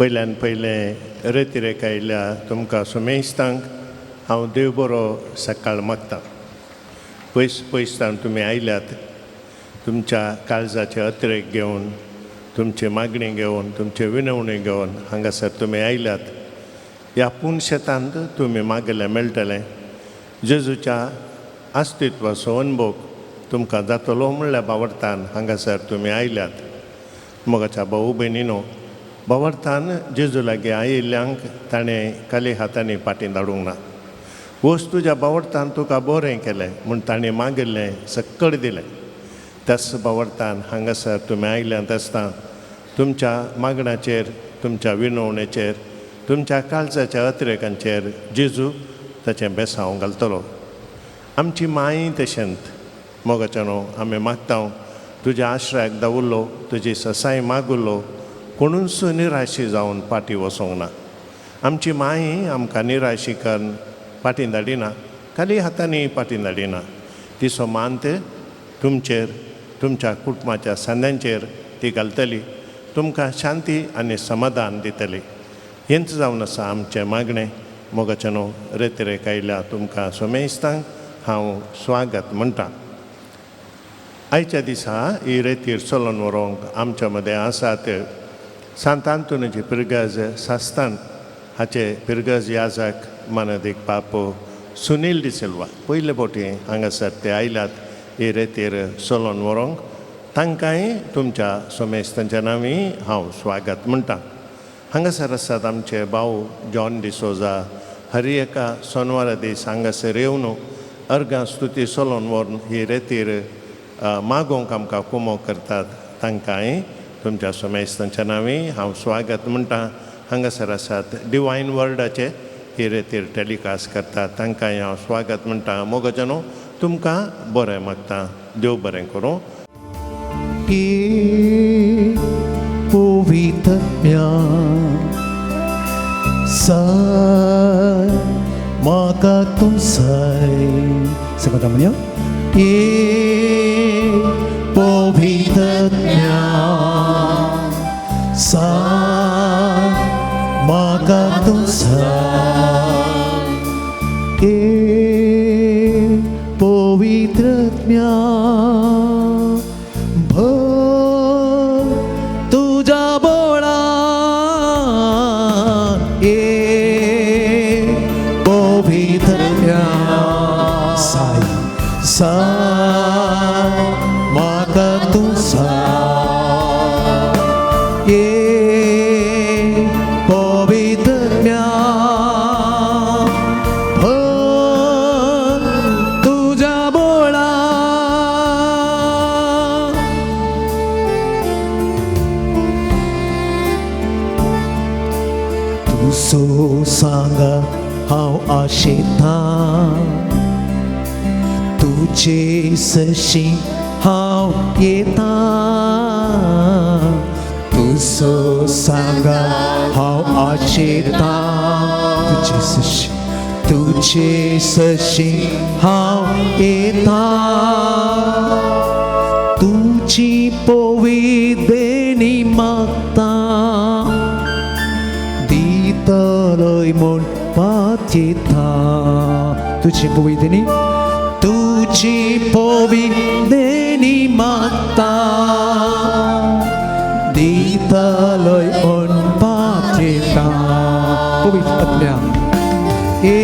पयल्यान पयलें रेतिरेक आयिल्ल्या तुमकां सुमेस्तांक हांव देव बरो सकाळ मागतां. पयस पयसतान तुमी आयल्यात, तुमच्या काळजाचे अतिरेक घेवन, तुमची मागणी घेवन, तुमचे विनवणी घेवन हांगासर तुमी आयल्यात. ह्या पूण शेतांत तुमी मागलें मेळटलें. जेजूच्या अस्तित्वाचो अनुभव तुमकां जातलो म्हणल्यार बावडतान हांगासर तुमी आयल्यात. मोगाच्या भाऊ भयणीनो, बावडतान जेजू लागीं आयिल्ल्यांक ताणें खाली हातांनी फाटीं धाडूंक ना. वच तुज्या बावडतान तुका बरें केलें म्हूण ताणें मागिल्लें सक्कड दिलें. त्याच बावडतान हांगासर तुमी आयल्यांत आसतना तुमच्या मागण्याचेर, तुमच्या विनवणेचेर, तुमच्या काळजाच्या अतिरेकांचेर जेजू ताचें बेसांव घालतलो. आमची माय तशेंत मोगाच्या न्हू आमी मागता, तुज्या आश्रयाक दवरलो, तुजी ससाय मागुल्लो, कोणूच निराशी जावन फाटीं वचोंक ना. आमची माय आमकां निराशी करून फाटीं धाडिना, खाली हातांनी फाटीं धाडिना. तिचो मांत तुमचेर, तुमच्या कुटुंबाच्या सांद्यांचेर ती घालतली, तुमकां शांती आनी समाधान दितली. हेंच जावन आसा आमचें मागणें. मोगाच्या न्हू रेतिरेक आयल्या तुमकां सोमेस्तांक हांव स्वागत म्हणटा. आयच्या दिसा ही रेतीर चलोवन व्हरूंक आमच्या मदें आसात सांत आंतोनीची पिरगज सास्तान हाचे पिरगज याजक मानदीक पापो सुनील डिसिल्वा. पयले फावटी हांगासर ते आयल्यात ही रेतीर चलोवन व्हरूंक. तांकांय तुमच्या सोमेस्तांच्या नांवी हांव स्वागत म्हणटा. हांगासर आसात आमचे भाऊ जॉन डिसोजा. हर एका सोनवारा दीस हांगासर येवन अर्गां स्तुती चलोवन व्हरून ही रेतीर मागोवंक आमकां कुमोक करतात. तांकांय तुमच्या सोमेस्तांच्या नांवी हांव स्वागत म्हणटा. हांगासर आसात डिवायन वर्डाचे ही रेतीर टेलिकास्ट करतात, तांकांय हांव स्वागत म्हणटा. मोगाच्या न्हू तुमकां बरें मागता. देव बरें करूं. पवित्रम्या साय म्हाका तूं साय. सांगता म्हणया, पवित्रम्या साय म्हाका तूं साय, पवित्रम्या भर तुझ्या बोळान, पवित्रम्या साय साय म्हाका तूं साय, पवित्रम्या भर तुझ्या बोळान. तुजो सांगा हांव आशेता, तुजे सशी हांव येता. तुजो सांगा हांव आशेता, तुजे सशी, तुजे सशी हांव येता. तुजी पोवी देणी मागता, दितलोय म्हूण पातयेता. तुजी पोवी देणी, तुजी पोवी देणी मागता, दितलोय म्हूण पातयेता. पवित्र ए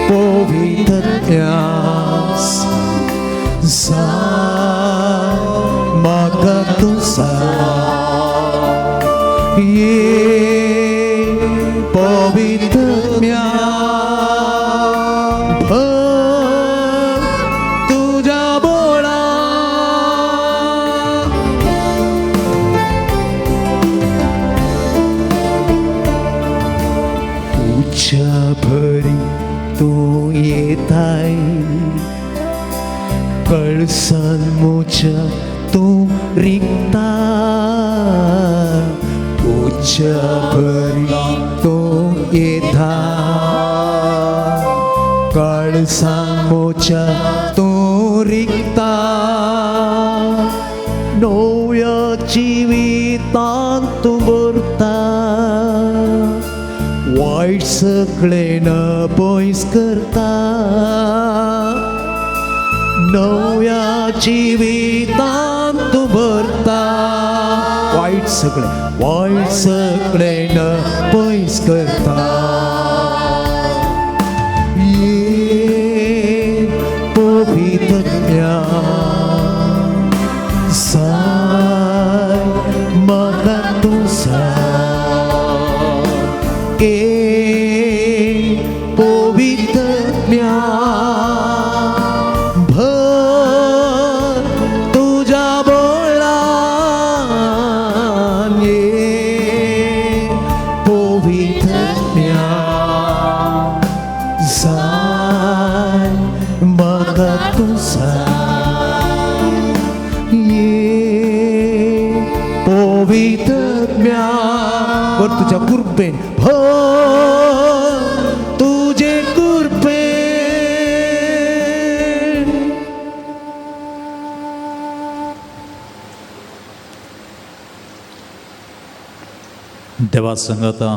पवित्र साय म्हाका तूं साय, पवित्रम्या भर तुझ्या बोळान. तुज्या भरी तूं येताय, कळसान म्हज्या तूं रिगता. तुज्या भरी तूं येता, कळसान म्हज्या तूं रिगता. नव्या जिवितांत तूं भरता. वायट सगळें न पयस करता, नव्या जिवितांत तूं भरता. वायट सगळें, वायट सगळें न पयस करता. ये पवित्रत्या जाय म्हाका तूं जाय, ए पवित्रत्या भर तुज्या बोळान, ये पवित्रत्या जाय म्हाका तूं जाय, ये पवित्रत्या भर तुज्या कृपेन, भर तुजे कृपेन. देवा संगता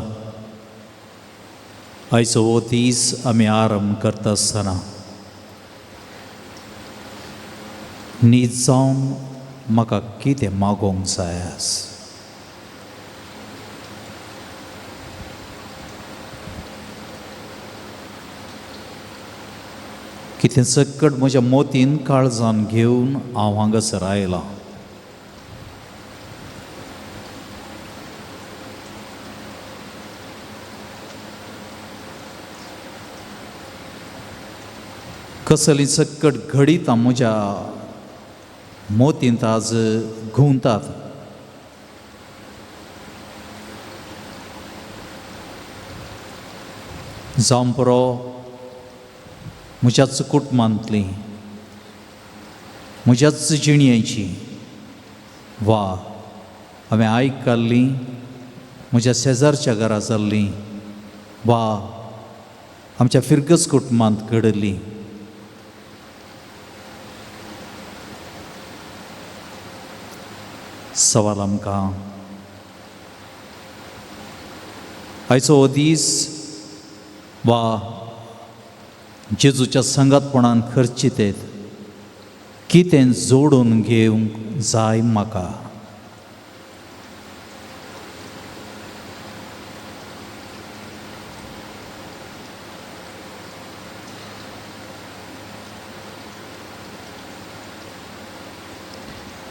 आयचो हो दीस आमी आरंभ करता आसतना न्हीद जावन म्हाका कितें मागोवंक जाय आस. कितें सकट म्हज्या मोतीन काळजान घेवन हांव हांगासर आयलां. कसली सकट घडितां म्हज्या मोतींत आज घुंवतात. जावं पुरो म्हज्याच कुटुंबांतली, म्हज्याच जिणयेची, वा हांवें आयकल्ली म्हज्या शेजारच्या घरा जाल्ली, वा आमच्या फिरगस कुटुंबांत घडली. सवाल आमकां आयचो हो दीस वा जेजूच्या संगातपणान खर्चीत येत कितें जोडून घेवंक जाय म्हाका.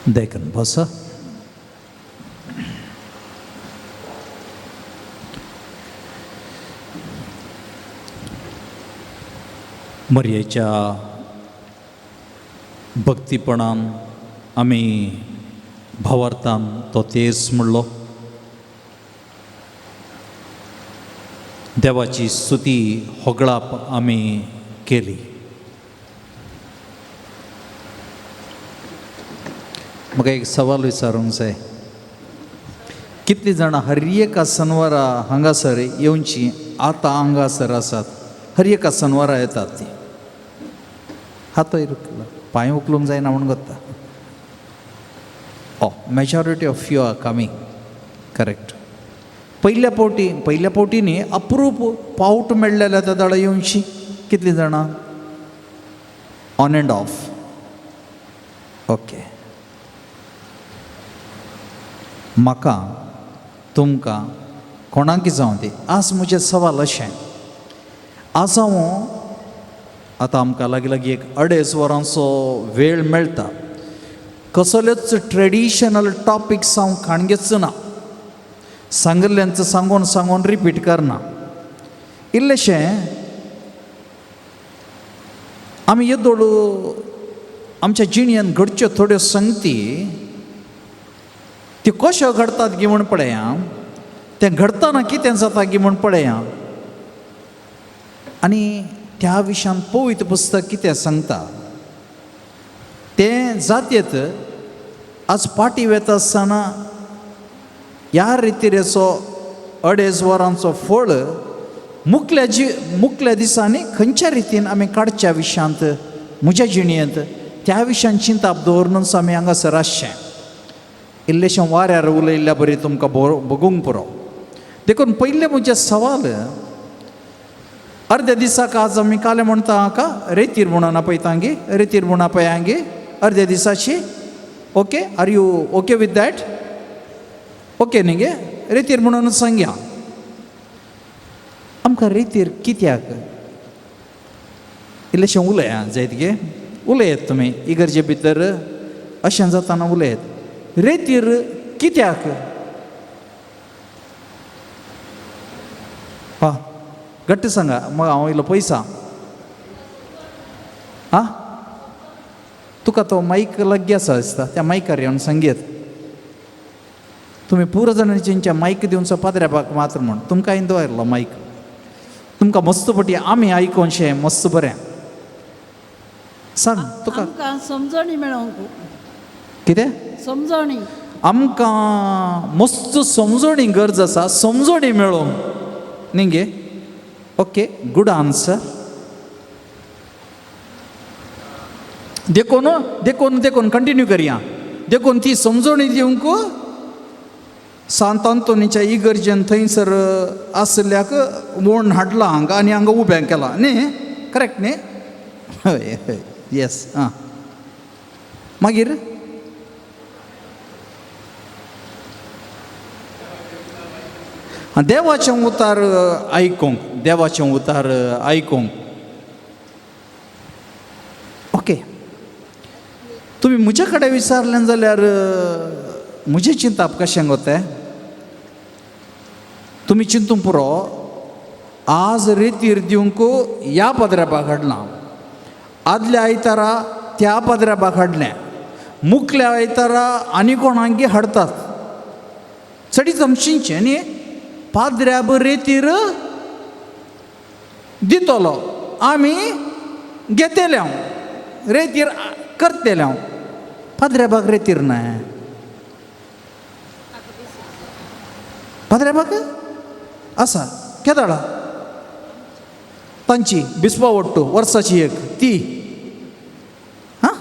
देखून बसा. मरयेच्या भक्तीपणान आमी भावार्थान तो तेज म्हणलो. देवाची स्तुती होगळाप आमी केली. म्हाका एक सवाल विचारूंक जाय. कितलीं जाणां हर एका सनवारा हांगासर येवची आतां हांगासर आसात, हर एका सनवारा येतात ती. हातय पांय उखलूंक जायना म्हूण कोत्ता. Oh, majority of you are coming, correct. पयल्या फावटी न्ही अप्रूप पावट मेळ्ळें जाल्यार त्या दाडा येवची कितलीं जाणां ऑन एंड ऑफ. ओके, म्हाका तुमकां कोणाकी जावं दी आज म्हजें सवाल अशें. आज हांव आतां आमकां लागीं लागीं एक 2.5 वरांचो वेळ मेळटा. कसलेच ट्रेडिशनल टॉपिक्स हांव काणगेच ना, सांगिल्ल्यांचो सांगून सांगून रिपीट करना. इल्लेशें आमी येदोळ आमच्या जिणेंत घडच्यो थोड्यो संगती त्यो कश्यो घडटात गी म्हूण पळया, तें घडटना कितें जाता गी म्हूण पळया, आनी त्या विशयान पवित्र पुस्तक कितें सांगता तें जातयेत. आज पाटी वेता आसतना ह्या रितीरेचो 2.5 वरांचो फळ मुखल्या दिसांनी खंयच्या रितीन आमी काडच्या विशयांत म्हज्या जिणेंत त्या विशयान चिंताप दवरनूच आमी हांगासर आसचें. इल्लेशें वाऱ्यार उलयल्ल्या बरी तुमकां बगूंक पुरो. देखून पयलें म्हजें सवाल, अर्द्या दिसाक आज आमी काले म्हणटा हाका रेतीर म्हणून आपयता गे, रेतीर म्हूण आपया गे अर्द्या दिसाची. Okay, are you okay with that? Okay न्ही गे, रेतीर म्हणून सांगया. आमकां रेतीर कित्याक इल्लेशें उलया जायत गे, उलयात तुमी इगर्जे भितर अशें जाताना उलयात. रेतीर कित्याक? हा घट्ट सांगा, मग हांव इल्लो पयसा. आं तुका तो मायक लागीं आसा दिसता, त्या मायकार येवन सांगयत. तुमी पुरो जाणांच्या मायक दिवचो पाद्र्याबाक मात्र म्हूण तुमकां हांवें दवरलो मायक. तुमकां मस्त पटी आमी आयकोनशें मस्त बरें सांग तुका. आमकां समजणी मेळोंक. कितें? समजणी. आमकां मस्त समजणी गरज आसा, समजणी मेळोवंक न्ही गे. Okay, good answer. देखून देखून देखून कंटिन्यू करया. देखून ती समजणी दिवंक सांत आंतोनीच्या इगर्जेन थंयसर आशिल्ल्याक वोण हाडला हांगा आनी हांगा उबें केलां न्ही, करेक्ट न्ही? हय हय, येस. आं मागीर देवाचें उतार आयकूंक, देवाचें उतार आयकूंक. ओके, तुमी म्हजे कडेन विचारलें जाल्यार म्हजें चिंतप कशें गो तें तुमी चिंतूंक पुरो. आज रेतीर दिवंक ह्या पाद्र्याबाक हाडलां, आदल्या आयतारा त्या पाद्र्याबाक हाडलें, मुखल्या आयतारा आनी कोणाक हाडतात. चडीत आमचें न्ही पाद्र्याब रेतीर दितलो, आमी घेतले हांव रेतीर करतले हांव. पाद्र्याबाक रेतीर ना, पाद्र्याबाक आसा केदाळा तांची बिस्पा वट्टू वर्साची एक ती हां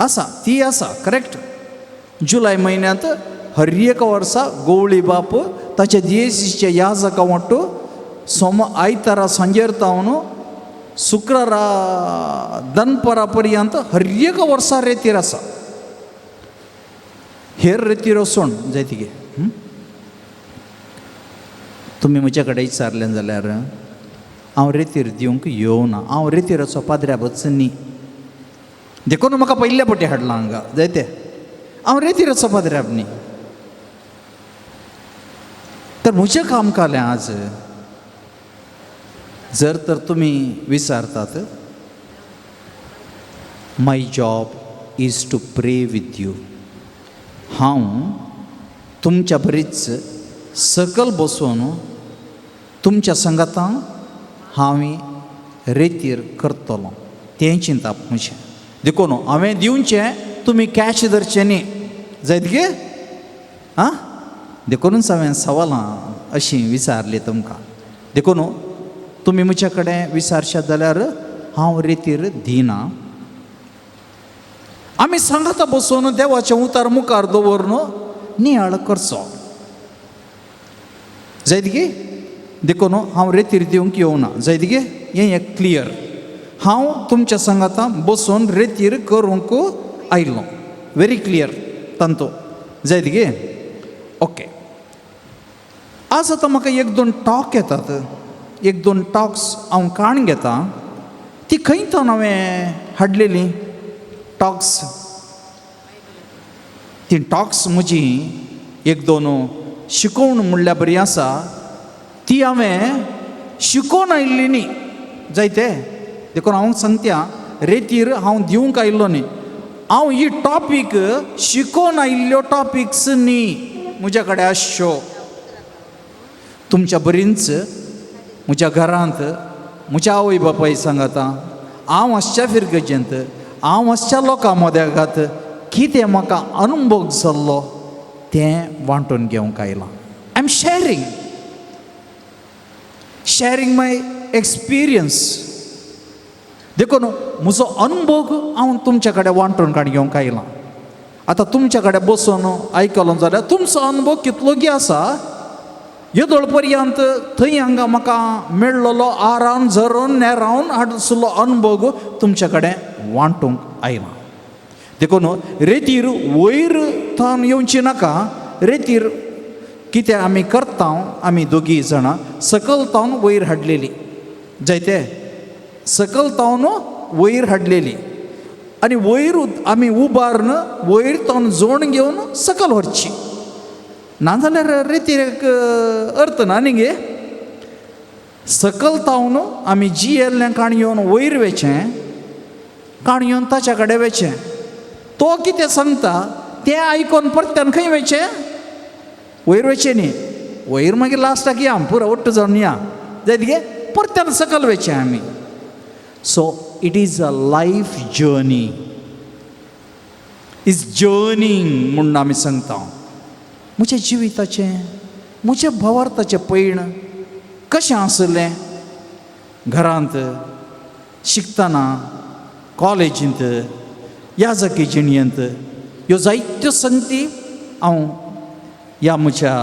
आसा, ती आसा करेक्ट. जुलय म्हयन्यांत हर एका वर्सा गोवळी बाप ताच्या दियेसीच्या याजका वट्टू सोम आयतारा सांजेर तावन शुक्रारा दनपरा पर्यंत हर एका वर्सा रेतीर आसा. हेर रेतीर वचून जायती गे. तुमी म्हज्या कडेन विचारलें जाल्यार हांव रेतीर दिवंक येवना, हांव रेतीराचो पाद्र्याबच न्ही. देखून म्हाका पयल्या पटी हाडलां हांगा जायते. हांव रेतीराचो पाद्र्याब न्ही. तर म्हजें काम कालें आज जर तर तुमी विचारतात, my job is to pray with you. हांव तुमच्या बरीच सकल बसून तुमच्या संगातान हांव रेतीर करतलो, तें चिंतप म्हजें. देखून हांवें दिवचें तुमी कॅश धरचें न्ही, जायत गे? आं देखूनच हांवें सवालां अशीं विचारलीं तुमकां. देखून तुमी म्हज्या कडेन विचारशात जाल्यार हांव रेतीर दिना. आमी सांगाता बसून देवाचें उतार मुखार दवरून नियाळ करचो, जायत गे? देखून हांव रेतीर दिवंक येवना, जायत गे? हें एक क्लियर. हांव तुमच्या सांगाता बसून रेतीर करूंक आयलो, व्हेरी क्लियर तांतो, जायत गे? ओके. आज आतां म्हाका एक दोन टॉक येतात, एक दोन टॉक्स हांव काण घेता. ती खंय तावन हांवें हाडलेली टॉक्स? ती टॉक्स म्हजी एक दोन शिकोवण म्हणल्यार बरी आसा, ती हांवें शिकोवन आयिल्ली न्ही, जायते. देखून हांव सांगता रेतीर हांव दिवंक आयिल्लो न्ही. हांव ही टॉपीक शिकोवन आयिल्ल्यो टॉपिक्स न्ही म्हज्या कडेन आसच्यो. तुमच्या बरींच म्हज्या घरांत म्हज्या आवय बापाय सांगता, हांव आसच्या फिरगजेंत, हांव आसच्या लोकां मदेगात कितें म्हाका अनुभव जाल्लो तें वांटून घेवंक आयलां. I am sharing, sharing my experience. देखून म्हजो अनुभव हांव तुमच्या कडेन वांटून काड घेवंक आयलां. आतां तुमच्या कडेन बसून आयकलो जाल्यार तुमचो अनुभव कितलोगी आसा येदोळ पर्यंत थंय हांगा म्हाका मेळ्ळलो आरावन झरोवन नेरावन हाडसलो अनुभव तुमचे कडेन वांटूंक आयला. देखून रेतीर वयर थावन येवची नाका, रेतीर कितें आमी करता, आमी दोगी जाणां सकल तावन वयर हाडलेली जायते, सकल तावन वयर हाडलेली आनी वयर आमी उबारून वयर तावन जोण घेवन सकल व्हरची, नाजाल्यार रेतीर एक अर्थ ना न्ही गे. सकल तावन आमी जियेल्लें काणयोन वयर वेचें, काणयोन ताच्या कडेन वेचें, तो कितें सांगता तें आयकोन परत्यान खंय वेचें, वयर वेचें न्ही, वयर मागीर लास्टाक या पुरो ಒಟ್ಟು जावन या जायत गे, परत्यान सकल वेचें आमी. So it is a life journey, is journeying म्हूण आमी सांगता. म्हज्या जिविताचें, म्हज्या भावार्थाचें पयण कशें आसलें, घरांत शिकतना, कॉलेजींत, याजकी जिणयेंत, ह्यो जायत्यो संगती हांव ह्या म्हज्या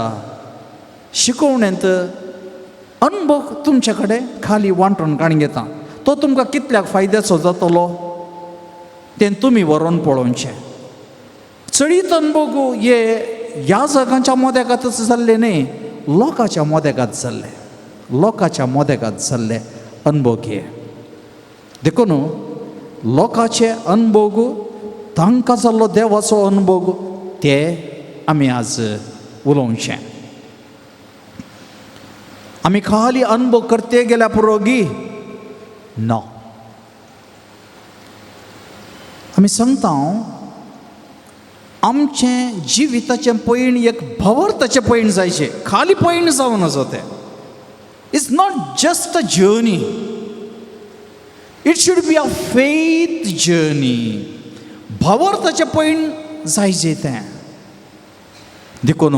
शिकोवणेंत अनुभव तुमचे कडेन खाली वांटून काडून घेता. तो तुमकां कितल्याक फायद्याचो जातलो तें तुमी व्हरोन पळोवचें. चडीत अनुभव हे ह्या जागांच्या मोदेकातच जाल्ले न्ही, लोकांच्या मोदेकात जाल्ले, लोकांच्या मोदेकात जाल्ले अनुभव हे. देखून लोकांचे अनुभव, तांकां जाल्लो देवाचो अनुभव ते आमी आज उलोवचें. आमी खाली अनुभव करते गेल्या पुरो गी ना, आमी सांगता आमचें जिविताचें पयण एक भवर्थाचें पयण जायचें, खाली पयण जावन नजो तें. It's not just a journey, it should be a faith journey. भावार्थाचें पयण जायचें तें. देखून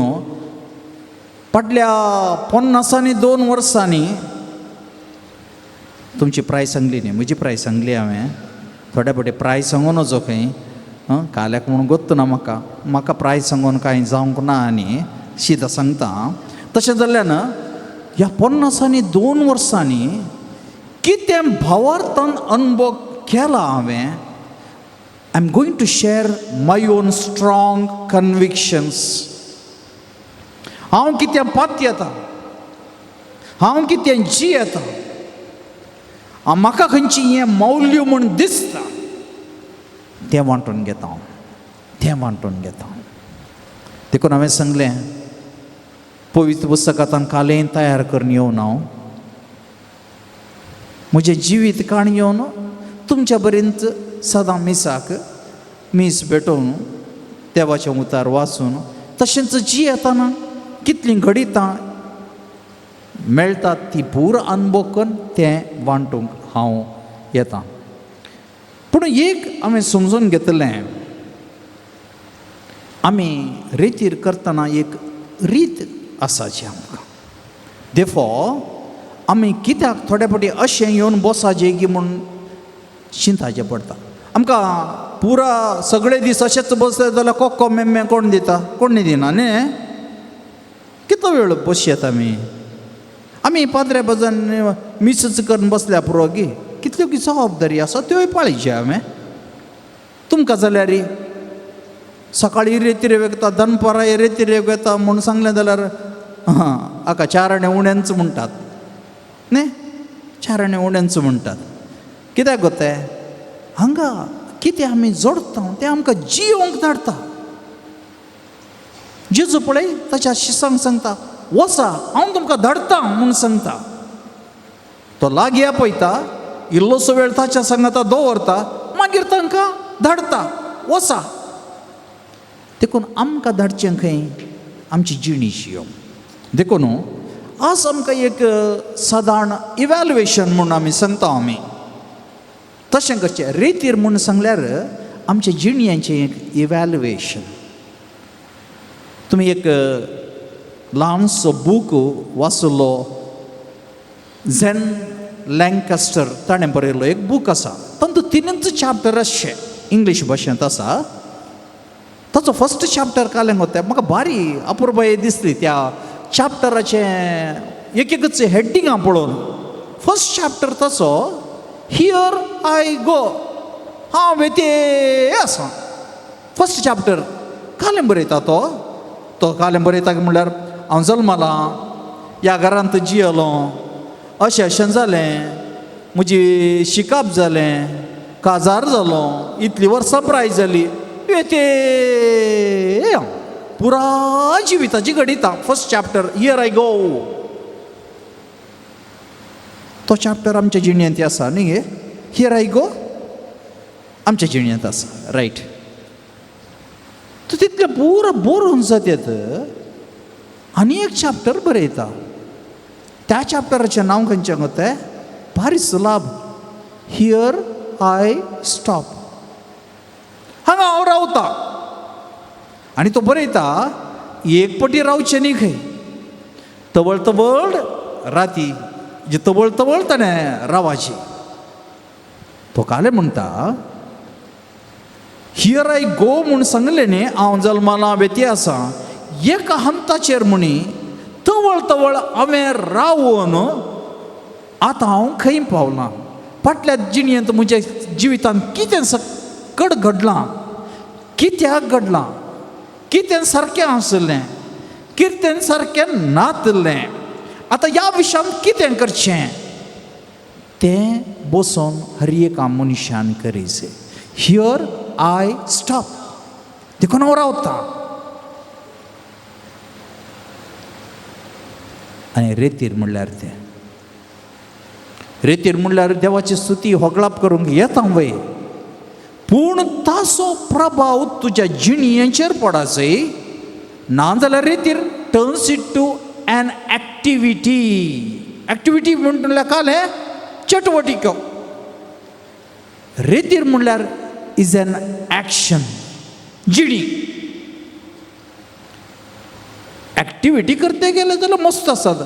फाटल्या 52 वर्सांनी तुमची प्राय सांगली न्ही, म्हजी प्राय सांगली हांवें, थोड्या फावटी प्राय सांगून वचो खंय काल्याक म्हणून गोत्त ना म्हाका, म्हाका प्राय सांगून कांय जावंक ना आनी शीत सांगता. तशें जाल्ल्यान ह्या 52 वर्सांनी कितें भावार्थान अनुभव केला हांवें, I am going to share my own strong convictions. हांव कितें पातयेता, हांव कितें जियेता, म्हाका खंयची हें मौल्य म्हूण दिसता तें वांटून घेता हांव, तें वांटून घेता. देखून हांवें सांगलें पवित्र पुस्तकांत कालें तयार करून येवन हांव म्हजें जिवीत काण येवन तुमच्या पर्यंत सदां मिसाक मीस भेटोवन देवाचें उतार वाचून तशेंच जियेतना कितलीं घडितां मेळटात ती पूर अनुभव करून तें वांटूंक हांव येता. पूण एक हांवें समजून घेतलें, आमी रेतीर करतना एक रीत आसाची आमकां. देफो आमी कित्याक थोडे फावटी अशें येवन बसाचें की म्हूण चिंताचें पडटा आमकां. पुरा सगळे दीस अशेंच बसले जाल्यार कोक्को मेम्मे कोण दिता, कोण दिना न्ही. कितलो वेळ बसयेत आमी, आमी पाद्रे भजन मिसच करून बसल्या पुरो गी. कितल्यो की जबाबदारी आसा त्योय पाळीचे हांवें. तुमकां जाल्यार सकाळीं रेती येता, दनपारां रेती येता म्हूण सांगलें जाल्यार हां हाका चार आणे उण्यांच म्हणटात न्ही, चार आणे उण्यांच म्हणटात. कित्याक गो तें हांगा कितें आमी जोडटा तें आमकां जियोंक धाडटा. जेजू पळय ताच्या शिसांक सांगता, वचा हांव तुमकां धाडटा म्हूण सांगता. तो लागीं आपयता, इल्लोसो वेळ ताच्या सांगाता दवरता, मागीर तांकां धाडटा वचा. देखून आमकां धाडचें खंय आमची जिणी जियो. देखून आज आमकां एक सादारण इव्हॅल्युएशन म्हूण आमी सांगता, आमी तशें करचें रेतीर म्हूण सांगल्यार आमच्या जिणयांचें एक इव्हॅल्युएशन. तुमी एक ल्हानसो बूक वाचलो, झेन लँकास्टर ताणें बरयल्लो एक बूक आसा, तातूंत तिनूच चॅप्टर आसचे इंग्लीश भाशेंत आसा. ताचो फर्स्ट चॅप्टर कालें गो तें म्हाका भारी अपुरबाय दिसली त्या चॅप्टराचें एक एकच हेडिंगां पळोवन. फर्स्ट चॅप्टर तसो here I गो, हांव वेते आसा. फर्स्ट चॅप्टर कालें बरयता तो. तो कालें बरयता म्हणल्यार हांव जल्मलां, ह्या घरांत जियेलो, अशें अशें जालें, म्हजी शिकप जालें, काजार जालो, इतली वर्सां प्राय जाली, वेते हांव पुरा जिविताची घडिता. First chapter here I go. तो चॅप्टर आमच्या जिणेंत आसा न्ही गे, here I गो आमच्या जिणेंत आसा, रायट. तो तितलें पुरो बरोवन जातात आनी एक चॅप्टर बरयता. त्या चॅप्टराचें नांव खंयचें गो तें? भारी सुलाभ, here I stop. हांगा हांव रावता. आनी तो बरयता एक पटी रावचें न्ही खंय, तवळ तवळ राती जे तवळ तवळ ताणें रावाची. तो कालें म्हणटा here I गो म्हूण सांगलें न्ही, हांव जल्माला व्यती आसा, एका हंताचेर म्हणी तवळ तवळ हांवें रावन आतां हांव खंय पावलां, फाटल्या जिणेंत म्हज्या जिवितांत कितें सकट घडलां, कित्याक घडलां, कितें सारकें आसलें, कितें सारकें नातलें, आतां ह्या विशयांत कितें करचें तें बसोन हर एका मनशान करीचें. Here I stop, देखून हांव रावतां. आनी रेतीर म्हणल्यार तें रेतीर म्हणल्यार देवाची स्तुती होगळाप करूंक येता वय, पूण ताचो प्रभाव तुज्या जिणयेचेर पडासय ना जाल्यार रेतीर turns it to an activity. Activity म्हणल्यार कालें चटवटिको. रेतीर म्हणल्यार is an action, जिणी. एक्टिविटी करते गेले जाल्यार मस्त आसात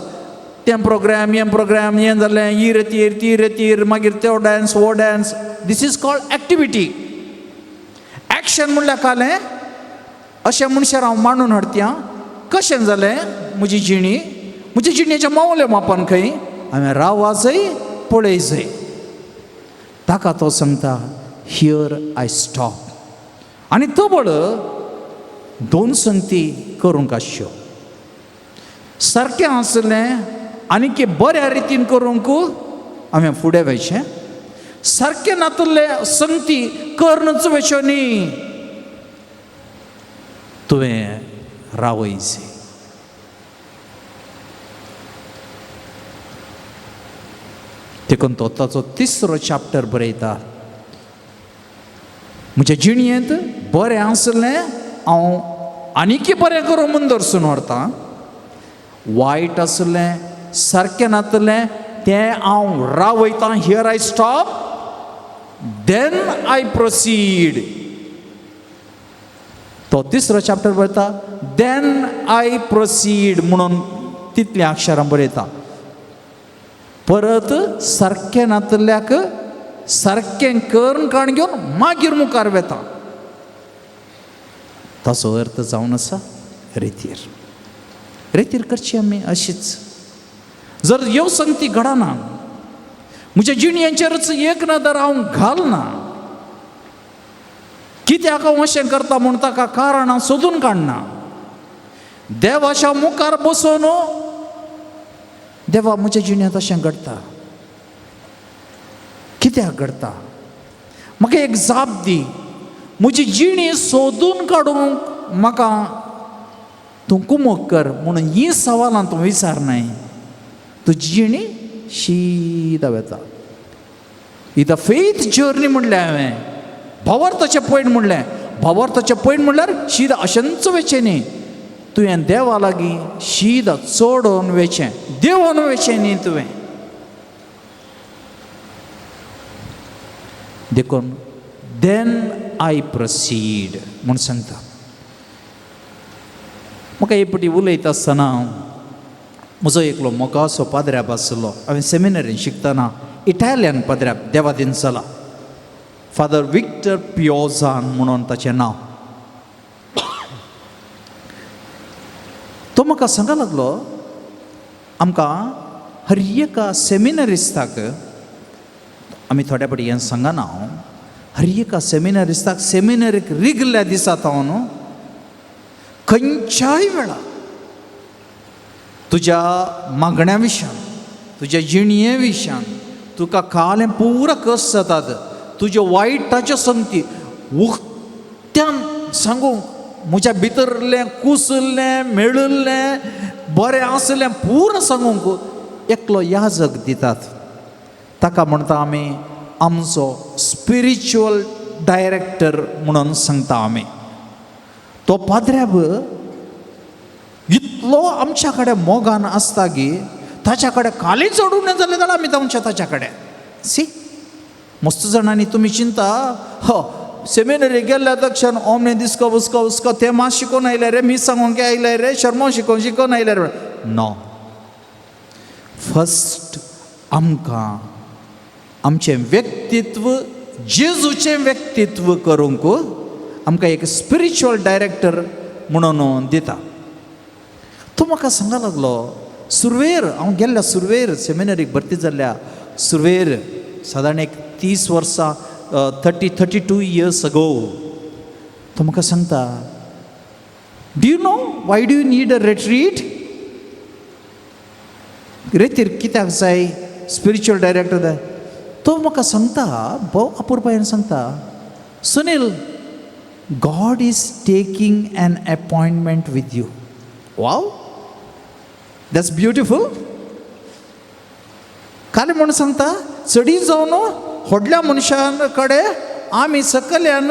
तें प्रोग्राम, हें प्रोग्राम, हें जालें, ही रेतीर ती रेतीर, मागीर तो डांस हो dance, this is called activity. Action म्हणल्यार कालें अशें मनशार हांव मांडून हाडत्या कशें जालें म्हजी जिणी, म्हजी जिणेचें मावलें मापान खंय हांवें रावाजय पळयजय. ताका तो सांगता here I stop. आनी तबळ दोन संगती करूंक आसच्यो, सारकें आसलें आनीक बऱ्या रितीन करूंक हांवें फुडें वयचें, सारकें नातलें संगती करनच वयच्यो न्ही, तुवें रावयचें. देखून तो ताचो तिसरो चॅप्टर बरयता, म्हज्या जिणेंत बरें आसलें हांव आनीकय बरें करूं म्हूण दर्शन व्हरतां, वायट आसलें सारकें नातलें तें हांव रावयतां. Here I stop then I proceed. तो तिसरो चॅप्टर बरयता then I proceed म्हणून तितलीं अक्षरां बरयता. परत सारकें नातल्याक सारकें करून काण घेवन मागीर मुखार वेता. ताचो अर्थ जावन आसा रेतीर. रेतीर करची आमी अशीच. जर ह्यो संगती घडना, म्हज्या जिणयेचेरच एक नदर हांव घालना, कित्याक हांव अशें करता म्हूण ताका कारणां सोदून काडना, देवाच्या मुखार बसून देवा म्हज्या जिणेंत अशें घडटा कित्याक घडटा, म्हाका एक जाप दी, म्हजी जिणी सोदून काडूंक म्हाका तूं कुमक कर म्हणून ही सवालां तूं विचारनाय, तुजी जिणी शीदा वेता. ही the faith journey म्हणलें हांवें, भावार्थाचें पॉयंट म्हणलें. भावार्थाचें पॉयंट म्हणल्यार शीदा अशेंच वचें न्ही, तुवें देवा लागीं शीदा चडोवन वचें, देवोन वचें न्ही तुवें. देखून then I proceed म्हूण सांगता. म्हाका एक फावटी उलयता आसतना म्हजो एकलो मोगाचो पाद्र्याब आसलो. हांवें सेमिनरीन शिकतना इटालियन पाद्र्याब देवादीन जाला, फादर विक्टर पियोजान म्हणून ताचें नांव. तो म्हाका सांगा लागलो, आमकां हर एका सेमिनरिस्ताक, आमी थोड्या फावटी हें सांगना हांव, हर एका सेमिनरिस्ताक सेमिनरीक रिगल्या दिसा हांव न्हू खंयच्याय वेळार तुज्या मागण्या विशयान, तुज्या जिणये विशयान, तुका कालें पुरा कस जातात, तुज्यो वायटाच्यो संगती उक्त्यान सांगूंक, म्हज्या भितरलें कुसलें मेळिल्लें बरें आसलें पुरा सांगूंक एकलो याजक दितात. ताका म्हणटा आमी आमचो स्पिरिच्युअल डायरेक्टर म्हणून सांगता आमी. तो पाद्र्याब इतलो आमच्या कडेन मोगान आसता की ताच्या कडेन खाली चडून जालें जाल्यार आमी धांवचे ताच्या कडेन. सी मस्त जाणांनी तुमी चिंता ह सेमिनरी गेल्ल्या तक्षण ओमने दिसको उसको उसको ते मात शिकोवन आयले रे, मीस सांगूंक आयले रे, शर्मो शिकोवन शिकोवन आयले रे. नो, फस्ट आमकां आमचें व्यक्तित्व जेजूचें व्यक्तित्व करूंक आमकां एक स्पिरिच्युअल डायरेक्टर म्हणून दिता. तूं म्हाका सांगा लागलो सुरवेर हांव गेल्ल्या सुरवेर सेमिनरीक भरती जाल्ल्या सुरवेर सादारण एक 30 वर्सां, 32 years ago. तो म्हाका सांगता, do you know why do you need a retreat? रेतीर कित्याक जाय स्पिरिच्युअल डायरेक्टर जाय? तो म्हाका सांगता, भोव अपुरबायेन सांगता, Sunil, God is taking an appointment with you. Wow, that's beautiful. काल म्हूण सांगता, चडी जावन व्हडल्या मनशां कडेन आमी सकल्यान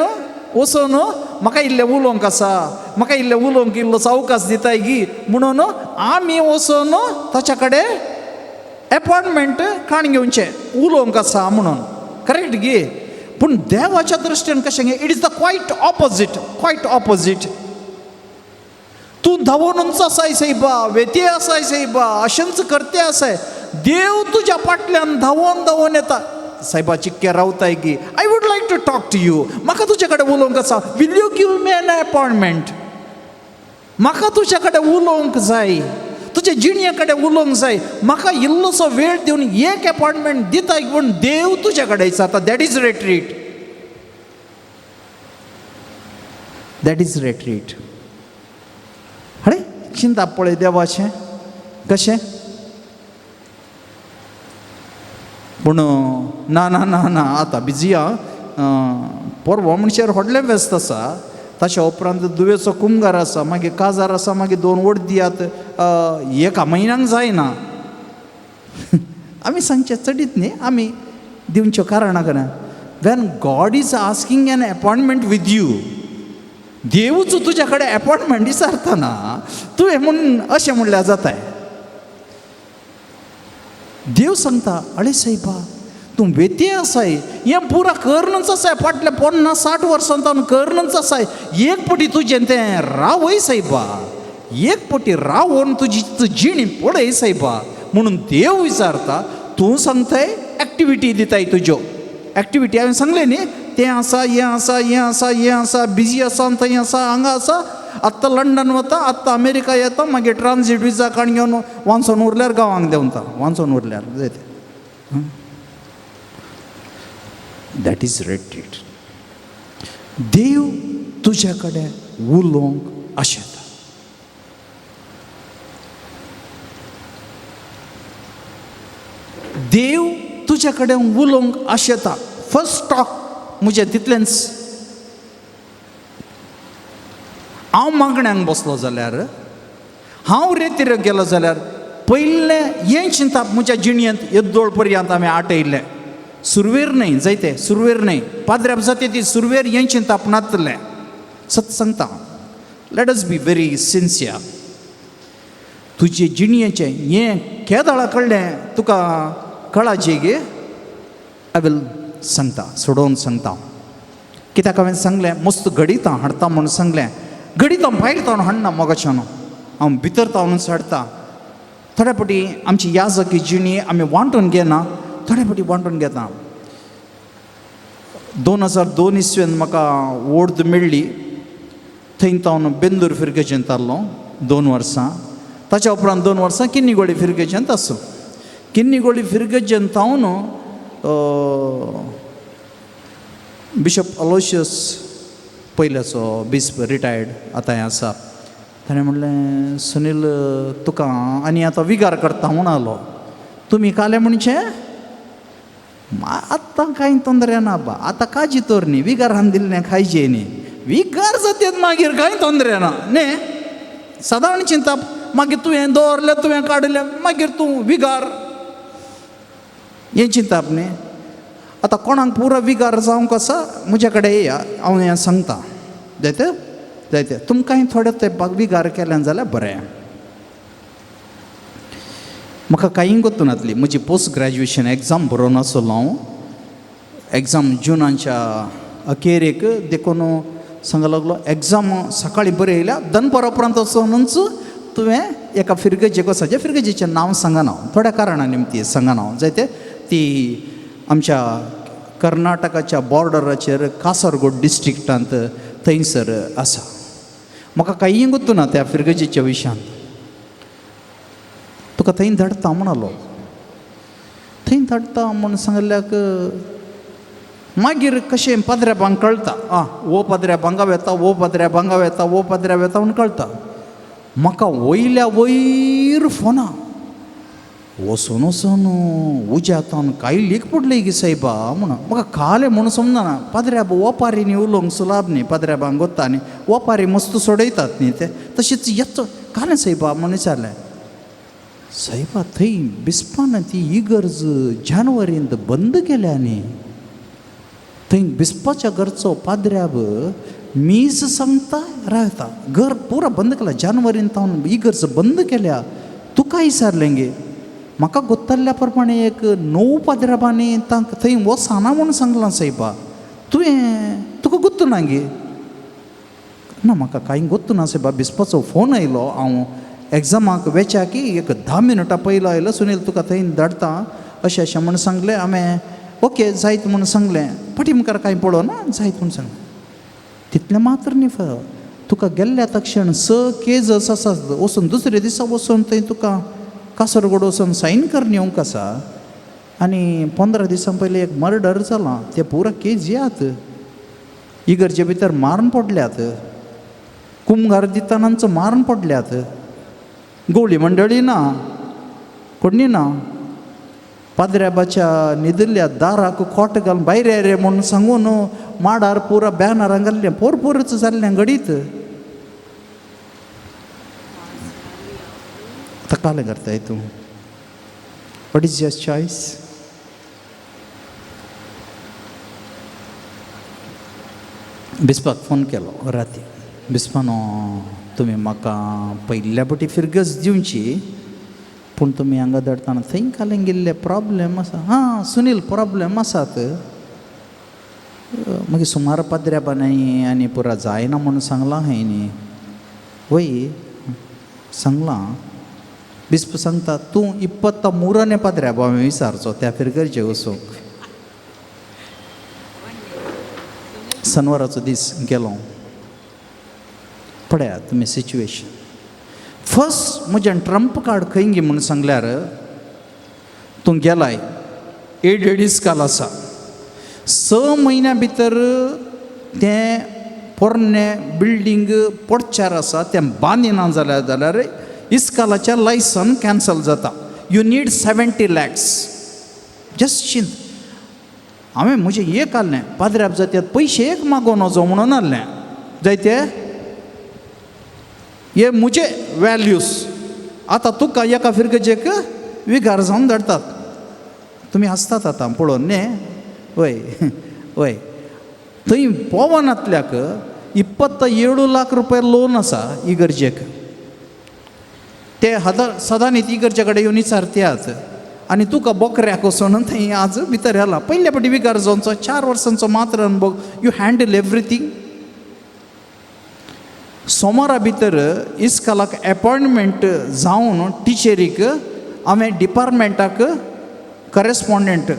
वचून म्हाका इल्लें उलोवंक आसा, म्हाका इल्लें उलोवंक इल्लो अवकाश दिताय गी म्हणून आमी वचून ताच्या कडेन एपॉयंटमेंट काण घेवचें, उलोवंक आसा म्हणून. करेक्ट गी? पूण देवाच्या दृश्टीन कशें? It is the quite opposite, quite opposite. तूं धांवूनच आसाय सायबा, वेते आसाय सायबा, अशेंच करते आसाय. देव तुज्या फाटल्यान धांवोन धांवोन येता. सायबा, चिक्के रावताय गी? I would like to talk to you. म्हाका तुजे कडेन उलोवंक आसा. Will you give me an appointment? म्हाका तुज्या कडेन उलोवंक जाय, तुज्या जिणये कडेन उलोवंक जाय. म्हाका इल्लोसो वेळ दिवन एक अपॉयंटमेंट दिताय पूण देव तुज्या कडेन जाता. That is retreat, that is retreat. अरे चिंता पळय देवाचें कशें. पूण ना ना ना ना, आतां बिजी आं, परवा म्हणल्यार व्हडलें व्यस्त आसा. ताच्या उपरांत दुवेचो कुमगार आसा, मागीर काजार आसा, मागीर 2 वट दियात, एका म्हयन्यांक जायना. आमी सांगचें चडीत न्ही, आमी दिवच्यो कारणां करा. When God is asking an appointment with you, देवूच तुज्या कडेन अपॉयंटमेंट विचारतना तुवें म्हूण अशें म्हणल्यार जाताय. देव सांगता, अळे सायबा, तूं वेते आसाय, हें पुरा करनच आसाय, फाटल्या 50-60 वर्सां तावन करनच आसाय. एक पटी तुजें तें रावय सायबा, एक पटी रावोन तुजी जिणी पळय सायबा म्हणून देव विचारता. तूं सांगताय एक्टिविटी दिताय तुज्यो एक्टिविटी. हांवें सांगलें न्ही, तें आसा, हें आसा, हें आसा, हें आसा, बिजी आसा, थंय आसा, हांगा आसा. आत्तां लंडन वता, आत्तां अमेरिका येता, मागीर ट्रान्जीट विजा काण घेवन वांचोन उरल्यार गांवांक देंवता, वांचोन उरल्यार जायते. That is retreat. देव तुज्या कडेन उलोवंक आशेता. देव तुज्या कडेन उलोवंक आशेता. फर्स्ट टॉक म्हजें तितलेंच. हांव मागण्यांक बसलो जाल्यार, हांव रेतीर गेलो जाल्यार पयलें हें चिंताप म्हज्या जिणयेंत येद्दोळ पर्यंत आमी आटयल्लें. सुरवेर न्हय जायते, सुरवेर न्हय पाद्र्याब जाते ती सुरवेर हें चिंताप नातलें. सत सांगता, let us be very sincere. तुजे जिणयेचें हें केदाळा कडलें तुका कळाचें गे? I will सांगता, सोडोवन सांगता. कित्याक हांवें सांगलें मस्त घडितां हाडटा म्हूण सांगलें. घडितां भायर तावन हाडना मोगाच्यान, हांव भितर तावनूच हाडटा. थोड्या फावटी आमची याजकी जिणी आमी वांटून घेना, थोड्या फावटी वांटून घेता. 2002 इसवेन म्हाका ओर्द मेळ्ळी. थंय तावन बेंदूर फिरगेजेंत तारलो 2 वर्सां. ताच्या उपरांत 2 वर्सां किन्नीगोळी फिरगेजेंत आसलो. किन्नीगोळी फिरगेजेंत हांव बिशप अलोशियस पयल्याचो बिस्प रिटायर्ड आतां हें आसा. ताणें म्हणलें, सुनील तुका आनी आतां विगार करता म्हणालो. तुमी काले म्हणचे आतां कांय तोंदरे ना बा, आतां काजी तर न्ही, विगारान दिल्लें खायचें न्ही, विगार जातेत मागीर कांय तोंदरे ना न्ही. सादारण चिंता मागीर तुवें दवरलें, तुवें काडलें, मागीर तूं विगार, हें चिंताप न्ही. आतां कोणाक पुरो विगार जावंक आसा म्हज्या कडेन येया, हांव हें सांगता. जायते जायते तुमकांय थोडे तेंपाक विगार केल्यान जाल्यार बरें. म्हाका कांय गोत्तू नातली. म्हजी पोस्ट ग्रॅज्युएशन एग्जाम बरोवन आसलो हांव. एग्जाम जुनाच्या अखेरेक देखून सांग लागलो एग्जाम सकाळीं बरयल्या दनपारा उपरांत वचोनूच तुवें एका फिरगजेक वचपाचें. फिरगजेचें नांव सांगना हांव, थोड्या कारणां निमती सांगना हांव. जायते ती आमच्या कर्नाटकाच्या बॉर्डराचेर कासरगोड डिस्ट्रिक्टांत थंयसर आसा. म्हाका कांय गोत्तू ना त्या फिरगजेच्या विशयांत. तुका थंय धाडटा म्हणालो. थंय धाडटा म्हूण सांगल्याक मागीर कशें पाद्र्याबांक कळटा, आं वो पाद्र्या बांगा वेता, वो पाद्र्या बांगा वेता, वो पाद्र्या वेता म्हूण कळटा. म्हाका वयल्या वयर फोना वचून वचून उज्यातान कांय लीक पडली गी सायबा म्हणून. म्हाका कालें म्हणून समजना. पाद्र्याब ओपारींनी उलोवंक सुलाब न्ही, पाद्र्याबांक गोत्ता न्ही, ओपारी मस्त सोडयतात न्ही ते, तशेंच येचो कालें सायबा म्हणून विचारलें. सायबा थंय बिस्पान ती इगर्ज जानेवारींत बंद केल्या न्ही, थंय बिस्पाच्या घरचो पाद्र्याब मीस सांगता रावता, घर पुरा बंद केला जानेवारींत हांव इगर्ज बंद केल्या. तुका विचारलें गे, म्हाका गोत्तल्ल्या प्रमाणे एक 9 पाद्र्याबांनी तांकां थंय वचना म्हूण सांगलां सायबा, तुवें तुका गोत्तू ना गे? ना म्हाका कांय गोत्तू ना सायबा. बिस्पाचो फोन आयलो, हांव एग्जामाक वेच्या की एक 10 मिनटां पयलो आयलो, सुनील तुका थंय धाडटा अशें अशें म्हूण सांगलें. हांवें ओके जायत म्हूण सांगलें, फाटी मुखार कांय पळोवना जायत म्हूण सांगलें. तितलें मात्र न्ही, तुका गेल्ल्या तक्षण 6 केजस आसात, वचून दुसरे दिसा वचून थंय तुका कासरगोड वचून सायन करून येवंक आसा. आनी 15 दिसां पयलीं एक मर्डर जालां, ते पुरा केज यात इगर्जे भितर मारून पडल्यात, कुमगार दितानांचो मारून पडल्यात, गोवळी मंडळी ना, कोणी ना, पाद्र्याबाच्या न्हिदिल्ल्या दाराक खोट घालून भायर रे म्हूण सांगून माडार पुरा बॅनरां घाल्लें, पोर पोरच जाल्लें घडीत. तकालें करताय तूं, what is your choice? बिस्पाक phone केलो राती, बिस्पानो तुमी म्हाका पयल्या फावटी फिरगज दिवची, पूण तुमी हांगा धाडटना थंय कालें गेल्ले प्रॉब्लेम आसा. हां सुनील प्रॉब्लेम आसात. मागीर सुमार पाद्र्याबांनी आनी पुरा जायना म्हूण सांगलां हांवें न्ही, वय सांगलां. बिस्प सांगता तूं 23 पाद्र्याबा हांवें विचारचो त्या फिरगर्जे वचूंक. सनवाराचो दीस गेलो. पळयात तुमी सिच्युएशन. फर्स्ट म्हज्यान ट्रंप कार्ड खंय गी म्हूण सांगल्यार तूं गेलाय एडेड इस्काल आसा, 6 म्हयन्या भितर तें पोरणें बिल्डींग पडच्यार आसा, तें बांदिना जाल्यार जाल्यार इस्कालाचें लायसन कॅन्सल जाता. You need 70 lakhs. Just चिंत. हांवें म्हजें एक आहलें पाद्र्याब जात्यात पयशे एक मागोवन वचो म्हणून आहलें जायते हे म्हजे वॅल्यूज. आतां तुका एका फिरगजेक विगार जावन धाडटात. तुमी हांसतात आतां पळोवन न्ही? वय वय थंय पोवनातल्याक 27 लाख रुपया लोन आसा इगर्जेक. ते सदांनी इगर्जे कडेन येवन विचारतात आनी तुका बोकऱ्याक वचून थंय आज भितर येला. पयल्या फावटी विगार जावचो 4 वर्सांचो मात्र अनुभव. You handle everything. सोमारा भितर इस्कालाक एपॉयंटमेंट जावन टिचरीक हांवें डिपार्टमेंटाक करेस्पॉन्डंट.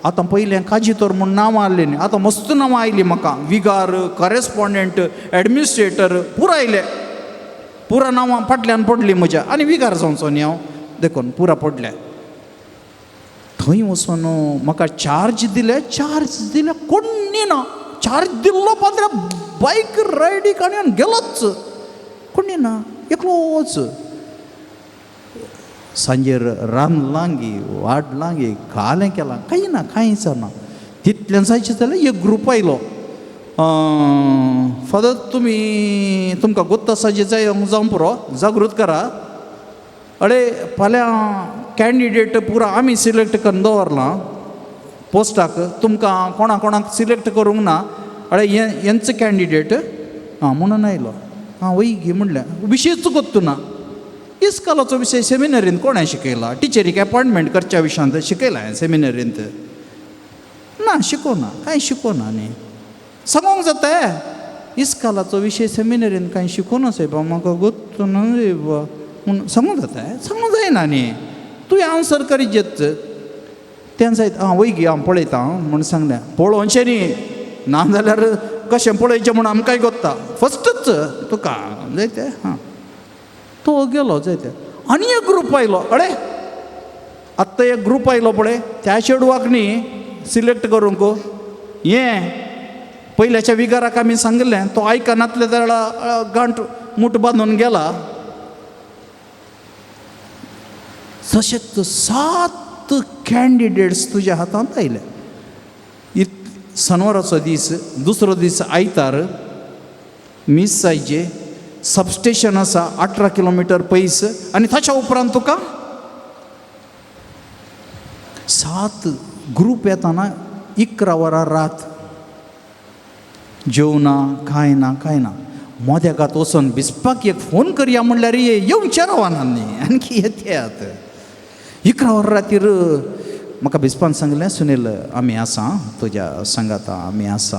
आतां पयलें काजितोर म्हूण नांवां आहलीं न्ही, आतां मस्त नांवां आयलीं म्हाका, विगार, करेस्पॉन्डंट, एडमिनिस्ट्रेटर पुरो आयले. पुरा नांवां फाटल्यान पडली म्हज्या आनी विगार जावचो न्ही हांव, देखून पुरा पडल्या. थंय वचून म्हाका चार्ज दिले, चार्ज दिले कोण्णी ना, चार्ज दिल्लो पाद्रे बायक रायडीक आनी गेलोच, कोण्णी ना, एकलोच. सांजेर रांदलां गी वाडलां गी खालें केलां, कांय ना, कांयच ना. तितल्यान जायचें जाल्यार एक ग्रूप आयलो, फादर तुमी तुमकां गोत्त आसा जे जाय जावं पुरो, जागृत करा. अडे फाल्यां कॅन्डिडेट पुरा आमी सिलेक्ट करून दवरलां पोस्टाक, तुमकां कोणा कोणाक सिलेक्ट करूंक ना, अडे हेंच कॅन्डिडेट आं म्हणून आयलो. आं वय गी म्हणलें, विशयच गोत्तू ना. इस्कालाचो विशय सेमिनरींत कोणें शिकयला? टिचरीक एपॉयंटमेंट करच्या विशयांत शिकयला हांवें सेमिनरींत? ना, शिकोना, कांय शिकोना न्ही. सांगूंक जाता इस्कालाचो विशय सेमिनरींत कांय शिकोना सायबा, म्हाका गोत्त ना सायबा म्हूण सांगूंक जाता? सांगूंक जायना न्ही, तुवें आन्सर करीत जेत तेन्ना जायत. आं वय गी, हांव पळयता म्हूण सांगलें. पळोवचें न्ही, ना जाल्यार कशें पळयचें म्हूण आमकांय गोत्ता फस्टच तुका जायते. हां तो गेलो जायते. आनी एक ग्रूप आयलो, अडे आत्तां एक ग्रूप आयलो पळय त्या चेडवाक न्ही सिलेक्ट करूंक. हें पयल्याच्या विगाराक आमी सांगिल्लें, तो आयकनातले जाल्यार गांठ मूठ बांदून गेला. तशेंच 7 कॅन्डिडेट्स तुज्या हातांत आयले. सनवाराचो दीस, दुसरो दीस आयतार, मीस जायचे, सबस्टेशन आसा 18 किलोमिटर पयस, आनी ताच्या उपरांत तुका 7 ग्रूप येताना 11 वरां रात, जेवना कांय ना, कांय ना. मोद्यागात वचून बिस्पाक एक फोन करया म्हणल्यार येवचे रावना न्ही, आणखी येतात 11 वरां रातीर. म्हाका बिस्पान सांगलें, सुनील आमी आसा तुज्या सांगाता, आमी आसा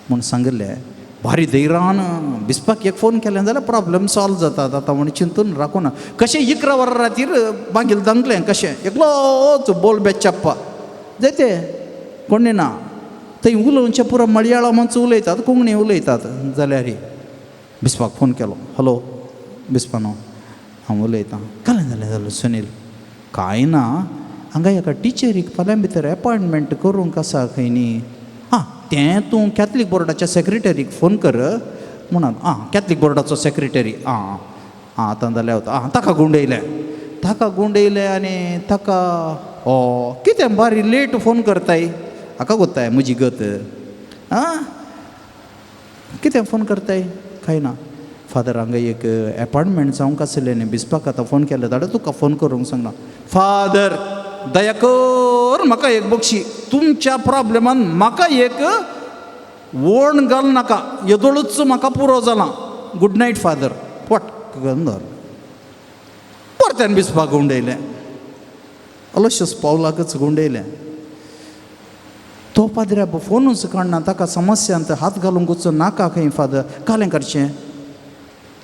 म्हूण सांगिल्लें. भारी धैर्यान बिस्पाक एक फोन केलें जाल्यार प्रॉब्लम सॉल्व जाता आतां म्हूण चिंतून राखूना. कशें 11 वरां रातीर मागीर दंकलें कशें एकलोच बोल बेच्चप्पा जायते कोणी ना थंय उलोवचें, पुरो मलयाळमाच उलयतात, कोंकणी उलयतात. जाल्यार बिस्पाक फोन केलो, हॅलो बिस्पानो हांव उलयतां. कालें जालें जालें सुनील, कांय ना, हांगा एका टिचरीक फाल्यां भितर एपॉयंटमेंट करूंक आसा खंय न्ही. आं तें तूं कॅथलीक बोर्डाच्या सेक्रेटरीक फोन कर म्हणून. आं कॅथलीक बोर्डाचो सेक्रेटरी, आं आं आतां जाल्यार आं ताका गुंडयलें, ताका गुंडयलें आनी ताका ओ कितें बारी लेट फोन करताय, हाका गोत्ताय म्हजी गत, आं कितें फोन करताय? कांय ना फादर, हांगा एक एपॉयंटमेंट जावंक आसलें न्ही, बिस्पाक आतां फोन केलें जाल्यार तुका फोन करूंक सांगना. फादर दया कर म्हाका एक बक्षी, तुमच्या प्रॉब्लेमान म्हाका एक वण घाल नाका, येदोळूच म्हाका पुरो जालां. गुड नायट फादर, पट दवर. परत्यान बिस्पाक गुंडयलें, अलशियस पावलाकच गुंडयलें. तो पाद्र्या फोनूच काडना, ताका समस्यांत हात घालूंक वचून नाका खंय. फादर कालें करचें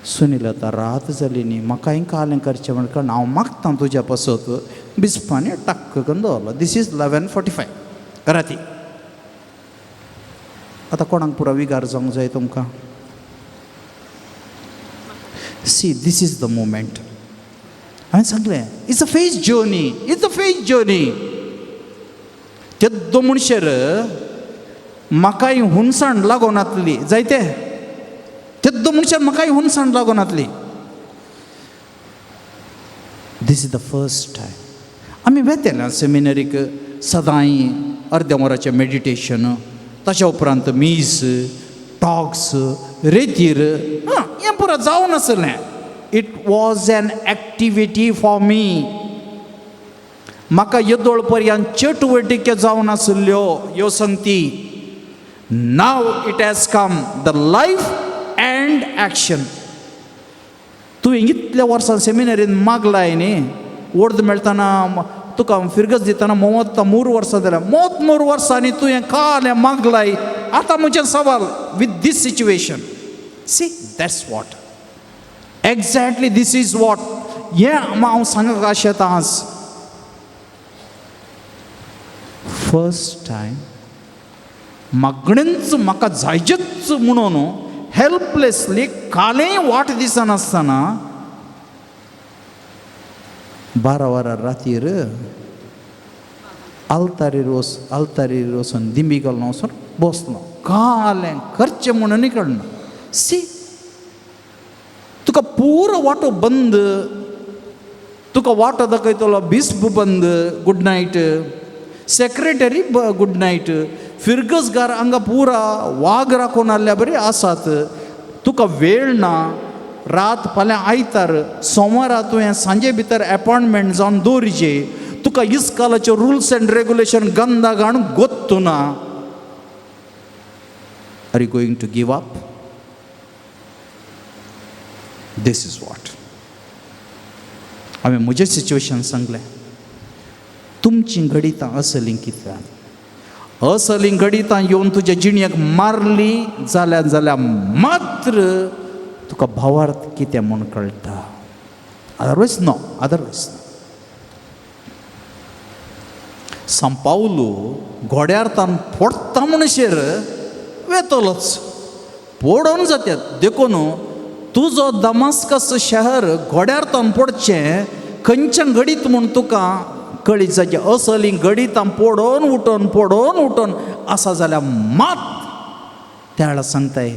सुनील, आतां रात जाली न्ही, म्हाकाय कालें करचें म्हण कारण हांव मागतां तुज्या पासत. बिस्पानी टाक्क करून दवरलो. दीस is 11:45 राती. आतां कोणाक पुरो विगार जावंक जाय तुमकां? See this is the moment. हांवें सांगलें, it's a faith journey, it's a faith journey. तेद्दो म्हणशेर म्हाकाय हुनसाण लागून नातली जायते, तेद्दो म्हणशेर म्हाकाय हुनसाण लागून नातली. This is the first time. आमी वेतले सेमिनरीक सदांय अर्द्या वराचें मेडिटेशन, ताच्या उपरांत मीस, टॉक्स, रेतीर, हां हें पुरो जावन आसलें. It was an activity for me. म्हाका येदोळ पर्यंत चटवटिके जावन आशिल्ल्यो ह्यो संगती. Now it has come the life and action. तुवें इतल्या वर्सां सेमिनरीन मागलाय न्ही, ओर्द मेळटना तुका फिरगज दितना मोवत 3 वर्सां जाल्या, मोत 3 वर्सांनी तुवें कालें मागलाय. आतां म्हजें सवाल with this situation, see that's what exactly this is what हें हांव सांगूंक आशेतां आज. फर्स्ट टायम मागणेंच म्हाका जायचेच म्हणून हेल्पलेसली कालेय वाट दिसनासतना 12 वरां रातीर आल्तारीर वच आल्तारीर वचून दिंबी घालून वचून बसलो. कालें करचें म्हणून कळना. सी, तुका पुरो वाटो बंद, तुका वाटो दाखयतलो बिस्प बंद, good night, secretary good night, फिरगसगार हांगा पुरा वाग राखून आहल्या बरी आसात. तुका वेळ ना, रात फाल्यां आयतार सोमारा तुवें सांजे भितर एपॉयंटमेंट जावन दवरिजे. तुका इस्कालाच्यो रुल्स एंड रेगुलेशन गंदा घाण गोत्तू ना. Are you going to give up? This is what हांवें म्हजें सिच्युएशन सांगलें. तुमचीं घडितां असलीं कित्याक असलीं घडितां येवन तुज्या जिणयेक मारली जाल्यार जाल्यार मात्र तुका भावार्थ कितें म्हूण कळटा. Otherwise no, otherwise no. सांपावलू घोड्यार तान फोडटा म्हणशेर वेतलोच पोडोन जात्यात. देखून तुजो दमास्कस शहर घोड्यार तान पडचें खंयच्या घडीत म्हूण तुका कळीत जाचें. असलीं घडितां पोडोन उठोन पोडोन उठोन आसा जाल्यार मात त्या वेळार सांगताय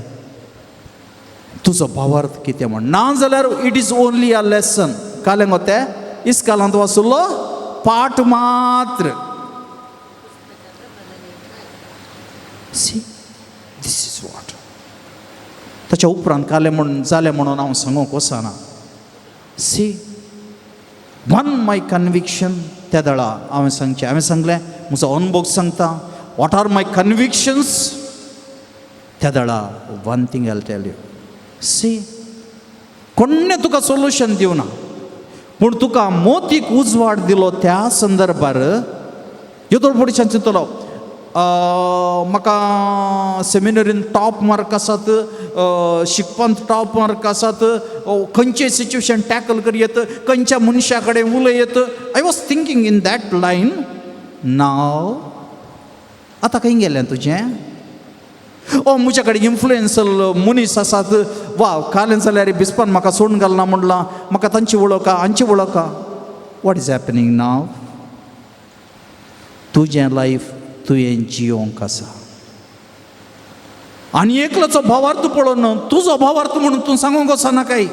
तुजो भावार्थ कितें म्हण. ना जाल्यार it is only a lesson. कालें गो तें इस्कालांत वाचलो पाठ मात्र. See, this is what. ताच्या उपरांत कालें म्हण जालें म्हणून हांव सांगूंक वचना. सी, वन my conviction त्या दळा हांवें सांगचें, हांवें सांगलें म्हजो अनुभव सांगता. What are my convictions त्या दळा one thing I tell you. See, कोणें तुका सोल्युशन दिवना पूण तुका मोतीक उजवाड दिलो त्या संदर्भार. येदोळ पडच्यान चिंतलो म्हाका सेमिनरीन टॉप मार्क आसात, शिकपांत टॉप मार्क आसात, खंयचें सिच्युएशन टॅकल करयेत, खंयच्या मनशा कडेन उलयत. I was thinking in that line. Now आतां खंय गेलें तुजें? ओ म्हज्या कडेन इन्फ्लुएन्सल मनीस आसात, वा कालें जाल्यार बिस्पान म्हाका सोडून घालना म्हणलां, म्हाका तांची वळखा हांची वळखा. What is happening now? तुजें लायफ तुवें जियोंक आसा आनी एकलोचो भावार्थ पळोवन तुजो भावार्थ म्हणून तूं सांगूंक वचना काय.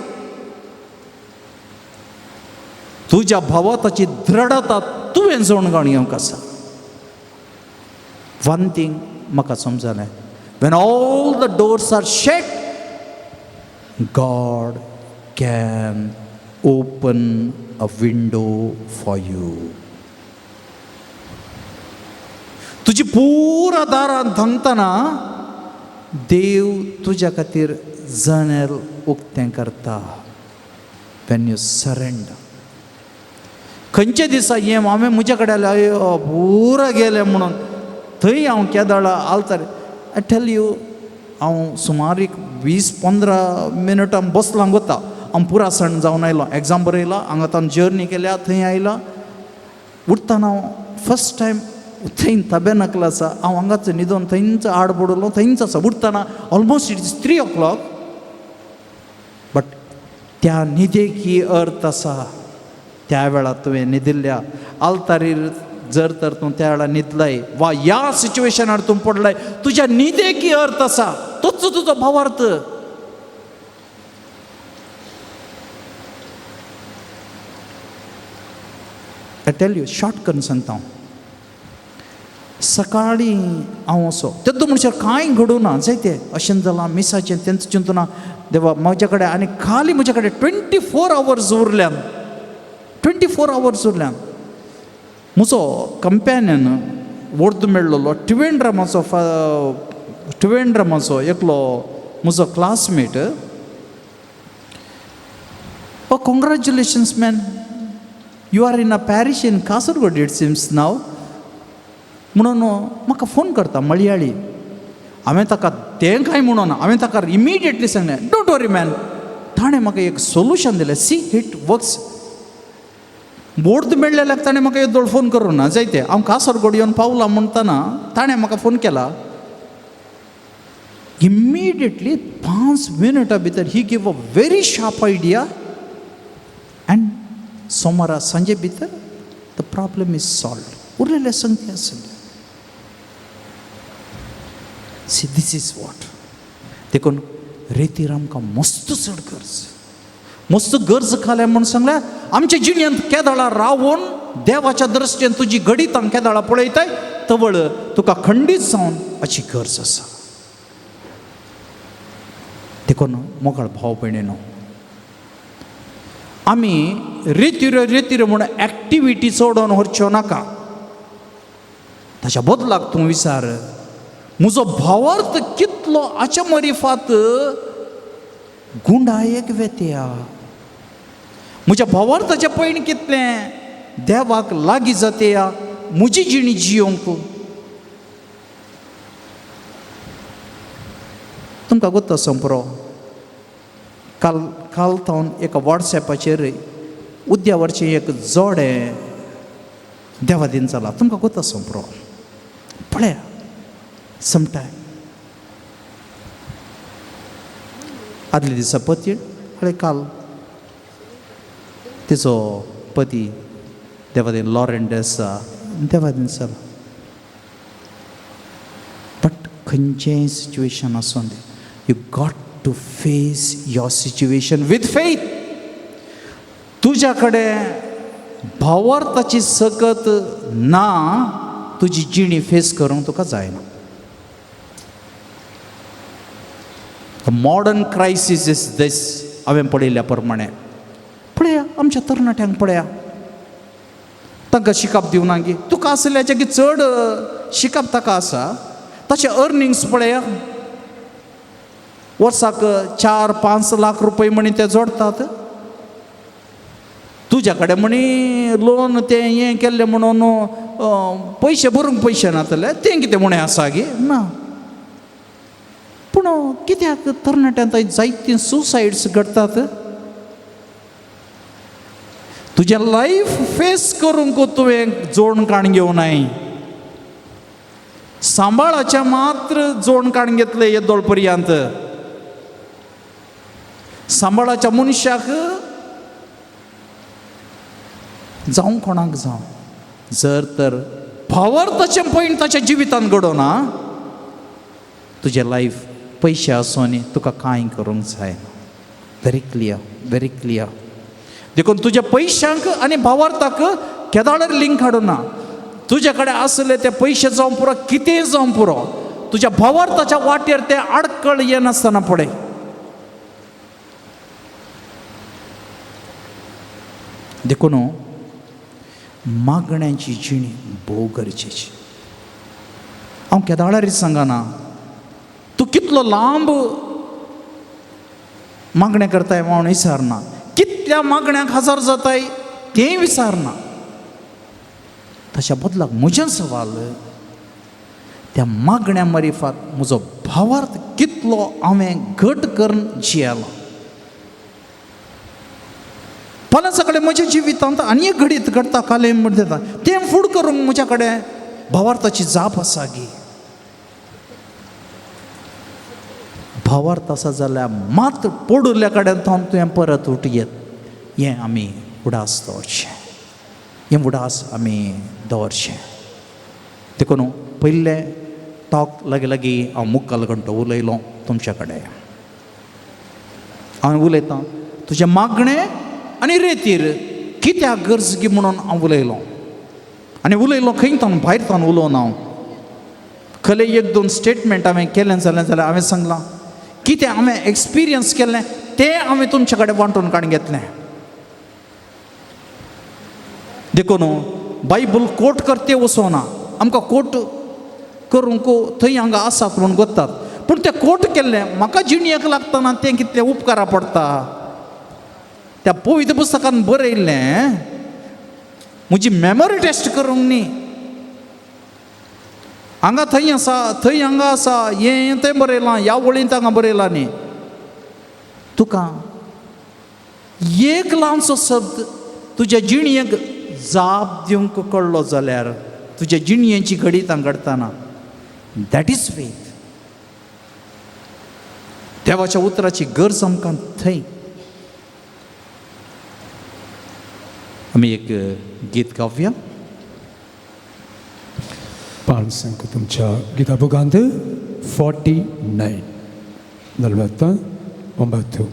तुज्या भावार्थाची दृढता तुवें जाणून घेवंक आसा. वन थिंग म्हाका समजलें, when all the doors are shut, God can open a window for you. तुजी पुरा दारां धांपतना देव तुज्या खातीर जनेल उक्तें करता. When you surrender. खंयच्या दिसा हें हांवें म्हज्या कडेन आयलें पुरा गेलें म्हणून थंय हांव केदळा आलतार. I tell you, हांव सुमार एक 20-15 मिनटां बसलां वता. हांव पुरा सण जावन आयलो, एग्जाम बरयला, हांगा तान जर्नी केल्या, थंय आयला. उठतना हांव फर्स्ट टायम थंय तबेनाकल आसा, हांव हांगाच न्हिदोन थंयच आड पडलो, थंयच आसा. उठतना almost it is 3 o'clock. But त्या न्हिदेकी अर्थ आसा. त्या वेळार तुवें न्हिदिल्ल्या आल्तारीर जर तर तूं त्या वेळार न्हिदलाय वा ह्या सिच्युएशनार तूं पडलाय, तुज्या न्हिदेकी अर्थ आसा, तोच तुजो भावार्थ. I tell you short करून सांगता हांव. सकाळीं हांव असो तेद्दो म्हणल्यार कांय घडूना जायते अशें जालां मिसाचें तेंच चिंतना देवा म्हज्या कडेन आनी खाली म्हज्या कडेन 24 आवर्स उरल्यान, 24 आवर्स उरल्यान. म्हजो कंपॅनियन वोर्द मेळ्ळो ट्रिवेंड्रमाचो, ट्रिवेंड्रमाचो एकलो म्हजो classmate. Oh congratulations man, you are in a parish in Kasaragod it seems now म्हणून म्हाका फोन करता मळयाळी. हांवें ताका तें कांय म्हणून हांवें ताका इमिडिएटली सांगलें don't worry man. ताणें म्हाका एक सोल्युशन दिलें. See it works. बोर्द मेळ्ळेल्याक ताणें म्हाका येदोळ फोन करूं ना जायते. हांव कासरगोड येवन पावला म्हणटना ताणें म्हाका फोन केला. इमिडिएटली 5 मिनटां भितर he give a very sharp idea and सोमारा सांजे भितर the problem is solved. उरलेले संगती आसले. See this is what. देखून रेतीर आमकां मस्त चड गरज, मस्त गरज खाल्या म्हूण सांगल्या आमच्या जिणेंत केदळा रावून देवाच्या दृश्टीन तुजी घडीत केदळा पळयताय तवळ तुका खंडीत जावन अशी गरज आसा. देखून मोगाळ भाव भयणीनो, आमी रेतिरो रेतिरो म्हूण एक्टिविटी चडोवन व्हरच्यो नाका. ताच्या बदलाक तूं विचार, म्हजो भावार्थ कितलो आच्या मरिफात गुंडायेक वेत्या, म्हज्या भावार्थाचें पयण कितलें देवाक लागीं जातया, म्हजी जिणी जियोंक. तुमकां गोत्ता संपरो काल काल थावन एका वॉट्सॅपाचेर उद्यावरचें एक जोडें देवादीन जाला. तुमकां गोत्ता संपरो पळया समटायम आदल्या दिसा पती आनी काल तिचो पती देवादीन लॉरेंट आसा देवादीन जाला. बट खंयचेंय सिच्युएशन आसूं दी, you got to face your situation with faith. तुज्या कडेन भावार्थाची सकत ना, तुजी जिणी फेस करूंक तुका जायना. The modern crisis is this. हांवें पळयल्या प्रमाणे पळया आमच्या तरणाट्यांक पळया, तांकां शिकप दिवना गी, तुका आसल्याचे की चड शिकप ताका आसा, ताचे अर्निंग्स पळया, वर्साक 4-5 लाख रुपये म्हणी ते जोडटात. तुज्या कडेन म्हणी लोन तें हें केल्लें म्हणून पयशे भरूंक पयशे नातले, तें कितें म्हणे आसा गी ना. पूण कित्याक तरणाट्यांत जायतीं सुसायड्स घडटात. तुजें लायफ फेस करूंक तुवें जोड काण घेवनाय, सांबाळाचें मात्र जोड काण घेतलें येदोळ पर्यंत. सांबाळाच्या मनशाक जावं कोणाक जावं, जर तर भावार्थाचें पॉयंट ताच्या जिवितांत घडोना, तुजें लायफ पयशे आसून तुका कांय करूंक जायना. Very clear, very clear. देखून तुज्या पयशांक आनी भावार्थाक केदाळार लिंक हाडुना. तुज्या कडेन आसले ते पयशे जावं पुरो, कितेंय जावं पुरो, तुज्या भावार्थाच्या वाटेर ते आडकळ येनासतना पळय. देखून मागण्यांची जिणी भोव गरजेची. हांव केदाळारीच सांगना तूं कितलो लांब मागणें करताय म्हूण विचारना, कितल्या मागण्यांक हजर जाताय तें विचारना. तशा बदलाक म्हजें सवाल, त्या मागण्या मरिफात म्हजो भावार्थ कितलो हांवें घट करून जियेला. फाल्यां सकाळीं म्हज्या जिवितांत आनी एक घडीत घडटा कालें म्हणटा तें फूड करूंक म्हज्या कडेन भावार्थाची जाप आसा गी. भावार्थ आसा जाल्यार मात पडुल्ल्या कडेन थावन तुवें परत उठ येत, हें आमी उडास दवरचें, हें उडास आमी दवरचें. देखून पयलें टॉक लागीं लागीं हांव मुक्काल घंटो उलयलो तुमच्या कडेन. हांव उलयतां तुजें मागणें आनी रेतीर कित्याक गरज गी म्हणून हांव उलयलो. आनी उलयलो खंय तावन भायर तावन उलोवन हांव खले एक दोन स्टेटमेंट हांवें केलें जालें जाल्यार हांवें सांगलां कितें हांवें एक्सपिरियन्स केल्लें तें हांवें तुमच्या कडेन वांटून काडून घेतलें. देखून बायबल कोट करते वचोना, आमकां कोट करूंक थंय हांगा आसात म्हूण गोत्तात, पूण तें कोट केल्लें म्हाका जिणयेक लागतना तें कितलें उपकारा पडटा. त्या पवित्र पुस्तकान बरयल्लें म्हजी मेमोरी टेस्ट करूंक न्ही, हांगा थंय आसा थंय हांगा आसा, हें थंय बरयलां, ह्या वळींत हांगा बरयलां न्ही. तुका एक ल्हानसो शब्द तुज्या जिणयेक जाप दिवंक कळ्ळो जाल्यार तुज्या जिणयेची घडीत घडटना, that is faith. देवाच्या उतराची गरज आमकां थंय. आमी एक गीत गावया. पांच अंक तुमच्या गीता बुकांत 49 49.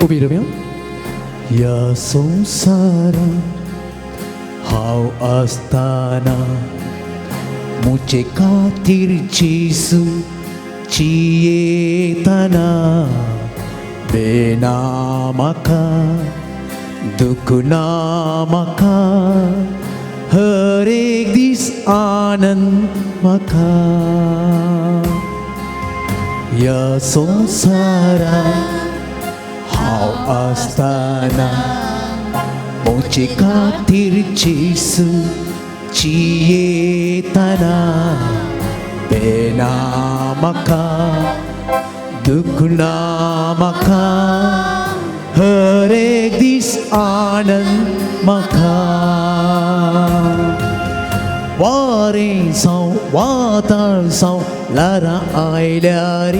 उबी रावया. ह्या संवसारांत हांव आसतना म्हजे खातीर जेजू जियेतना बेना म्हाका दुख ना म्हाका हर एक दीस आनंद म्हाका. ह्या संवसारांत हांव आसतना म्हजे खातीर जेजू जियेतना बेना म्हाका दुख ना म्हाका हर एक दीस आनंद म्हाका. वारें जावं वादळ जावं ल्हारां आयल्यार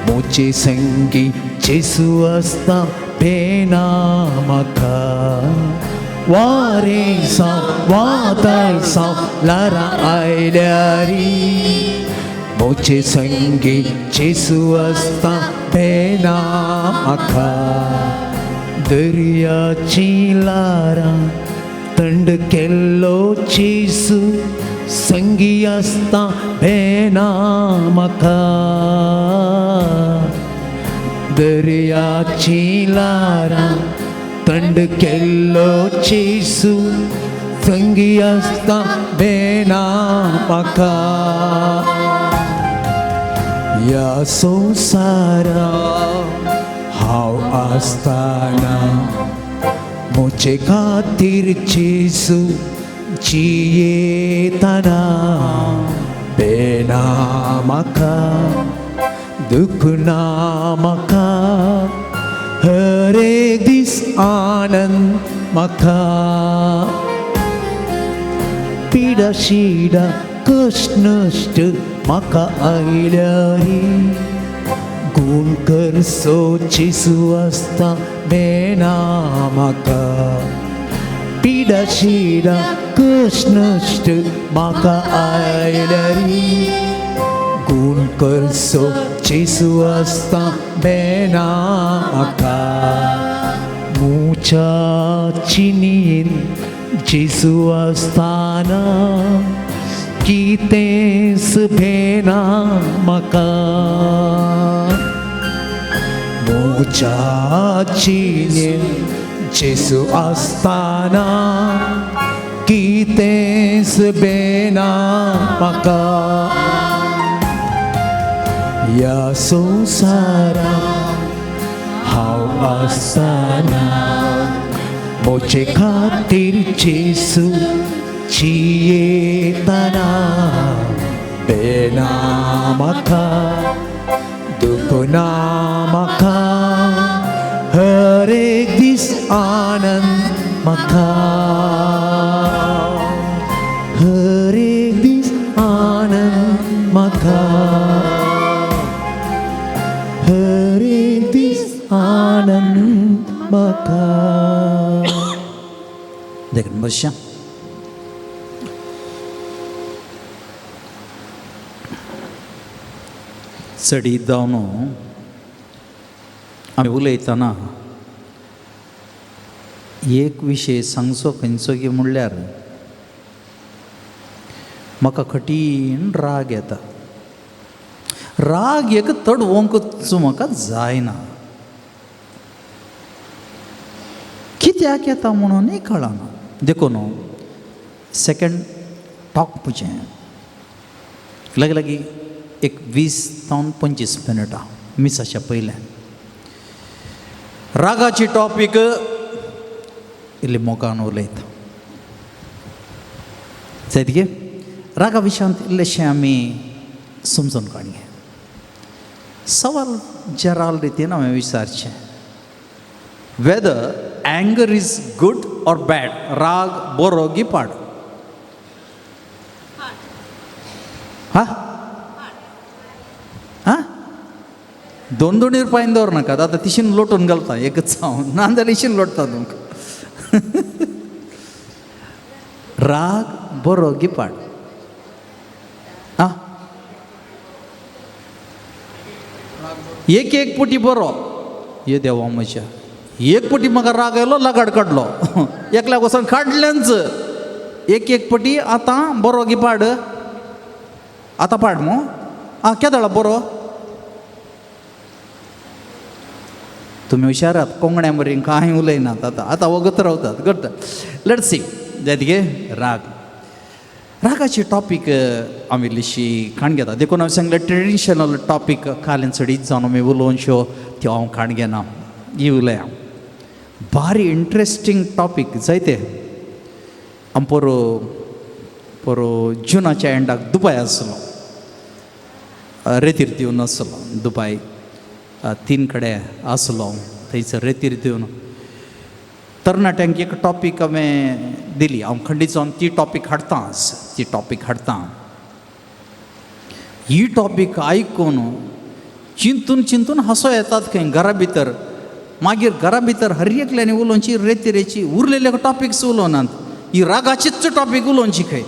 म्हजे संगी जेजू आसता बेना म्हाका. वारें जावं वादळ जावं ल्हारां आयल्यार म्हजे संगी जेजू आसता बेना म्हाका. दर्याची ल्हारां थंड केल्लो जेजू संगी आसता बेना म्हाका. दर्याची ल्हारां थंड केल्लो जेजू संगी आसता बेना म्हाका. ह्या संवसारांत हांव आसतना म्हजे खातीर जेजू जियेतना बेना म्हाका दुख ना म्हाका हर एक दीस आनंद म्हाका. पिडा शिडा कश्ट नश्ट म्हाका आयल्यार गुण करसो जेजू आसता बेना म्हाका. पिडा शिडा कश्ट नश्ट म्हाका आयल्यार गुण करसो जेजू आसता बेना म्हाका. म्हज्या चिनीन जेजू आसतना कितेंच भेना म्हाका. म्हज्या चिनीन जेजू आसतना कितेंच भेना म्हाका. ह्या संवसारांत हांव आसतना म्हजे खातीर जेजू जियेतना बेना म्हाका दुख ना म्हाका हर एक दीस आनंद म्हाका. हर एक दीस आनंद म्हाका. हर एक दीस आनंद म्हाका. देखून बसया. चडीत जावन आमी उलयतना एक विशय सांगचो खंयचो की म्हणल्यार म्हाका कठीण राग येता. राग एक तडवंकच म्हाका जायना. कित्याक येता म्हणूनय कळना. देखून सेकंड टॉक म्हजें लागीं लागीं एक 20 जावन 25 मिनटां मिसाच्या पयलें रागाची टॉपीक इल्ली मोगान उलयता जायत गे. रागा विशयांत इल्लेशें आमी समजून काडया. सवाल जराल रितीन हांवें विचारचें, whether anger is good or bad. राग बरो गी पाड? हा हा दोन दोन रुपयान दवर नाकात आतां, तिशीन लोटून घालता एकच हांव, ना जाल्यार इशीन लोटता तुमकां. राग बरो गी पाड? आं, एक एक पुटी बरो. ये देवा म्हज्या, एक पटी म्हाका राग आयलो, लगाड काडलो, एकल्याक वचोन काडलेंच. एक एक पटी आतां बरो गी पाड? आतां पाड मू? आं, केदळा बरो? तुमी हुशारात, कोंगण्या मरीन कांय उलयनात आतां, आतां वगत रावतात. करता let's see जायत गे. राग, रागाची टॉपीक हांव इल्लीशी काण घेता. देखून हांवें सांगलें ट्रेडिशनल टॉपीक काल्यान चडीत जावन आमी उलोवनश्यो त्यो हांव काण घेना. ही उलया भारी इंट्रस्टींग टॉपीक जायते. हांव पोरो पोरो जुनाच्या एंडाक दुबाय आसलो, रेतीर दिवन आसलो. दुबाय तीन कडेन आसलो, थंयसर रेतीर दिवन तरणाट्यांक एक टॉपीक हांवें दिली. हांव खंडीत जावन ती टॉपीक हाडटा, ती टॉपीक हाडटा. ही टॉपीक आयकून चिंतून चिंतून हांसो येतात खंय घरा भितर. मागीर घरा भितर हर एकल्यानी उलोवची रेतिरेची उरलेले टॉपिक्स उलोवनात, ही रागाचीच टॉपीक उलोवची खंय.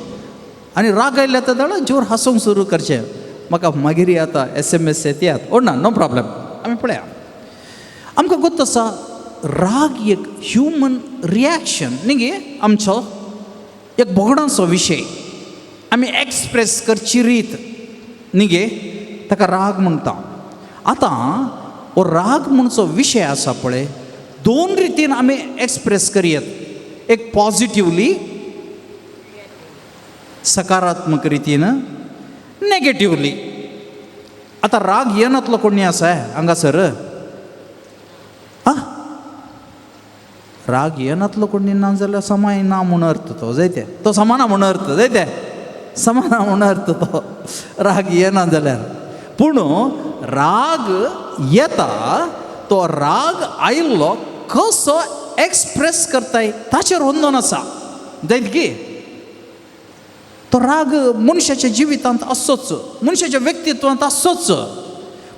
आनी राग आयल्या तेदळा जोर हांसूंक सुरू करचें. म्हाका मागीर आतां SMS येतात, ओ ना, नो प्रॉब्लम. आमी पळया, आमकां गोत्त आसा राग एक ह्युमन रिएक्शन न्ही गे, आमचो एक भोगणाचो विशय, आमी एक्सप्रेस करची रीत न्ही गे, ताका राग म्हणटा. आतां हो राग म्हणचो विशय आसा पळय, दोन रितीन आमी एक्सप्रेस करयत. एक पॉजिटिवली, सकारात्मक रितीन, नेगेटिवली. आतां राग येनातलो कोणी आसा हांगासर? आं, राग येनातलो कोणी ना जाल्यार समाय ना म्हूण अर्थ तो जायते, तो समाना म्हूण अर्थ जायते, समाना म्हूण अर्थ तो राग येना जाल्यार. पूण राग येता तो राग आयिल्लो कसो एक्सप्रेस करताय ताचेर वंदोन आसा जायत की. तो राग मनशाच्या जिवितांत आसचोच, मनशाच्या व्यक्तित्वांत आसचोच.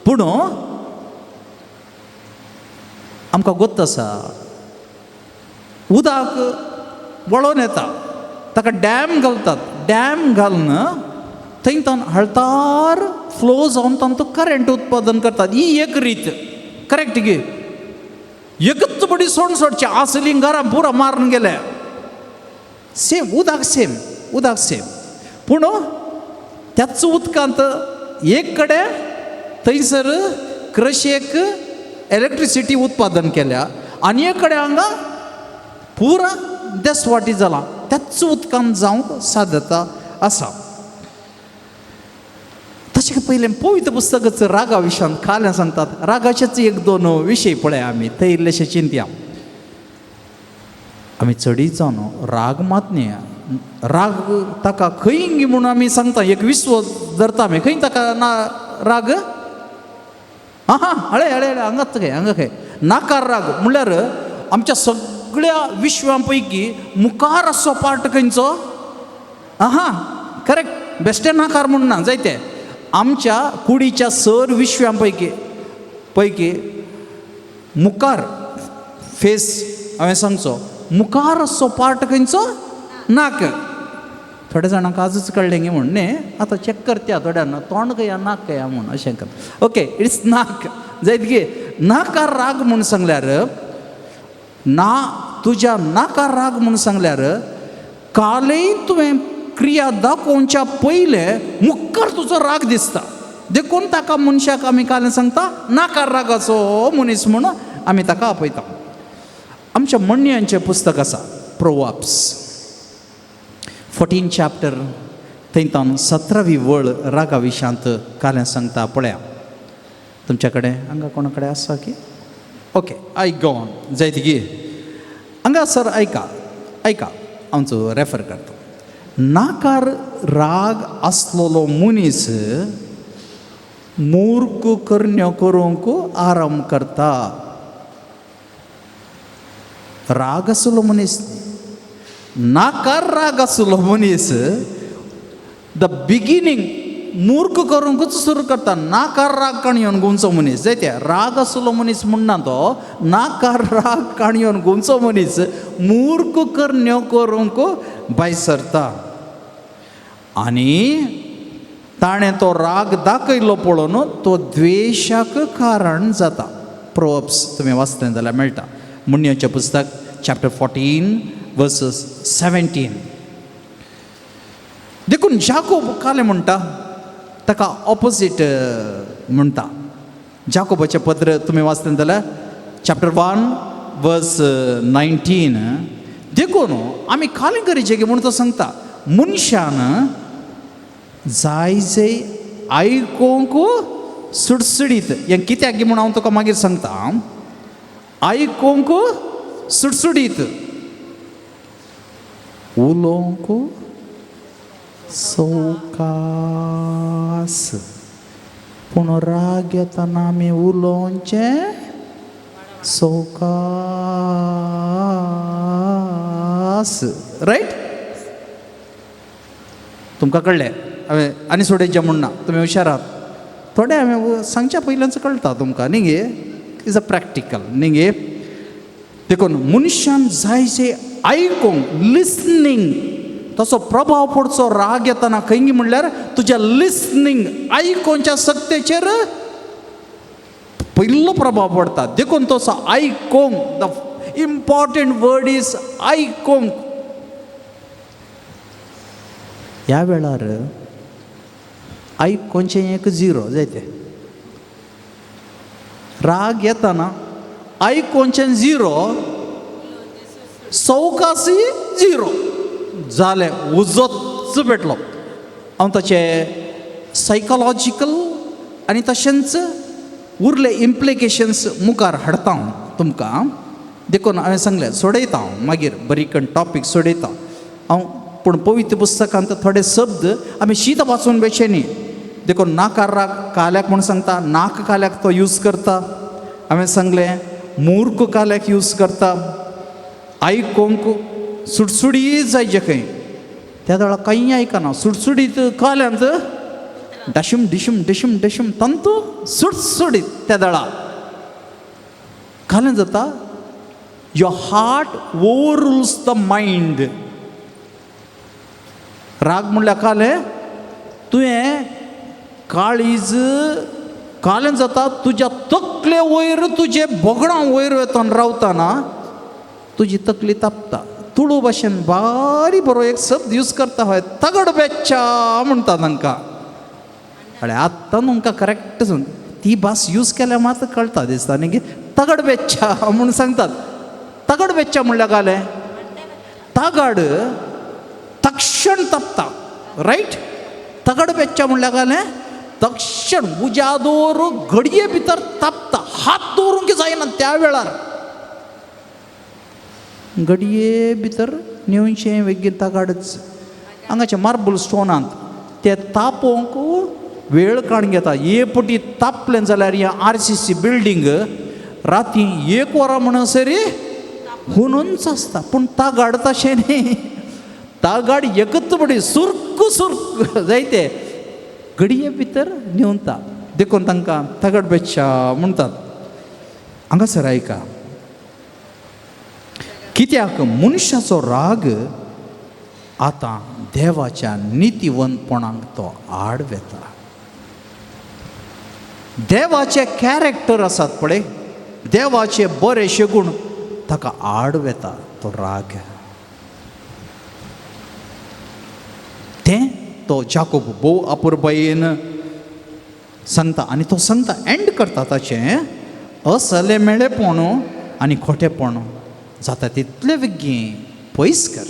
पूण आमकां गोत्त आसा उदक वळोन येता, ताका डॅम घालतात. डॅम घालून थंय तान हळतार फ्लो जावन तांचो करंट उत्पादन करतात. ही एक रीत करेक्ट गे. एकच बडी सोड सोडचे आसली घरां पुरा मारून गेले. सेम उदक, सेम उदक सेम. पूण त्याच उदकांत एक कडेन थंयसर क्रशेक इलेक्ट्रिसिटी उत्पादन केल्या आनी एक कडेन हांगा पुरा देसवाटी जाला. त्याच उदकांत जावंक साध्यता आसा. तशें पयलें पवित्र पुस्तकाचो रागा विशयान काल्यां सांगतात. रागाचेच एक दोन विशय पळय आमी थंय इल्लेशे चिंतया. आमी चडीत जावन राग मात न्ही, राग ताका खंय म्हणून आमी सांगता, एक विश्व धरता आमी खंय ताका ना राग. आं हां, हळे हळे हळे हांगाच खंय, हांगा खंय नाकार राग म्हणल्यार आमच्या सगळ्या विश्वां पैकी मुखार आसचो पार्ट खंयचो? आं हां, करेक्ट, बेश्टे नाकार म्हूण ना जायते. आमच्या कुडीच्या सर विश्वां पैकी पैकी मुखार फेस हांवें सांगचो, मुखार आसचो पार्ट खंयचो? नाक. थोड्या जाणांक आजूच कळ्ळें गे म्हूण न्ही, आतां चॅक करता थोड्यांना तोंड खंय नाक खंय म्हूण अशें कर. ओके, it's नाक जायत गे. नाकार राग म्हूण सांगल्यार ना, तुज्या नाकार राग म्हूण सांगल्यार कालय तुवें क्रिया दाखोवच्या पयलें मुखार तुजो राग दिसता. देखून ताका मनशाक आमी काल सांगता नाकार रागाचो मनीस म्हूण आमी ताका आपयता. आमच्या म्हणण्यांचें पुस्तक आसा प्रोवाप्स 14 चॅप्टर, थंय तावन 17वी वळ रागा विशयांत काल्यां सांगता पळया. तुमच्या कडेन हांगा कोणा कडेन आसा की? ओके I gone जायत गी. हांगासर आयका आयका, आमचो रेफर करता. नाकार राग आसलेलो मनीस मूर्ख करण्यो करूंक आराम करता. राग आसलो मनीस, नाकार राग आसलो मनीस the beginning मूर्ख करूंकूच सुरू करता. नाकार राग काणयोन गुंचो मनीस जायते राग आसलो मनीस म्हणना तो, नाकार राग काणयोन गुंचो मनीस मूर्ख करण्यो करूंक भायर सरता. आनी ताणें तो राग दाखयलो पळोवन तो द्वेशाक कारण जाता. प्रोवर्ब्स तुमी वाचलें जाल्यार मेळटा, म्हणण्याचें पुस्तक चॅप्टर 14 वर्सस 17. देखून जाकोब कालें म्हणटा, ताका ऑपोजीट म्हणटा. जाकोबाचें पत्र तुमी वाचलें जाल्यार चॅप्टर 1 वर्स 19. देखून आमी कालें करीचें की म्हूण तो सांगता, मनशान जाय जय आयकोंक सुडसुडीत. हें कित्याक म्हूण हांव तुका मागीर सांगता. आयकोंक सुडसुडीत, उलोवंक सवकास. पूण राग येतना आमी उलोवचें सवकास, रायट? तुमकां कळ्ळें? हांवें आनी सोडयचें म्हूण ना, तुमी हुशार आहात. थोडे हांवें सांगच्या पयल्याच कळटा तुमकां न्ही गे, is a practical न्ही गे. देखून मनशान जाय जे आयकूंक, लिसनींग, तसो प्रभाव पडचो राग येतना खंय म्हणल्यार तुज्या लिसनींग आयकोंच्या सक्तेचेर पयलो प्रभाव पडटा. देखून तसो आयकोंक, the important word is आयकोंक. ह्या वेळार आयकोंचें एक झिरो जायते. राग येतना आयकोंचें झिरो, सवकासी झिरो जालें, उजोच पेटलो. हांव ताचें सायकोलॉजिकल आनी तशेंच उरले इम्प्लिकेशन्स मुखार हाडटा हांव तुमकां. देखून हांवें सांगलें सोडयता हांव मागीर बरीकण टॉपीक सोडयता हांव. पूण पवित्र पुस्तकांत थोडे शब्द आमी शीत वाचून बेचे न्ही. देखून नाकार राग काल्याक म्हूण सांगता, नाक काल्याक तो यूज करता. हांवें सांगलें मूर्ख काल्याक यूज करता. आयकोंक सुडसुडी जायचे खंय, त्या वेळार कांय आयकना. सुडसुडीत काल्यांत डशूम डिशूम डिशूम डिशूम तंतू सुडसुडीत त्या दळा कालें जाता. Your heart overrules the mind. राग म्हणल्यार कालें तुवें काळीज कालें जाता, तुज्या तकले वयर तुजे बोगडां वयर वतना रावतना तुजी तकली तापता. तुळू भाशेन बारी बरो एक शब्द यूज करता हय, तगड बेच्चा म्हणटा तांकां. कळ्ळें आत्तां तुमकां करेक्ट ती भास यूज केल्यार मात कळटा दिसता न्ही. तगड बेच्चा म्हूण सांगतात. तगड बेच्चा म्हणल्यार कालें तागाड तक्षण तापता, रायट? तगड बेच्चा म्हणल्यार कालें तक्षण उज्या दवर घडये भितर तापता, हात दवरूंक जायना त्या वेळार. घडये भितर नेवचें वेगीन तागाडच. हांगाचे मार्बल स्टोनांत ते तापोवंक वेळ काडून घेता. एक पटी तापलें जाल्यार हें आरसीसी बिल्डींग राती 1 वरां म्हणसर हुनूच आसता. पूण तागाड तशें न्ही, तागाड एकच पटी सुर्क सुर्क जायते घडये भितर न्हिवता. देखून तांकां तगड बेच्चा म्हणटात. हांगासर आयका, कित्याक मनशाचो राग आतां देवाच्या नितीवंतपणाक तो आड वेता. देवाचे कॅरेक्टर आसात पळय, देवाचे बरे शेगूण ताका आड वेता तो राग. तें तो जाकोब भोव अपुरबायेन सांगता आनी तो सांगता एंड करता ताचें असलें मेळेपण आनी खोटेपण जाता तितले बेगीन पयस कर.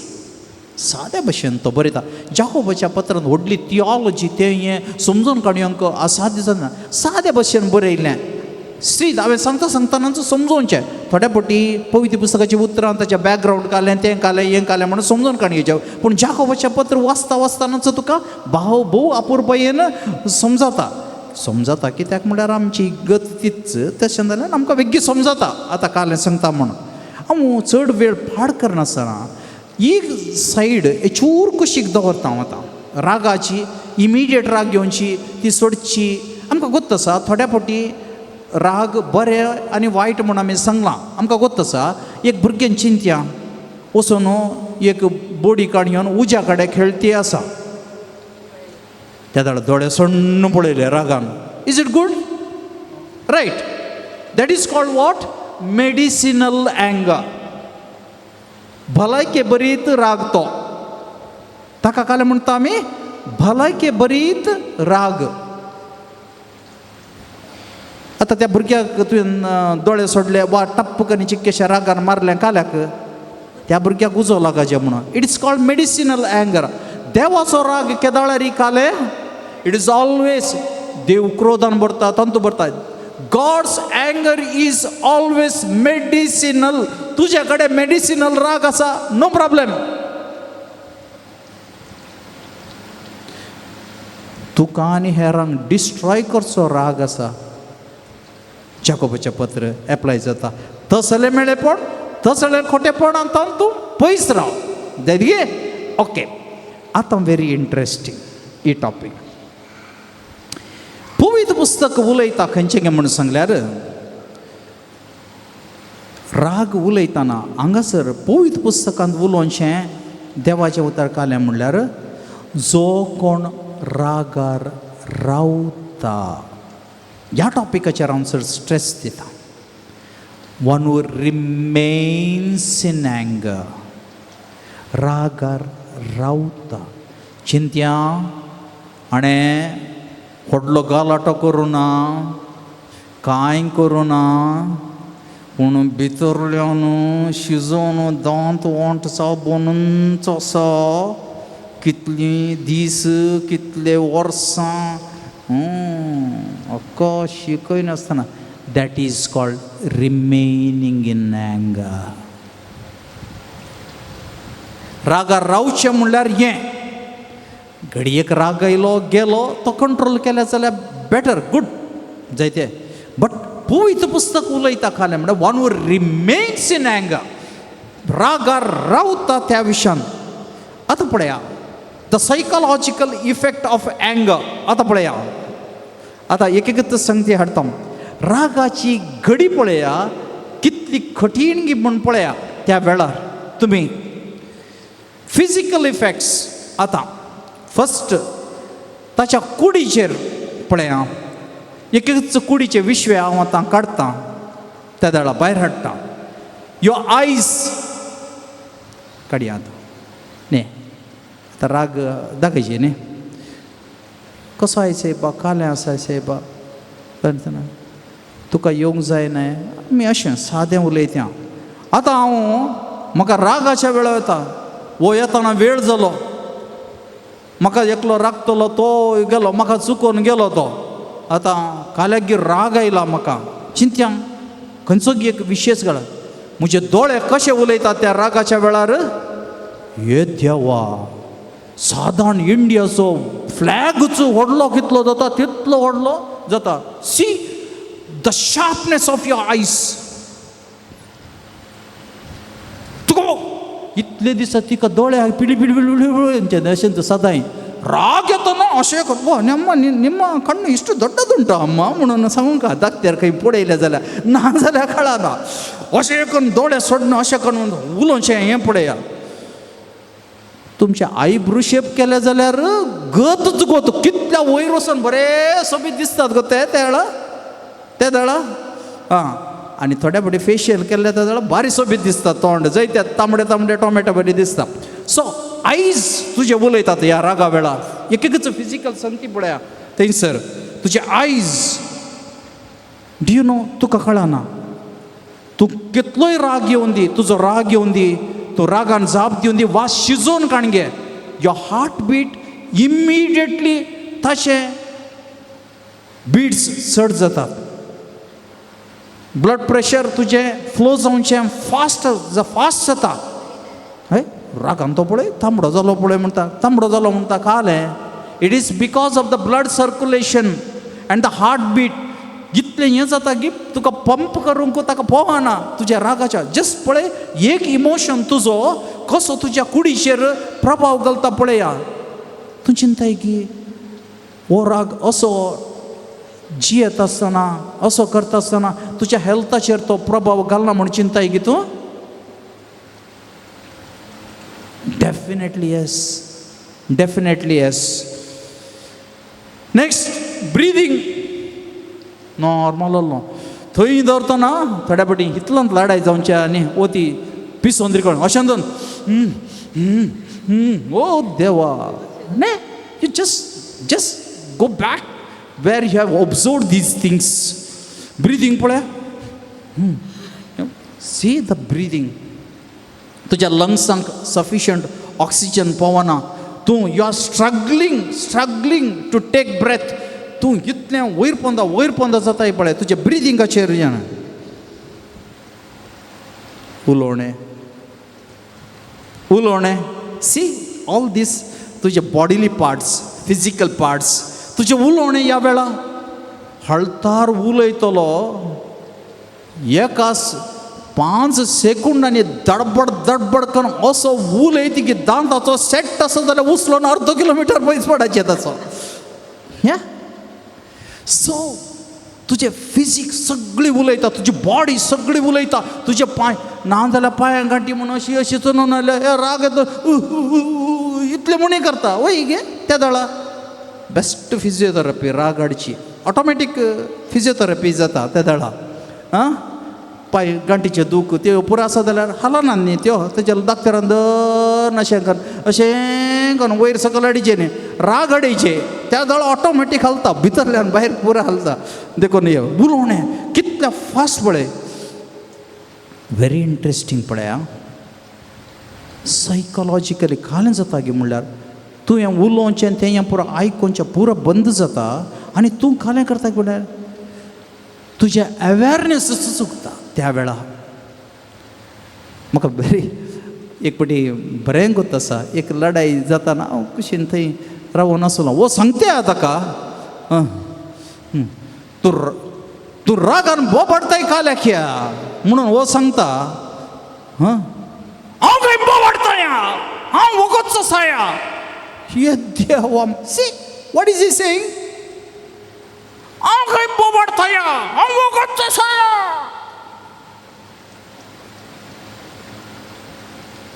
साद्या भशेन तो बरयता. जाकोबाच्या पत्रान व्हडली थियोलॉजी तें हें समजून काडूंक असाध्य जाना. साद्या भशेन बरयलें. सी हांवें सांगता सांगतानाच समजोवचें थोड्या फावटी पवित्र पुस्तकाची उतरां ताच्या बॅकग्रावंड काडलें तें काडलें हें काडलें म्हणून समजून काडून घेवचें. पूण जाकोबाचें पत्र वाचता वाचतानाच तुका भाव भोव अपुरबायेन समजता. समजता कित्याक म्हणल्यार आमची गत तीच तशें जाल्यार आमकां वेगळी समजता. आतां कालें सांगता म्हणून हांव चड वेळ पाड करनासतना एक सायड चूर कुशीक दवरता हांव. आतां रागाची इमिडिएट राग घेवची ती सोडची आमकां गोत्त आसा. थोड्या फावटी राग बरें आनी वायट म्हूण आमी सांगलां, आमकां गोत्त आसा. एक भुरगें चिंतया वचून एक बोडी काडून उज्या कडेन खेळती आसा, त्या दाळ दोळे सण्ण पळयले रागान. Is it good? Right. That is called what? Medicinal anger. भलायके बरीत राग तो, ताका कालें म्हणटा आमी भलायके बरीत राग. आतां त्या भुरग्याक तुवें दोळे सोडले वा टप्प कनी चिक्केशा रागान मारलें काल्याक, त्या भुरग्याक उजो लागाचे म्हणून. It is called medicinal anger. देवाचो राग केदाळारी काले, it is always देव क्रोधान भरता तंतू भरता. God's anger is always medicinal. तुजे कडेन मेडिसिनल राग आसा, नो प्रॉब्लेम. तुका आनी हेरांक डिस्ट्रॉय करचो राग आसा, जाकोबाचें पत्र एप्लाय जाता. तसलें मेळेपण तसलें खोटेपण आतां तूं पयस राव जायत. ओके, आतां व्हेरी इंट्रस्टींग ही टॉपीक. पवित्र पुस्तक उलयता खंयचें गे म्हणून सांगल्यार राग उलयतना हांगासर पवित्र पुस्तकांत उलोवचें देवाचें उतर कालें म्हणल्यार जो कोण रागार रावता, ह्या टॉपिकाचेर हांव चड स्ट्रेस दिता. One who remains in anger, रागार रावता. चिंत्या हाणें व्हडलो गालाटो करुना, कांय करुना, पूण भितरल्यान शिजोवन दांत वोंट चाबोनूच आसा. कितली दीस कितले वर्सां अक्का शिकयनासतना. That is called remaining in anger. रागार रावचें म्हणल्यार हें, घडयेक राग आयलो गेलो तो कंट्रोल केल्या जाल्यार बेटर, गूड जायते. बट पवित्र पुस्तक उलयता खालें म्हणल्यार one who remains in anger, रागार रावता त्या विशयान. आतां पळया the psychological effect of anger. आतां पळया, आतां एक एकच संगती हाडटा. रागाची घडी पळया कितली कठीण गी म्हूण पळया. त्या वेळार तुमी फिजिकल इफेक्ट्स आतां फस्ट ताच्या कुडीचेर पळया. एक एकच कुडीचे विश्वे हांव आतां काडटा, त्या वेळा भायर हाडटा. Your eyes काडया आतां न्ही. आतां राग दाखयचे न्ही, कसो आय सायबा, कालें आसा सायबा, तुका येवंक जाय न्हय. आमी अशें सादें उलयता. आतां हांव म्हाका रागाच्या वेळार येता, वो येतना वेळ जालो, म्हाका एकलो रागतलो तो गेलो, म्हाका चुकोवन गेलो तो. आतां काल्याक राग आयला म्हाका, चिंत्या खंयचो एक विशेश घाला. म्हजे दोळे कशे उलयतात त्या रागाच्या वेळार, हे देवा, सादारण इंडियाचो फ्लॅगूच व्हडलो कितलो जाता तितलो व्हडलो जाता. See the sharpness of your eyes. तुका इतले दिसा तिका दोळे पिळी पिळी पिळी पिळी अशें सदांय राग येता ना अशें वा निम्मा निम्मा कण्णु इश्ट ದೊಡ್ಡದುಂಟು ಅಮ್ಮ म्हणून सांगूंक दाक्तेर खंय पळयलें जाल्यार ना जाल्यार कळना. अशें करून दोळे सोडून अशें करून उलोवचें हें पळया. तुमचे आयब्रो शेप केले जाल्यार गतच गोत कितल्या वयर वचून बरें सोबीत दिसतात गो ते तेळा ते दळा. आं, आनी थोड्या फावटी फेशियल केल्ले ते जाल्यार बारी सोबीत दिसता तोंड, जंय ते तांबडे तांबडे टोमॅटो बरी दिसता. सो आयज तुजे उलयतात ह्या रागा वेळार. एक एकच फिजिकल संगती पळया थंयसर तुजे आयज. Do you know, तुका कळना, तूं कितलोय राग येवन दी, तुजो राग येवन दी, तूं रागान जाप दिवन दी वा शिजोवन काण घे, your heart beat immediately ताचे बीट्स चड जातात. ब्लड प्रेशर तुजें फ्लो जावचें फास्ट फास्ट जाता. हय, रागान तो पळय तांबडो जालो पळय म्हणटा, तांबडो जालो म्हणटा, कालें. It is because of the blood circulation and the heart beat. इतलें हें जाता की तुका पंप करूंक ताका पोवना तुज्या रागाच्या. जस्ट पळय एक इमोशन तुजो कसो तुज्या कुडीचेर प्रभाव घालता पळया. तूं चिंताय की हो राग असो जियेत आसतना असो करता आसतना तुज्या हेल्थाचेर तो प्रभाव घालना म्हूण चिंताय की तूं? Definitely yes, definitely yes. Next, breathing normal आसलो थंय दवरतना थोड्या फावटी इतलोच लडाय जावचे आनी ओती पिसोन रिकोण अशें दोन ओ देवा न्ही. You just go back where you have observe these things. Breathing पळय, सी the breathing. तुज्या लंग्सांक सफिशंट ऑक्सिजन पावना, तूं you are struggling to take breath. तूं इतलें वयर पोंदा वयर पोंदा जाताय पळय तुज्या ब्रिदिंगाचेर. उलोवणें उलोवणें, सी ऑल these तुजे बॉडिली पार्ट्स, फिजिकल पार्ट्स. तुजें उलोवणें ह्या वेळा हळतार उलयतलो एकास 5 सेकंड आनी दडबड दडबड करून असो उलयती की दांताचो सेट आसा जाल्यार उचलोन अर्दो किलोमिटर पयस पडाचें ताचो. या सो तुजें फिजीक सगळी उलयता, तुजी बॉडी सगळी उलयता. तुजे पांय ना जाल्यार पांयां गांठी म्हणून अशी अशी चलून जाल्यार राग येता इतले म्हणी करता वय गे. त्या दळा बेस्ट फिजियोथेरपी राग हाडची, ऑटोमॅटीक फिजियोथेरपी जाता त्या दळा. आं, पांय गांठीचें दूख त्यो पुरो आसा जाल्यार हालना न्ही त्यो, तेज्या डाक्टरान दर अशें कर अशें करून वयर सकयल हाडचें न्ही, राग हाडयचे त्या दळ ऑटोमॅटीक हालता, भितरल्यान भायर पुरो हालता. देखून हें उलोवणें कितलें फास्ट पळय, व्हेरी इंट्रस्टींग पळय. आं, सायकोलॉजिकली कालें जाता गी म्हणल्यार तूं हें उलोवचें तें हें पुरो आयकोवचें पुरो बंद जाता आनी तूं कालें करता म्हणल्यार तुजें अवेरनेस चुकता त्या वेळा. म्हाका बरी एक फावटी बरें गोत आसा, एक लडाई जाताना हांव कुशीन थंय रावून आसलो. वो सांगते ताका, तूं तूं रागान बोबाडताय काल्याख्या म्हणून वो सांगता. हां, हांव खंय बोबाडताय, हांव वोगोच आसा. हे देवा, see what is he saying? हांव खंय बोबाडताय, हांव वोगोच आसा.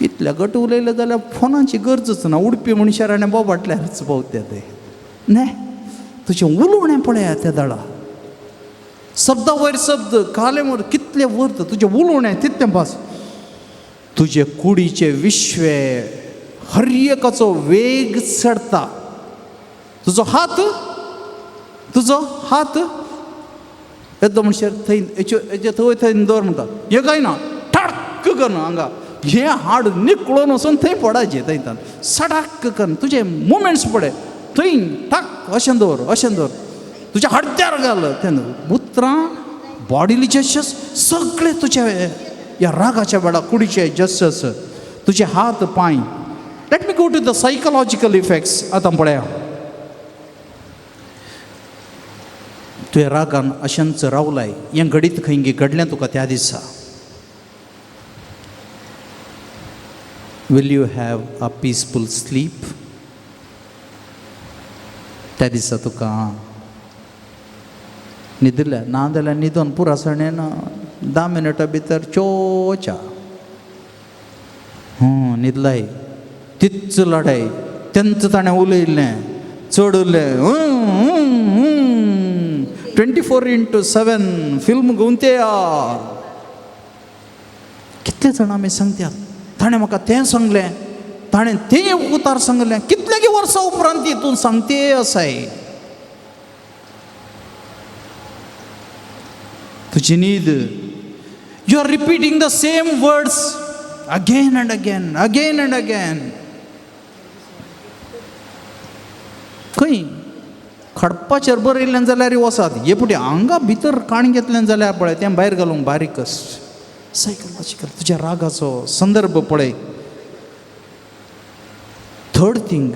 इतल्या गट उलयलें जाल्यार फोनाची गरजच ना, उडपी मनशां बोबाटल्यारच पावता ते. न्ही, तुजें उलोवणें पळया त्या दळा, शब्दा वयर शब्द काले वयर कितले वर्त तुजें उलोवणें तितलें भास. तुजे कुडीचे विश्वे हर एकाचो वेग चडता. तुजो हात, तुजो हात येदो म्हणसर थंय हेचे थंय थंय दवर म्हणटा, हें कांय ना, ठाक करून हांगा हें हाड निकळून वचून थंय पडायचें, थंय सडाक करून तुजे मुवमेंट्स पळय थंय ठाक अशें दवर अशें दवर, तुज्या हड्ड्यार घाल तें उतरां बॉडीली जेस्चर्स सगळे तुज्या ह्या रागाच्या वेळा कुडीचे जेस्चर्स, तुजे हात पांय. Let me go to the psychological effects. आतां पळया, तुवें रागान अशेंच रावलाय, हें घडीत खंय घडलें तुका त्या दिसा. Will you have a peaceful sleep? त्या दिसा तुका न्हिदलें ना जाल्यार न्हिदोन पुरासणेन 10 मिनटां भितर चोच्या न्हिदलाय, तीच लडाय, तेंच ताणें उलयलें चड उरलें 24x7 फिल्म गुंते. कितले जाण आमी सांगतात ताणें म्हाका तें सांगलें, ताणें तें उतार सांगलें, कितले की वर्सां उपरांत तूं सांगते आसाय. तुजी न्हीद, you are repeating the same words again and again, again and again. खंय खडपाचेर बरयल्लें जाल्यार वसात हे पुटी हांगा भितर काण घेतलें जाल्यार पळय तें भायर घालूंक बारीक कश्ट. सायकोलॉजिकल तुज्या रागाचो संदर्भ पळय. थर्ड थिंग,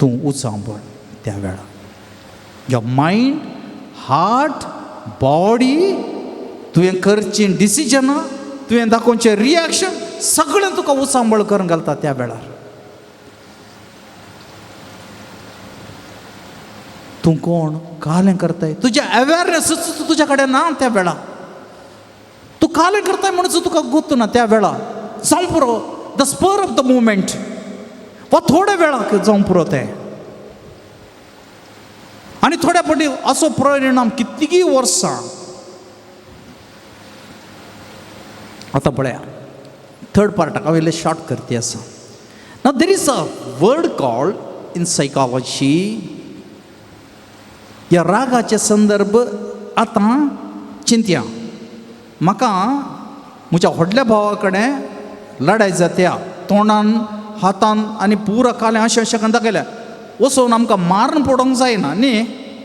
तूं उचांबळ त्या वेळार. Your mind, heart, body, तुवें करचीं डिसिजनां, तुवें दाखोवचें रिएक्शन सगळें तुका उचांबळ करून घालता त्या वेळार. तूं कोण कालें करताय तुजें अवेरनेसूच तुज्या कडेन ना त्या वेळार. तूं कालें करताय म्हणून तुका गोत्तू ना त्या वेळार. जावं पुरो the spur of the moment वा थोड्या वेळाक जावं पुरो तें. आनी थोड्या फावटी असो परिणाम कितलीं वर्सां. आतां पळया थर्ड पार्टाक हांव इल्लें शॉर्ट करती आसा. Now there is a word called in psychology. ह्या रागाचे संदर्भ आतां चिंतया. म्हाका म्हज्या व्हडल्या भावा कडेन लडाय जात्या, तोंडान हातान आनी पुरा कालें अशें अशें करून दाखयल्या. वचून आमकां मारून पडोवंक जायना न्ही,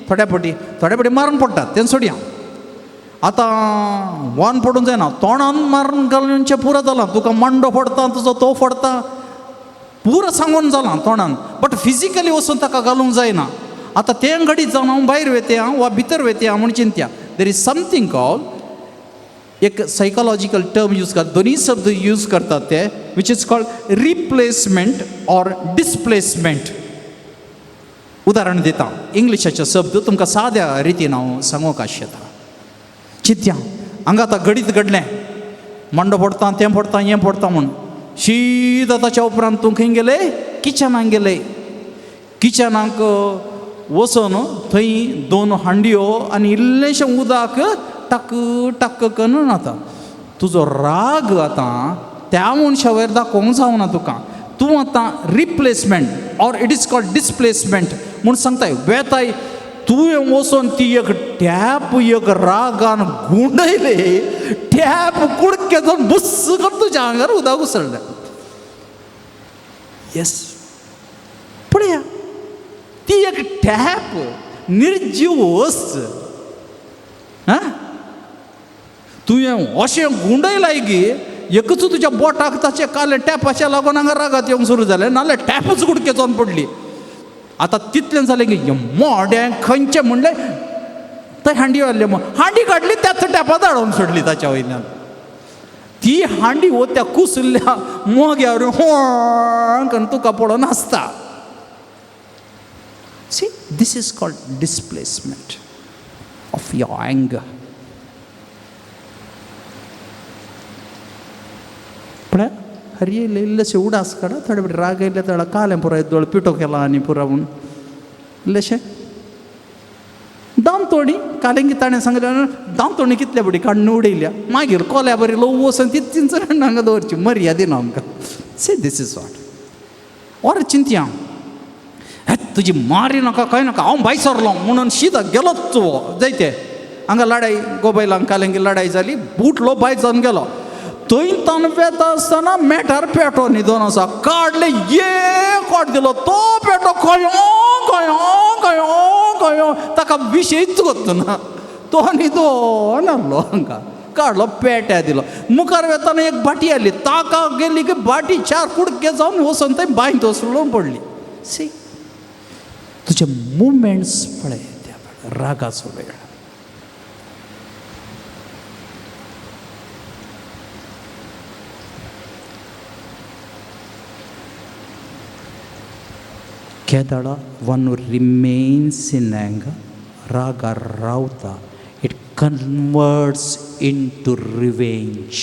थोड्या फावटी थोड्या फावटी मारून पडटात तें सोडया. आतां वन पडूंक जायना, तोंडान मारून घालूनचें पुरो जालां. तुका मांडो फोडटा, तुजो तो फोडटा, पुरो सांगून जालां तोंडान, बट फिजिकली वचून ताका घालूंक जायना. आतां तें घडीत जावन हांव भायर वेते हांव वा भितर वेते हांव म्हूण चिंत्या. There is something called एक सायकोलॉजिकल टर्म यूज करतात, दोनूय शब्द यूज करतात ते, which is called replacement or displacement. उदाहरण दिता, इंग्लिशाचे शब्द तुमकां साद्या रितीन हांव सांगूंक आशेता. चिंत्या हांगा आतां घडीत घडलें, मांडो फोडटा, तें फोडटा, हें फोडटा म्हूण शीत. ताच्या उपरांत तूं खंय गेले? किचनाक गेले. किचनाक वचून थंय दोन हांडयो आनी इल्लेशें उदक टक टक करून आतां तुजो राग आतां त्या मनशा वयर दाखोवंक जावना तुका. तूं आतां replacement or it is called displacement म्हूण सांगताय. वेताय तुवें वचून ती एक टॅप एक रागान गुंडयले, टॅप कुडके जावन बुस्स करून तुज्या आंगार उदक उसळ्ळें. येस, पळया ती एक टॅप निर्जीव वस्त आं तुवें अशें गुंडयलाय की एकूच तुज्या बोटाक ताचें कालें टॅपाचें लागून हांगा रागात येवंक सुरू जालें, नाल्यार टॅपूच कुडके जावन पडली. आतां तितलें जालें की मोडें खंयचें म्हणलें थंय हांडी वाडली, हांडी काडली त्याच टॅपा धाडोवन सोडली ताच्या वयल्यान. ती हांडी वो त्या कुसुल्ल्या मोग्यार हों करून तुका पळोवन आसता. See, this is called displacement of your anger. पळय हरी इल्ले इल्लेशे उडास काडा, थोडे फावटी राग येयले थोडो कालें पुराय दोळ पिठो केला आनी पुरो म्हूण इल्लेशें दामतोणी कालेंगी ताणें सांगलें दामतोणी कितले फावटी काडून उडयल्या, मागीर कोल्या बरी ल्हव वचून तितलीच हांगा दवरची मर्यादी ना आमकां. See this is what or चिंतया. हे तुजी मारी नाका कांय नाका, हांव भायर सरलो म्हणून शीत गेलोच तूं जायते हांगा लडाई गोबैलांक कालेंगी लडाई जाली, बुटलो भायर जावन गेलो. थंय तान वेता आसतना मेटार पेटो न्हिदोन आसा, काडले एक वाट दिलो तो पेटो खंयो खंयो खंयो खंयो ताका विशयच ना, तो न्हिदोन आहलो हांगा काडलो पेट्या दिलो. मुखार वेतना एक बाटी आसली, ताका गेली की बाटी चार कुडके जावन वचून थंय बांयत वसळून पडली. सी तुजे मुवमेंट्स पळय त्या वेळार रागाचो वेळ. केदळा one who remains in anger, रागार रावता, it converts into revenge.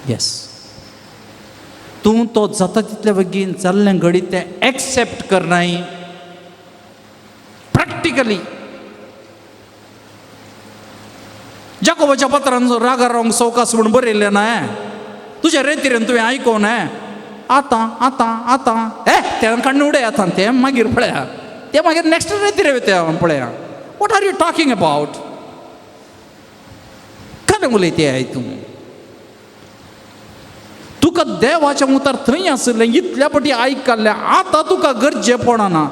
Yes, तूं तो जाता तितले बेगीन जाल्लें घडीत तें एक्सेप्ट करनाय प्रॅक्टिकली. जाकोबाच्या पत्रान रागार रावंक सवकास म्हूण बरयल्लें ना, तुज्या रेतीरेन तुवें आयकोन आतां आतां आतां ए तें काडून उडय आतां तें मागीर पळया, तें मागीर नॅक्स्ट रेतीरे वयता पळया. What are you talking about? कांय उलयता तूं? तुका देवाच्या उतार थंय आसलें, इतल्या पटी आयकल्लें, आतां तुका गरजे पडना.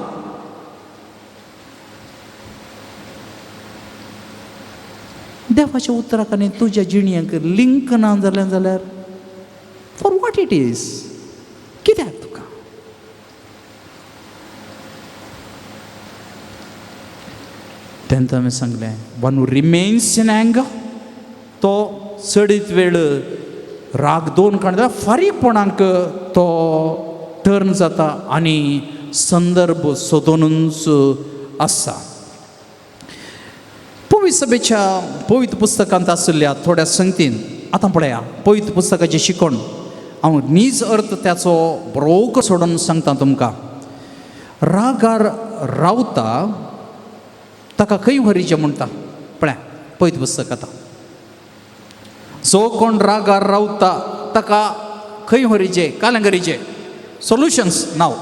देवाच्या उतराक आनी तुज्या जिणयेक लिंक ना जालें जाल्यार फॉर what it is, कित्याक तुका? तेन्ना आमी सांगलें, one who remains in anger, तो चडीत वेळ राग दोन काण फारीकपणाक तो टर्न जाता आनी संदर्भ सोदूनच आसा. पवित्र सभेच्या पवित्र पुस्तकांत आशिल्ल्या थोड्या संगतीन आतां पळया, पवित्र पुस्तकाचें शिकवण हांव नीज अर्थ त्याचो बरो सोडून सांगता तुमकां. रागार रावता ताका खंय व्हरीचें म्हणटा पळया पवित्र पुस्तक. आतां जो कोण रागार रावता ताका खंय व्हरीचें, कालें करीचें, सोल्युशन्स नाव.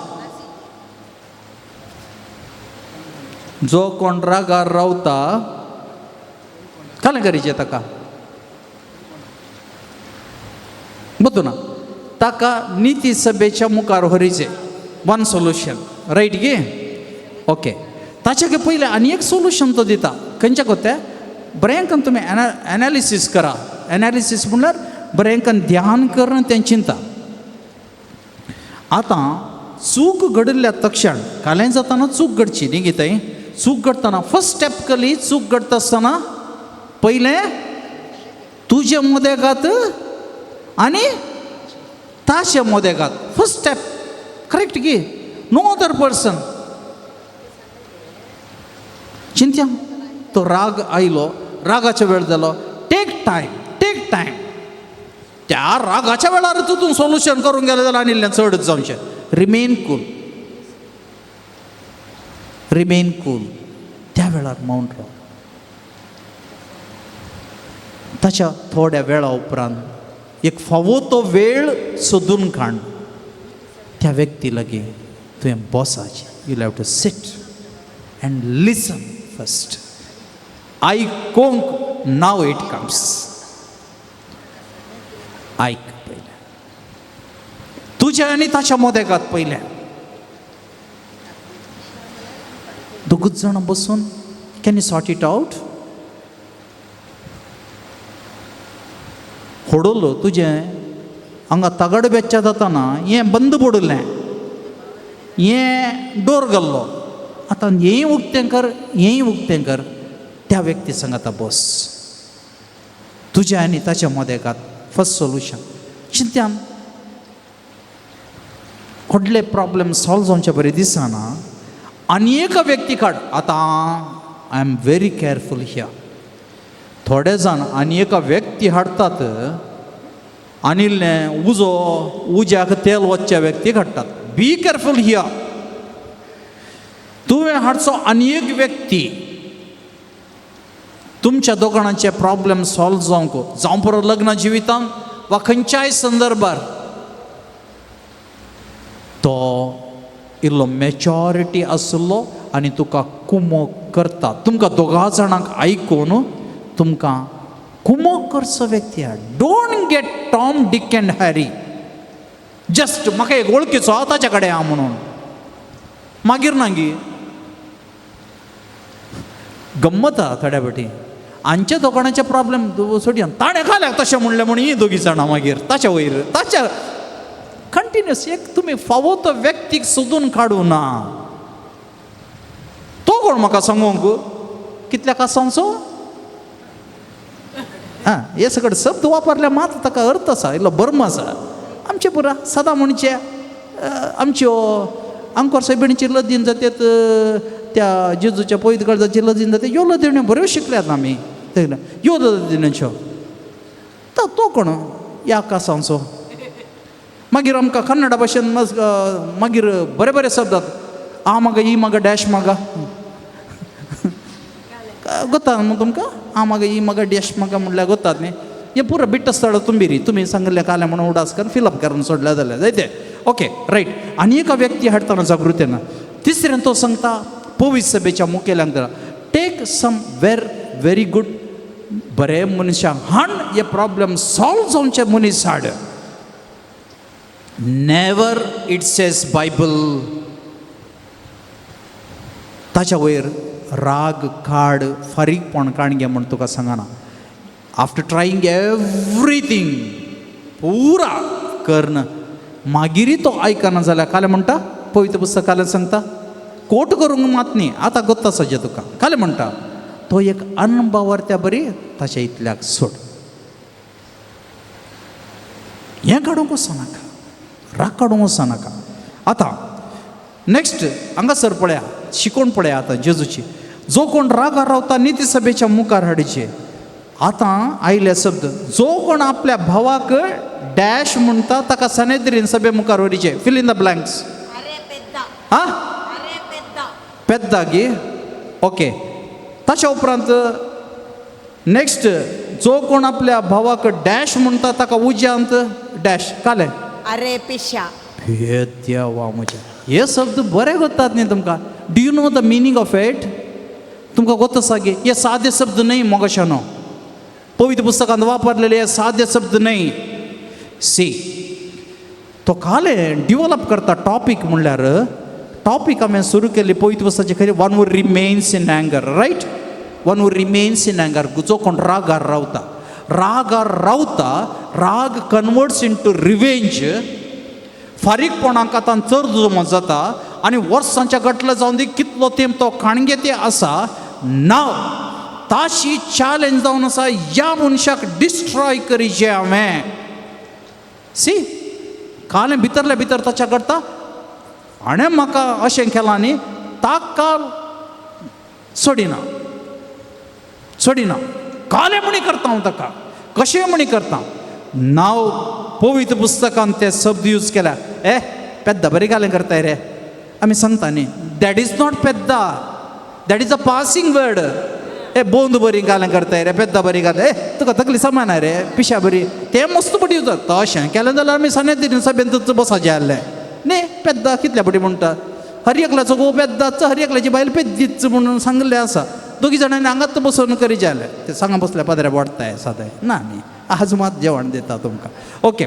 जो कोण रागार रावता कालें करीचें ताका, बदू ना, ताका निती सभेच्या मुखार व्हरीचें. वन सोल्युशन, रायट गे? ओके. ताच्या पयलें आनी एक सोल्युशन तो दिता खंयच्या कोते बरें तुमी एनालिसीस करा. एनालिसीस म्हणल्यार बरें ध्यान करून तें चिंता. आतां चूक घडिल्ल्या तक्षण कालें जाताना चूक घडची न्ही गी, चूक घडटना फर्स्ट स्टेप कली, चूक घडटा आसतना पयलें तुजे मोदेगात आनी ताचे मोदेगात, फर्स्ट स्टेप करेक्ट गी, नो अदर पर्सन. चिंत्या तो राग आयलो, रागाचो वेळ जालो, टेक टायम, टेक टायम. त्या रागाच्या वेळार तूं सोल्युशन करूंक गेलें जाल्यार आनी इल्लें चडच जावचें. रिमेन कूल, रिमेन कूल त्या वेळार मौन राव. ताच्या थोड्या वेळा उपरांत एक फावो तो वेळ सोदून काड, त्या व्यक्ती लागीं तुवें बॉसाचें, you have to sit and listen first. आयकोंक now it comes, आयक पयलें तुज्या आनी ताच्या मोदेगात पयलें. दोगूच जाणां बसून can you sort it out. होडलो तुजें हांगा तगड बेच्चा जाताना हें बंद पडिल्लें, हें डोर घाल्लो, आतां हेंय उक्तें कर, हेंय उक्तें कर. त्या व्यक्ती सांगता बस तुज्या आनी ताच्या मोदेगात फर्स्ट सोल्युशन. चिंत्यान व्हडले प्रॉब्लेम सॉल्व जावचे बरें दिसना आनी एका व्यक्ती काड. आतां I am very careful here. थोडे जाण आनी एका व्यक्ती हाडटात आनी इल्लें उजो उज्याक तेल वचच्या व्यक्तीक हाडटात. बी केरफूल here. तुवें हाडचो आनी एक व्यक्ती तुमच्या दोगांचे प्रॉब्लेम सॉल्व जावंक, जावं पुरो लग्न जिवितांत वा खंयच्याय संदर्भार, तो इल्लो मॅच्योरिटी आशिल्लो आनी तुका कुमोक करता. तुमकां दोगा जाणांक आयकून तुमकां कुमोक करचो व्यक्ती आहा. Don't get Tom Dick and Harry, just म्हाका एक वळखीचो आहा ताच्या कडेन आहा म्हणून मागीर ना गी गम्मत आहा थोड्या फाटी. आमच्या दोगांचे प्रॉब्लेम सोडया, ताणें खाल्याक तशें म्हणलें म्हणून ही दोगी जाणां मागीर ताच्या वयर ताच्या कंटिन्युअस. एक तुमी फावो तो व्यक्तीक सोदून काडूं ना. तो कोण म्हाका सांगूंक कितल्या कासांचो आं हे सगळे शब्द वापरले मात ताका अर्थ आसा, इल्लो बर्म आसा. आमचे पुरा सदां म्हणचे आमच्यो आंकोर सायबिणीची लदीन जातात, त्या जेजूच्या पयत काळजाची लदीन जाता, ह्यो लदिण्यो बऱ्यो शिकल्यात आमी, ह्यो लदिण्योच्यो. तो कोण ह्या कासांचो. मागीर आमकां कन्नडा भाशेन मागीर बरे बरे शब्द आ मागा ई मागा डॅश मागा गोता न्हू तुमकां, आ मागा ई मागा डॅश मागा म्हणल्यार गोतात न्ही. हें पुरो बिट्ट स्थळ तुंबिरी तुमी सांगिल्लें कालें म्हणून उडास करून फिलअप करून सोडल्या जाल्यार जायते. Okay right. आनी एका व्यक्ती हाडटना जागृतेन तिसरें तो सांगता पवित्र सभेच्या मुखेल्यांक, take some very very good बरे मनशांक हाण, हे प्रॉब्लेम सॉल्व जावचे मनीस हाड. Never it says Bible. ताच्या वयर राग काड, फारीकपण काण घे म्हूण तुका सांगना. आफ्टर ट्रायींग एवरीथींग पुरा कर्ण मागीरय तो आयकना जाल्यार कालें म्हणटा, पवित्र पुस्तक कालें सांगता, कोट करूंक मात न्ही, आतां गोत्ता सज्या तुका. कालें म्हणटा तो एक अनभावर त्या बरी ताच्या इतल्याक सोड. हें काडूंक वचनाका, राग काडूंक वचनाका. आतां नेक्स्ट हांगासर पळया, शिकोवन पळया आतां जेजूची. जो कोण रागार रावता निती सभेच्या मुखार हाडचे. आतां आयले शब्द, जो कोण आपल्या भावाक डॅश म्हणटा ताका सनेद्रीन सभे मुखार व्हरीचे. Fill in the blanks. हा पेद्दा गी, ओके. ताच्या उपरांत नेक्स्ट, जो कोण आपल्या भावाक डॅश म्हणटा ताका उज्यांत डॅश. कालें अरे पिशा. हे देवा म्हज्या, हे शब्द बरे गोतात न्ही तुमकां. Do you know the meaning of it? तुमकां गोत आसा गे? हे सादे शब्द न्हय मोगशानो, पवित्र पुस्तकांत वापरलेले हे सादे शब्द न्हय. सी तो काले डिवलप करता टॉपीक म्हणल्यार, टॉपीक हांवें सुरू केली पवित्र पुस्तकाचे खरी, one who remains in anger, right? One who remains in anger, जो कोण रागार रावता, रागार रावता, राग कन्वर्ट्स इन टू रिवेंज. फारीकपणाक आतां चड जमो जाता आनी वर्सांच्या गटले जावन दी कितलो तेंप तो काणगेते आसा. नाव ताशी चॅलेंज जावन आसा ह्या मनशाक डिस्ट्रॉय करीचे हांवें. सी कालें भितरल्या भितर ताच्या करता, हाणें म्हाका अशें केलां न्ही, ताका सोडिना सोडिना, कालें म्हणी करता हांव ताका, कशें म्हणी करता. नांव पवित्र पुस्तकान ते शब्द यूज केल्या. ए पेद्दा बरी गालें करताय रे, आमी सांगता न्ही, that is not Pedda, that is a passing word. ए बोंद बरी गालें करताय रे, पेद्दा बरी घालें, ए तुका तकली समान रे पिशा बरी, तें मस्त पटी जाता. तशें केलें जाल्यार आमी सानें सभेंतूच बसाचें आहलें न्ही. पेद्दा कितल्या पटी म्हणटा, हर एकल्याचो घोव पेद्दाच, हर एकल्याची बायल पेद्दीच म्हणून सांगलें आसा. दोगी जाणांनी हांगाच बसून करीचें आहलें, ते सांगा बसल्या पाद्रे वाडताय सादाय ना न्ही, आज मात जेवण दिता तुमकां. ओके,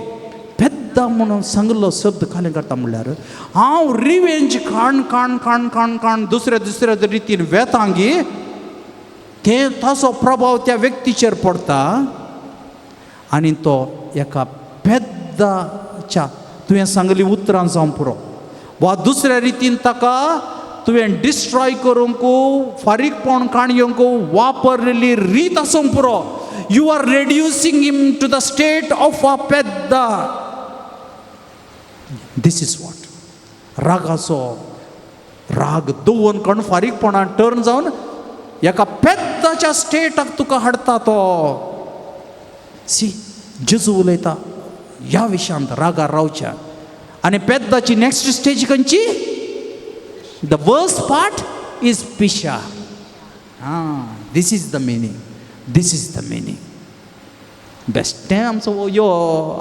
पेद्दा म्हणून सांगलो शब्द खालें करता म्हणल्यार हांव रिवेंज खाण खाण खाण खाण खाण दुसऱ्या दुसऱ्या रितीन वेता गी, ते ताचो प्रभाव त्या व्यक्तीचेर पडटा आनी तो एका पेद्दाच्या तुवें सांगली उतरां जावं पुरो वा दुसऱ्या रितीन ताका तुवें डिस्ट्रॉय करूंक फारीकपण काण येवंक वापरलेली रीत आसूंक पुरो, you are reducing him to the state of a Pedda. This is what रागाचो राग दवरून कण फारीकपणान टर्न जावन एका पेद्दाच्या स्टेटाक तुका हाडटा तो. सी जेजू उलयता ह्या विशयांत रागार रावच्या. आनी पेद्दाची नेक्स्ट स्टेज खंयची? The worst part is पिशा. आं, this is the meaning, this is the meaning. बेश्टें आमचो यो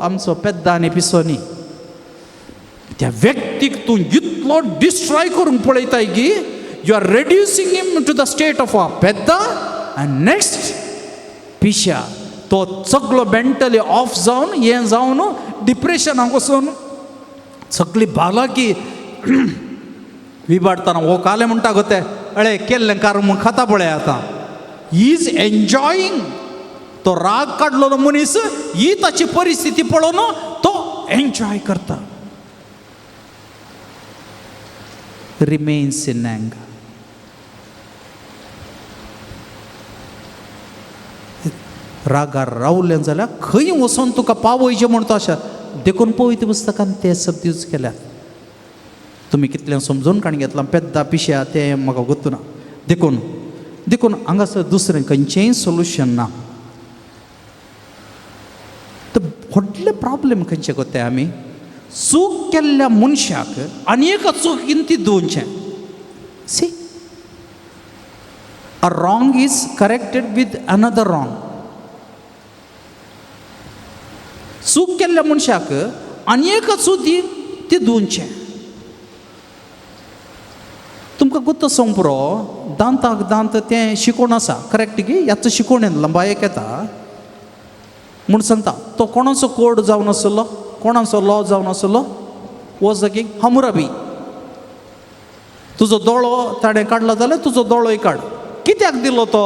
आमचो पेद्दा आनी पिसो न्ही, त्या व्यक्तीक तूं इतलो डिस्ट्रॉय करूंक पळयताय की you are reducing him to the state of a Pedda and next पिशा. तो सगलो मेंटली ऑफ जावन हें जावन डिप्रेशनाक वचून सगळी बालाकी विबाडतना हो कालें म्हणटा गो ते अळे केल्लें कार म्हूण खाता पळय आतां. Is enjoying. तो राग काडलेलो मनीस ही ताची परिस्थिती पळोवन तो एन्जॉय करता. Remains in anger. रागार रावलें जाल्यार खंय वचोन तुका पावयचें म्हण तो आशा. देखून पवित्र पुस्तकान ते शब्द यूज केल्यात. तुमी कितलें समजून काण घेतलां पेद्दा पिश्या तें म्हाका गोत्तू ना. देखून देखून हांगासर दुसरें खंयचेंय सोल्युशन ना. तर व्हडले प्रॉब्लेम खंयचे कोत्ताय आमी, चूक केल्ल्या मनशाक आनी एका चूक ती दिवचें. See, a wrong is corrected with another wrong. चूक केल्ल्या मनशाक आनी एका चूक ती दिवचें. तुमकां गुत्त सोंपरो दांताक दांत तें शिकोवन आसा करेक्ट की ह्याच शिकोवण लंबायेक येता म्हूण सांगता. तो कोणाचो कोड जावन आसलो, कोणाचो लॉ जावन आसलो? Was the king Hammurabi. तुजो दोळो ताणें काडलो जाल्यार तुजो दोळोय काड. कित्याक दिलो तो?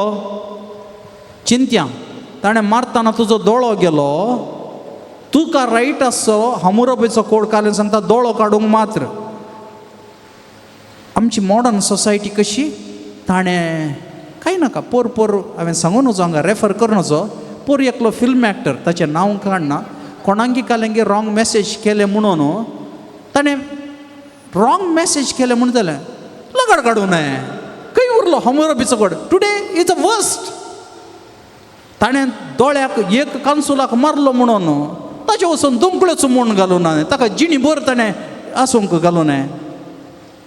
चिंत्या ताणें मारतना तुजो दोळो गेलो, तुका रायट आसचो. हमुराबीचो कोड कालें सांगता दोळो काडूंक मात्र. आमची मॉडर्न सोसायटी कशी, ताणें कांय नाका पोर पोर हांवें सांगू नजो, हांगा रेफर करूं नजो. पोर एकलो फिल्म एक्टर, ताचें नांव काडना, कोणांगी कालेंगी रॉंग मॅसेज केलें म्हणून ताणें रॉंग मॅसेज केलें म्हणून जालें लगड काडूं नये. खंय उरलो हमुराबीचो code? Today is a worst. ताणें दोळ्याक एक कानसुलाक मारलो म्हणून ताचे वचून दोंकळ्योच म्हूण घालूं ना, ताका जिणी भर ताणें आसूंक घालूं नये.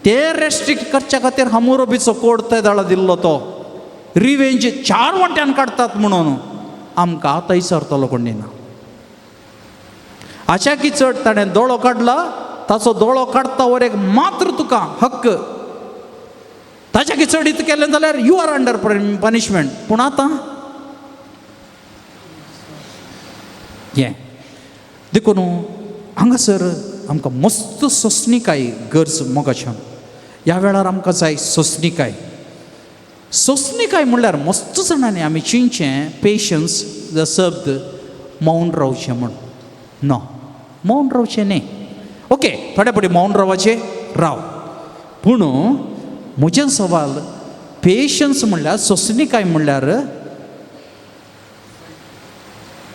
ते रेस्ट्रिक्ट करच्या खातीर हमुराबीचो कोड ते दाळा दिल्लो. तो रिवेंज 4 वांट्यान काडटात म्हणून आमकां आतां विचारतलो कोण ना. आशाकी चड ताणें दोळो काडला, ताचो दोळो काडटा वर एक मात्र तुका हक्क. ताच्या चड इत केलें जाल्यार you are under punishment. पूण आतां हें देखून हांगासर आमकां मस्त सोंसणीकाय गरज मोगाच्यान. ह्या वेळार आमकां जाय सोंसणीकाय. सोंसणीकाय म्हणल्यार मस्त जाणांनी आमी चिंतचें पेशन्स the शब्द मौन रावचें म्हूण. ना, मौन रावचें न्ही. ओके, थोडे फावटी मौन रावचें राव, पूण म्हजें सवाल पेशन्स म्हणल्यार सोंसणीकाय म्हणल्यार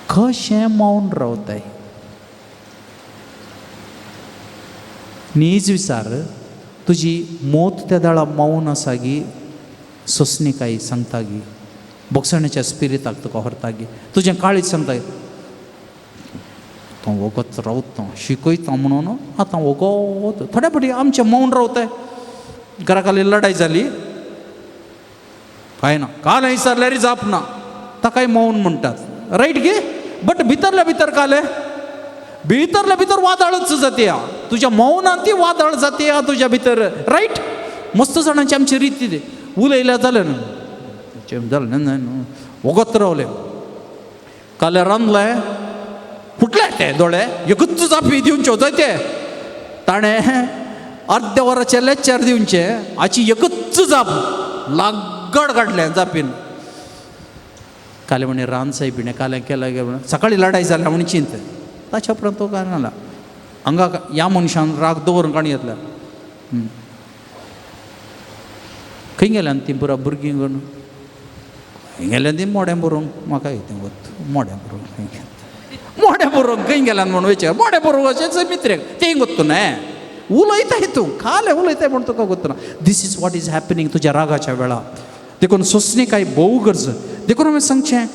कशें मौन रावताय? नीज विचार तुजी मोत त्या दाळा मौन आसा गी सोंसणीकाय सांगता गी, बोगसण्याच्या स्पिरिताक तुका व्हरता गी, तुजें काळीज सांगता तो वगत रावता शिकयता म्हणून आतां वगत. थोड्या फावटी आमचें मौन रावताय. घरा खाली लडाय जाली कांय ना, काल विचारल्यार जाप ना, ताकाय मौन म्हणटात, रायट गे? बट भितरल्या भितर काले भितरल्या भितर वादळच जाता. तुज्या मौनान ती वादळ जाता तुज्या भितर, रायट? मस्त जाणांची आमची रिती ती उलयल्या जालें न्हू जालें वगत रावलें. काले रांदलें फुटले ते दोळे, एकूच जापी दिवच्यो जायते. ताणें अर्द्या वराचें लेक्चर दिवचें, हाची एकूच जाप लागड काडलें जापीन. काले म्हणे रान सायबिणें कालें केलें गेलें, सकाळीं लडाय जाल्या म्हण चिंत. ताच्या उपरांत तो काय जाला हांगा ह्या मनशान राग दवरून काणी घेतल्या. खंय गेल्यान ती पुरा भुरगीं करून खंय गेल्यान ती मोडें बरोवंक म्हाका कितें गोत मोडें बरोवंक खंय गेल्या मोडें बरोवंक खंय गेल्यान म्हणून विचार मोडें बरोवंक मित्रेक तें गोत्तू न्हय उलयताय तूं खालें उलयताय म्हूण तुका गोत्तू ना. This is what is happening तुज्या रागाच्या वेळा. देखून सोंसणीकाय भोव गरज. देखून हांवें सांगचें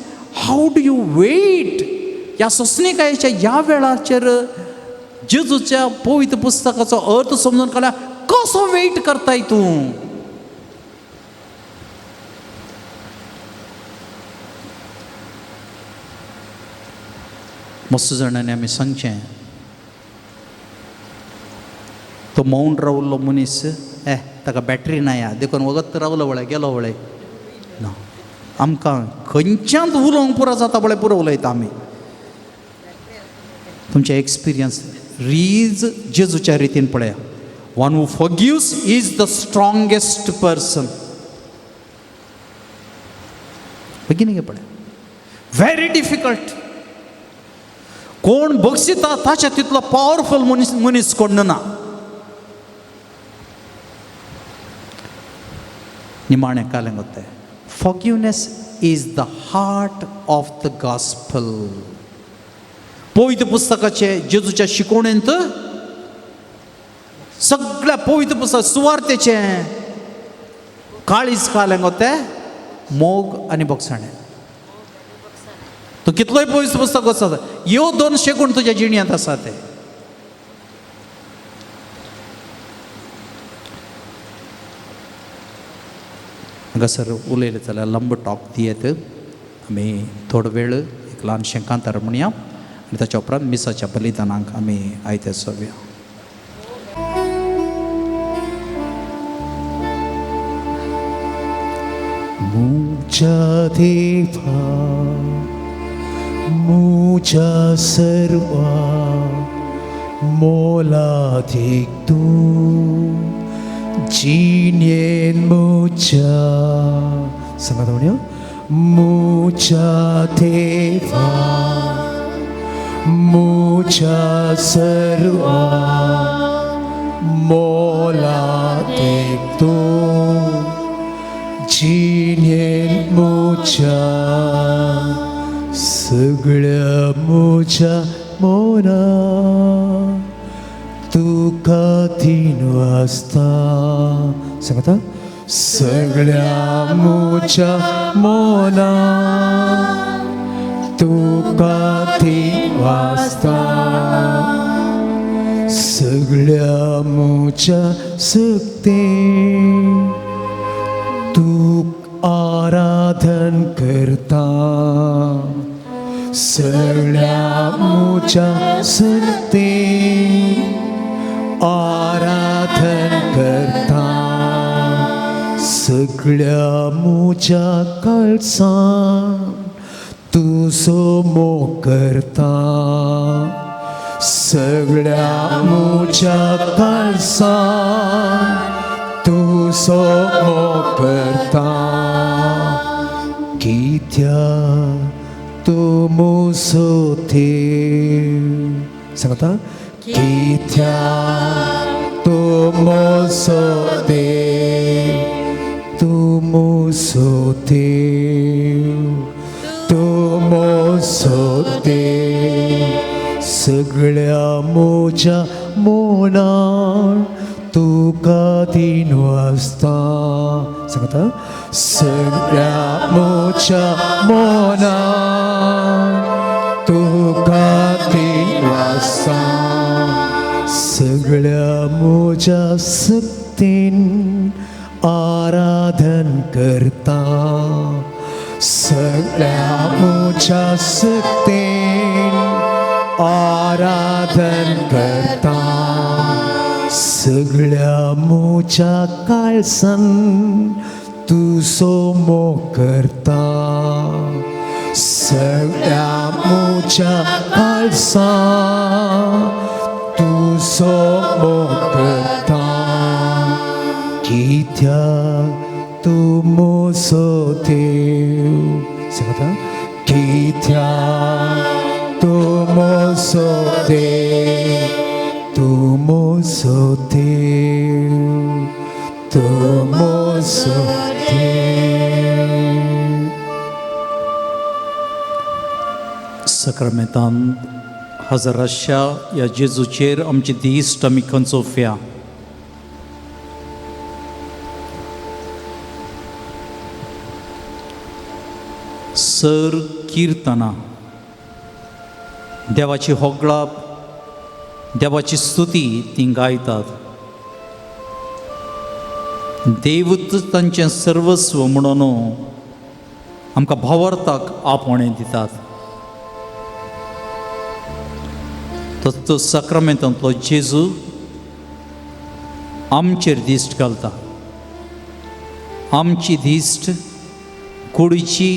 how do you weight ह्या सोंसणीकायेच्या ह्या वेळाचेर जेजूच्या पवित्र पुस्तकाचो अर्थ समजून काडल्या कसो वेट करताय तूं? मस्त जाणांनी आमी सांगचें तो मौन रावल्लो मनीस ए ताका बॅटरी ना या देखून वगत रावलो वळे गेलो वळे ना. आमकां खंयच्यान उलोवंक पुरो जाता पळय पुरो उलयता आमी. तुमचे एक्सपिरियन्स रीज जेजूच्या रितीन पळया. One who forgives is the strongest person. बेगीन पळया व्हेरी डिफिकल्ट. कोण बक्षिता ताच्या तितलो पावरफुल मनीस मनीस कोण ना. निमाणें कालें गोत्तें Forgiveness is the heart of the gospel. पवित्र पुस्तकाचे जेजूच्या शिकवणेंत सगळ्या पवित्र पुस्तक सुवार्तेचें काळीज कालें गो तें मोग आनी बोगसाणें. तूं कितलोय पवित्र पुस्तक आसा ह्यो दोन शेगूण तुज्या जिणेंत आसा ते. हांगासर उलयलें जाल्यार लंब टॉक दियत आमी थोडो वेळ एक ल्हानशें कांतार म्हणया आनी ताच्या उपरांत मिसाच्या बलिदानाक आमी आयते सोवया. मुझ्या देवा मुझ्या सर्वा मोलादीक तूं जिणेन म्हज्या सांगात म्हणया म्हज्या देवा म्हज्या सर्वा मोलादीक तूं जिणेन म्हज्या सगळ्या म्हज्या मना तुका दिनवासता सांगता सगळ्या म्हज्या मना तुका दिनवासता सगळ्या म्हज्या शक्तीन तूं आराधन करता सगळ्या म्हज्या शक्तीन आराधन करता सगळ्या म्हज्या काळजान तुजो मोग करता सगळ्या म्हज्या काळजान तुजो मोग करता कित्याक तूं म्हजो देव सांगता कित्याक तूं म्हजो देव तूं म्हजो देव तूं म्हजो देव सगळ्या म्हज्या मनान तुका दिनवासता सांगता सगळ्या म्हज्या मनान तुका दिनवासता सगळ्या म्हज्या शक्तीन आराधन करता सगळ्या म्हज्या शक्तीन आराधन करता सगळ्या म्हज्या काळजान तुजो मोग करता सगळ्या म्हज्या काळजान तुजो मोग करता कित्याक तूं म्हजो देव सांगता कित्याक तूं म्हजो देव तूं म्हजो देव तूं म्हजो देव. सक्रमेंतान हजर आशिल्ल्या ह्या जेजूचेर आमची दिश्ट आमी खंचोवया. सर किर्तनां, देवाची होगळाप, देवाची स्तुती ती गायतात. देवूच तांचें सर्वस्व म्हणून आमकां भावार्थाक आपोवणें दितात. तो साक्रामेंतांतलो जेजू आमचेर दिश्ट घालता. आमची दिश्ट कुडीची,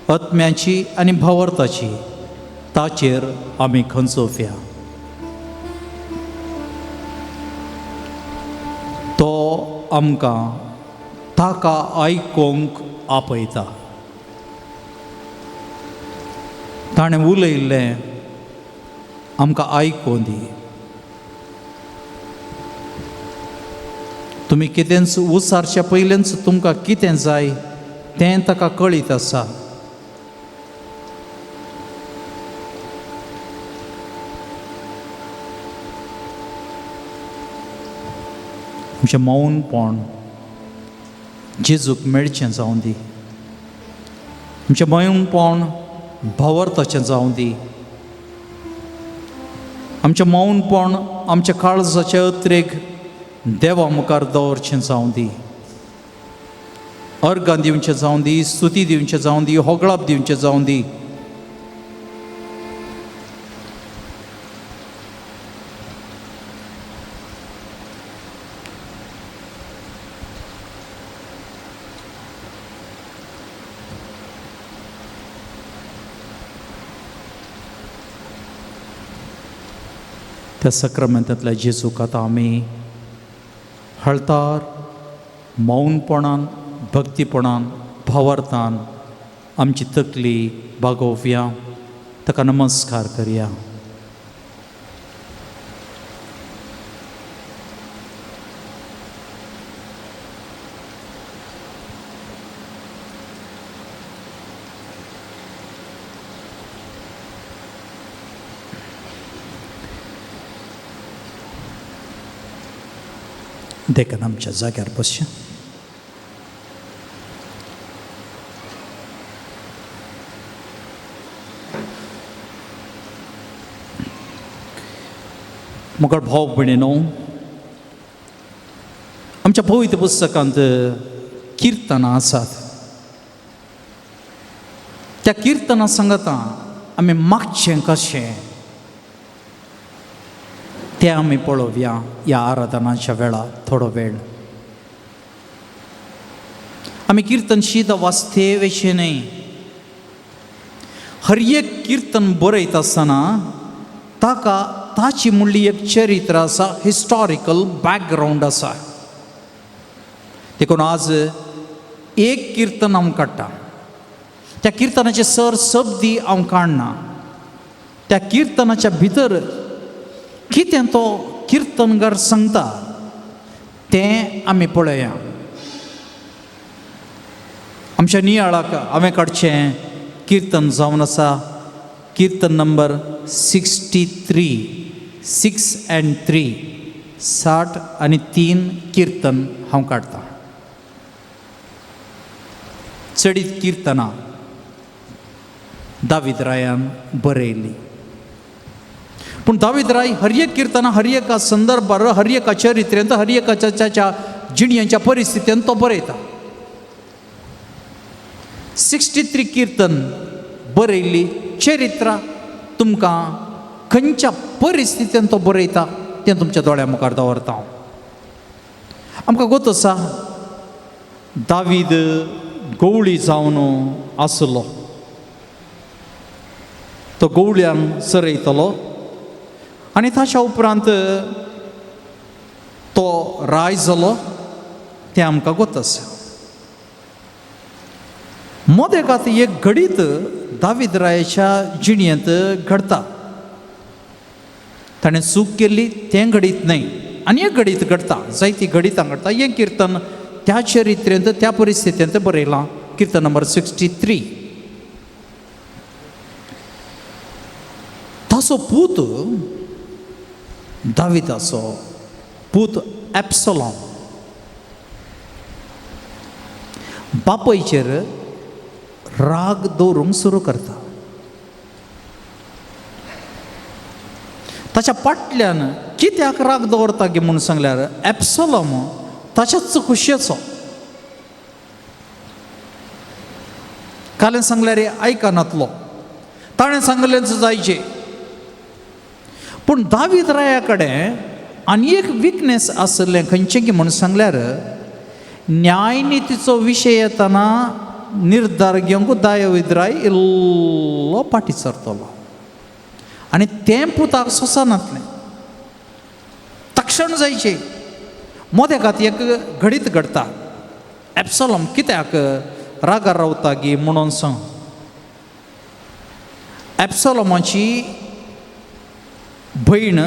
आत्म्याची आनी भावार्थाची ताचेर आमी खंचोवया. तो आमकां ताका आयकूंक आपयता. ताणें उलयल्लें आमकां आयकूं दी. तुमी कितेंच उसारच्या पयलेंच तुमकां कितें जाय तें ताका कळीत आसा. आमचें मौनपण जेजूक मेळचें जावं दी. आमचें मौनपण भावार्थाचें जावं दी. आमचें मौनपण आमच्या काळजाचे अत्रेक देवा मुखार दवरचें जावं दी. अर्गां दिवचें जावं दी, स्तुती दिवचें जावं दी, होगळाप दिवचें जावं दी. त्या सक्रामेंतांतल्या जेजूक आतां आमी हळतार मौनपणान, भक्तीपणान, भावार्थान आमची तकली बागोवया, ताका नमस्कार करया. देखून आमच्या जाग्यार बसया. मुखार भाव भयणीनो, आमच्या पवित्र पुस्तकांत किर्तनां आसात. त्या किर्तनां सांगता आमी मागचें कशें तें आमी पळोवया ह्या आराधनाच्या वेळार थोडो वेळ. आमी किर्तन शीत वास्तेवेचें न्हय. हर एक किर्तन बरयता आसतना ताका ताची म्हणली एक चरित्र आसा, हिस्टॉरिकल बॅकग्रावंड आसा. देखून आज एक किर्तन हांव काडटा, त्या किर्तनाचे सर शब्दी हांव काडना. त्या किर्तनाच्या भितर कितें तो किर्तनकार सांगता तें आमी पळोवया. आमच्या नियाळाक हांवें काडचें किर्तन जावन आसा किर्तन नंबर 63, 6 and 3, 63 किर्तन हांव काडटां. चडीत किर्तनां दावीद रायान बरयली, पूण दावीद राय हर एक किर्तनां हर एका संदर्भार, हर एका चरित्रेंत, हर एका ताच्या जिणयेच्या परिस्थितींत तो बरयता. 63 किर्तन बरयल्ली चरित्रां तुमकां खंयच्या परिस्थितीन तो बरयता तें तुमच्या दोळ्या मुखार दवरता हांव. आमकां गोत आसा दावीद गवळी जावन आसलो, तो गवळ्यान सरयतलो आनी ताच्या उपरांत तो राय जालो तें आमकां गोत आसा. मोदेकात एक घडीत दावीद रायाच्या जिणेंत घडता. ताणें चूक केल्ली तें घडीत न्हय, आनी एक घडीत घडता, जायती घडितां घडता. हें किर्तन त्या चरित्रेंत त्या परिस्थितींत बरयलां, किर्तन नंबर 63. ताचो पूत दाविदाचो पूत एप्सलॉम बापयचेर राग दवरूंक सुरू करता. ताच्या फाटल्यान कित्याक राग दवरता गे म्हूण सांगल्यार एप्सलॉम ताच्याच खुशयेचो. कालें सांगल्यार आयकनातलो, ताणें सांगलेंच जायचें. पूण दावीद राया कडेन आनी एक विकनेस आसलें खंयचें की म्हूण सांगल्यार न्यायनितीचो विशय येतना निर्धार घेवंक दावीद राय इल्लो फाटीं सरतलो आनी तें पुताक सोंसनातलें. तक्षण जायचें. मोदेकात एक घडीत घडता. एप्सलॉम कित्याक रागार रावता गी म्हणून सांग. एप्सलॉमाची भयण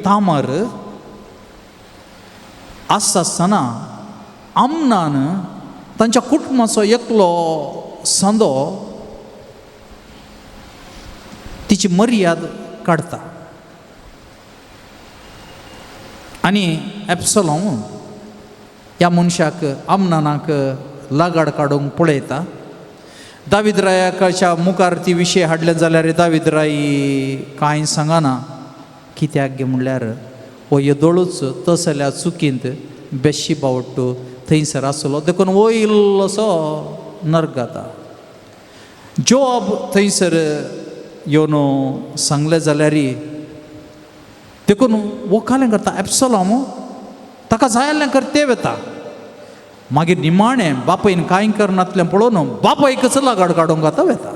तामर आसता आसतना आमनान तांच्या कुटुंबाचो एकलो सांदो तिची मर्याद काडता आनी एप्सलॉम ह्या मनशाक आमनानाक लागाड काडूंक पळयता. दावीद रायाच्या मुखार ती विशय हाडले जाल्यार दावीद राय कांय सांगना. कित्याक गे म्हणल्यार हो येदोळूच तसल्या चुकींत बेशी बावटो थंयसर आसलो, देखून हो इल्लोसो नर्गाता. जोब थंयसर येवन सांगलें जाल्यार देखून हो कालें करता एप्सलॉम ताका जाय आसलें करते वता. मागीर निमाणें बापयन कांय करनातलें पळोवन बापायकच लागाड काडूंक आतां वता.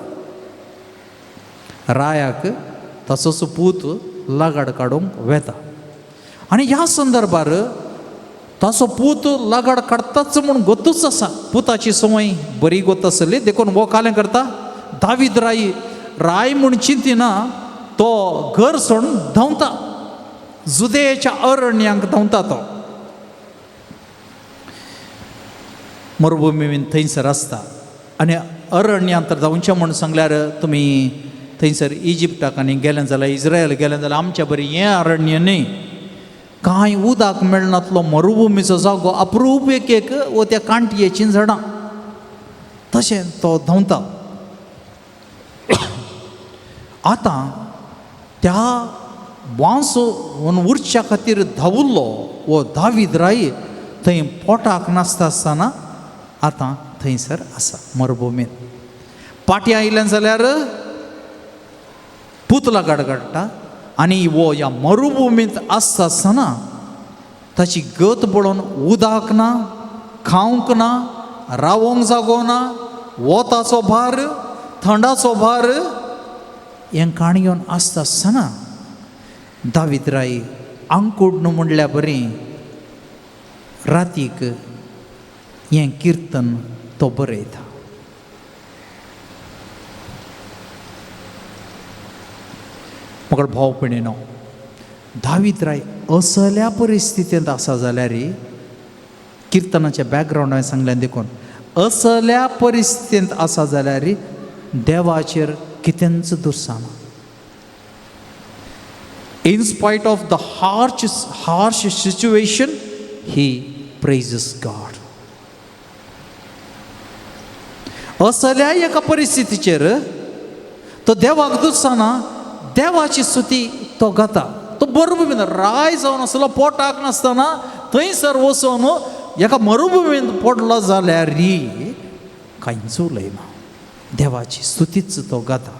रायाक ताचोच पूत लागाड काडूंक वता. आनी ह्या संदर्भार ताचो पूत लगाड काडटाच म्हूण गोतूच आसा. पुताची संवय बरी गोत आसली देखून हो कालें करता दावीद राय राय म्हूण चिंतिना तो घर सोडून धांवता, जुदेच्या अरण्यांक धांवता. तो मरुभुमी थंयसर आसता आनी अरण्यांत तर धांवचें म्हूण सांगल्यार तुमी थंयसर इजिप्टाक आनी गेलें जाल्यार इस्रायल गेलें जाल्यार आमच्या बरी हें अरण्य न्ही, कांय उदक मेळनातलो मरुभुमीचो जागो अप्रूप एक एक वो त्या कांटयेचीं झाडां. तशें तो धांवता. आतां त्या वांसो उरच्या खातीर धांवल्लो वो दावीद राय थंय पोटाक नासता आसतना आतां थंयसर आसा मरुभुमींत. पाटी आयलें जाल्यार पुतला गाडगाडटा आनी वो ह्या मरुभुमींत आसता आसतना ताची गत पळोवन उदक ना, खावंक ना, रावोंक जागो ना, वताचो भार, थंडाचो भार, हें काणी घेवन आसता आसतना दावीद राय आंकूड न्हू म्हणल्या बरी रातीक हें किर्तन तो बरयता. म्हाका भाव भयणीनो, दावीद राय असल्या परिस्थितींत आसा जाल्यार किर्तनाच्या बॅकग्रावंड हांवें सांगलें देखून असल्या परिस्थितींत आसा जाल्यार देवाचेर कितेंच दुर्साना. In spite of the harsh situation he praises God. असल्या एका परिस्थितीचेर तो देवाक दुर्साना, देवाची स्तुती तो गाता. तो मरुभुमींत राय जावन आसलो, पोटाक नासतना थंयसर वचून एका मरुभुमींत पडलो जाल्यार कांयच उलयना, देवाची स्तुतीच तो गाता.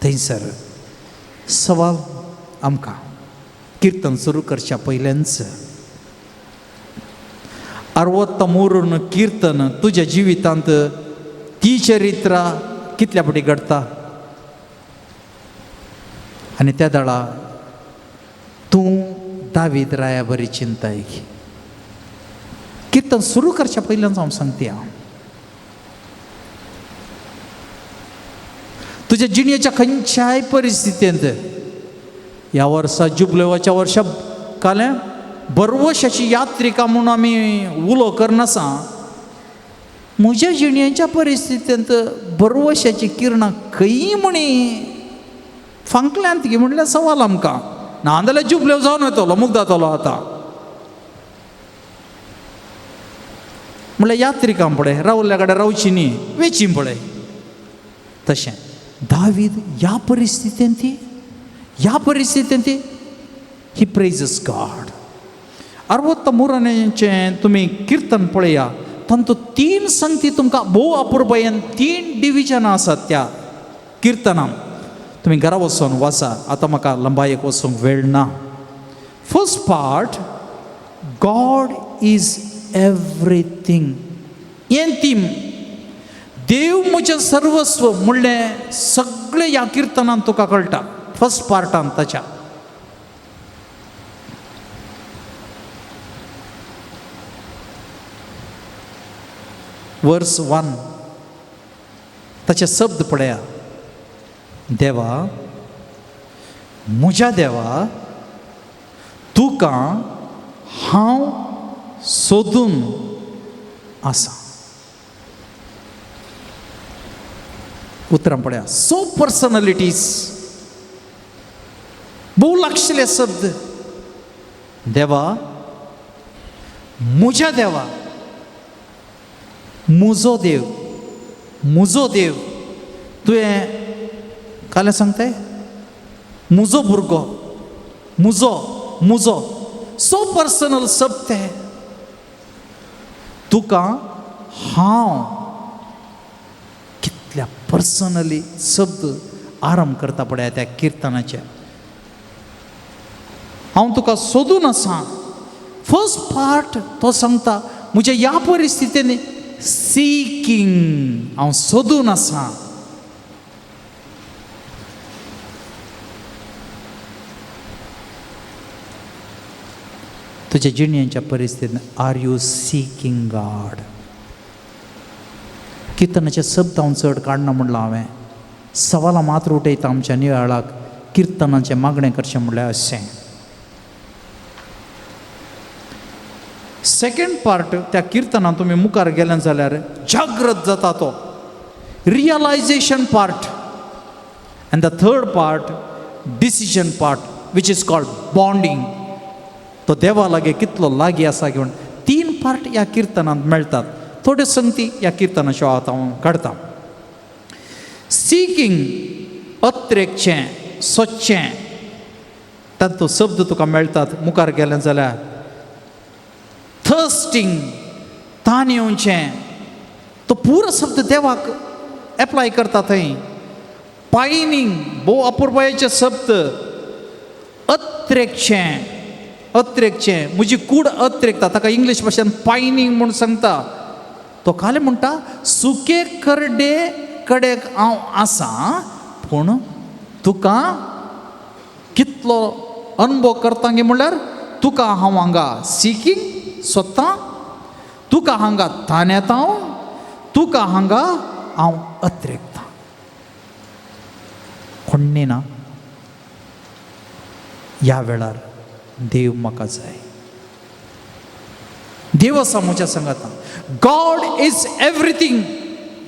थंयसर सवाल आमकां किर्तन सुरू करच्या पयल्यानच अर्वत्त मोरून किर्तन तुज्या जिवितांत ती चरित्रां कितल्या फावटी घडटा आनी त्या दळा तूं दावीद राया बरी चिंताय. किर्तन सुरू करच्या पयल्यान हांव सांगता हांव तुज्या जिणेच्या खंयच्याय परिस्थितींत ह्या वर्सा जुबलेवाच्या वर्सा कालें बरवशाची यात्रिका म्हणून आमी उलो करनासा. म्हज्या जिणेच्या परिस्थितींत बरवशाची किरणां खंय म्हणी फांकल्यांत की म्हणल्यार सवाल आमकां ना जाल्यार जुबलेव जावन वतलो मुगदातलो. आतां म्हणल्यार यात्रिकां पळय रावल्या कडेन रावची न्ही वेची पळय. तशें दावीद ह्या परिस्थितींत ह्या परिस्थितींत ही प्रेजस गॉड. अर्वत्त मुरानेचें तुमी किर्तन पळया, तांतूत तीन संगती तुमकां भोव अपुरबायेन तीन डिविजनां आसात त्या किर्तनान. तुमी घरा वचून वाचा, आतां म्हाका लंबायेक वचूंक वेळ ना. First part, God is everything हें थीम. देव म्हजें सर्वस्व म्हणलें सगळें ह्या किर्तनान तुका कळटा फर्स्ट पार्टान ताच्या. वर्स 1 ताचे शब्द पळया, देवा म्हज्या देवा तुका हांव सोदून आसा. उतरां पळया, सो पर्सनलिटीज भोव लागशिल्ले शब्द. देवा म्हज्या देवा, म्हजो देव, म्हजो देव. तुवें कालें सांगताय म्हजो भुरगो, म्हजो म्हजो, सो पर्सनल शब्द ते. तुका हांव कितल्या पर्सनली शब्द आरंभ करता पळया त्या किर्तनाचे. हांव तुका सोदून आसा. फर्स्ट पार्ट तो सांगता म्हज्या ह्या परिस्थितीन सिकींग, हांव सोदून आसा. तुज्या जिणेच्या परिस्थितीन are you seeking God? किर्तनाचे शब्द हांव चड काडना म्हणलां हांवें, सवालां मात्र उठयता आमच्या नियाळाक. किर्तनाचें मागणें करचें म्हणल्यार अशें. सेकेंड पार्ट त्या किर्तनान तुमी मुखार गेले जाल्यार जागृत जाता तो realisation part, and the third part decision part which is called bonding. तो देवा लागीं कितलो लागीं आसा घेवन तीन पार्ट ह्या किर्तनांत मेळटात. थोड्यो संगती ह्या किर्तनाच्यो आतां हांव काडटा. सिकींग अत्रेकचें सोदचें, तातूंत शब्द तुका मेळटात मुखार गेलें जाल्यार. थर्स्टींग तान येवचें, तो पुरो शब्द देवाक एप्लाय करता थंय. पायनींग भोव अपुरबायेचे शब्द. अत्रेकचें, अत्रेकचें म्हजी कूड अत्रेकता, ताका इंग्लीश भाशेन पायनींग म्हूण सांगता. तो खालें म्हणटा सुके करडे कडेक हांव आसा, पूण तुका कितलो अनुभव करता गे म्हणल्यार तुका हांव हांगा सिकींग सोदतां, तुका हांगा तान येता हांव, तुका हांगा हांव अत्रेकतां. कोण्णी ना ह्या वेळार देव म्हाका जाय, देव आसा म्हज्या सांगाता. गॉड is everything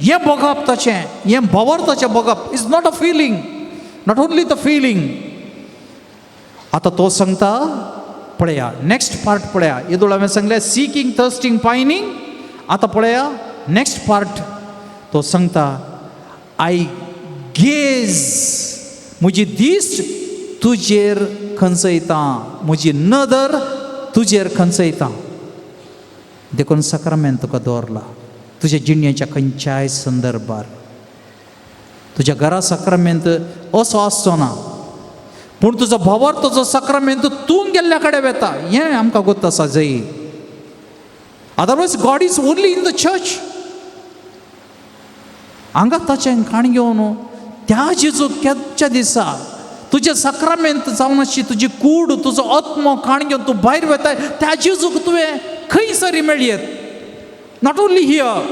हें भोगप ताचें, हें भवर ताचें भोगप is not a feeling, not only the feeling. आतां तो सांगता पळया नेक्स्ट पार्ट पळया. येदोळ हांवें सांगलें सिकींग थर्स्टींग पायनींग, आतां पळया नेक्स्ट पार्ट. तो सांगता I gauge, म्हजी दिश्ट तुजेर खंचयता, म्हजी नदर तुजेर खंचयता. देखून सक्रमेंत तुका दवरला तुज्या जिणेच्या खंयच्याय संदर्भार. तुज्या घरा सक्रमेंत असो आसचो ना, पूण तुजो भवर तुजो सक्रमेंत तूं गेल्ल्या कडेन वेता, हें आमकां गोत्त आसा जय. Otherwise God is only in the church. हांगा ताचें काण घेवन त्या जेजू केदच्या दिसा तुजें सक्रमेंत जावन आशी तुजी कूड तुजो आत्मो काण घेवन तूं भायर वेताय, त्या जेजूक तुवें खंयसर मेळयेत, not only here.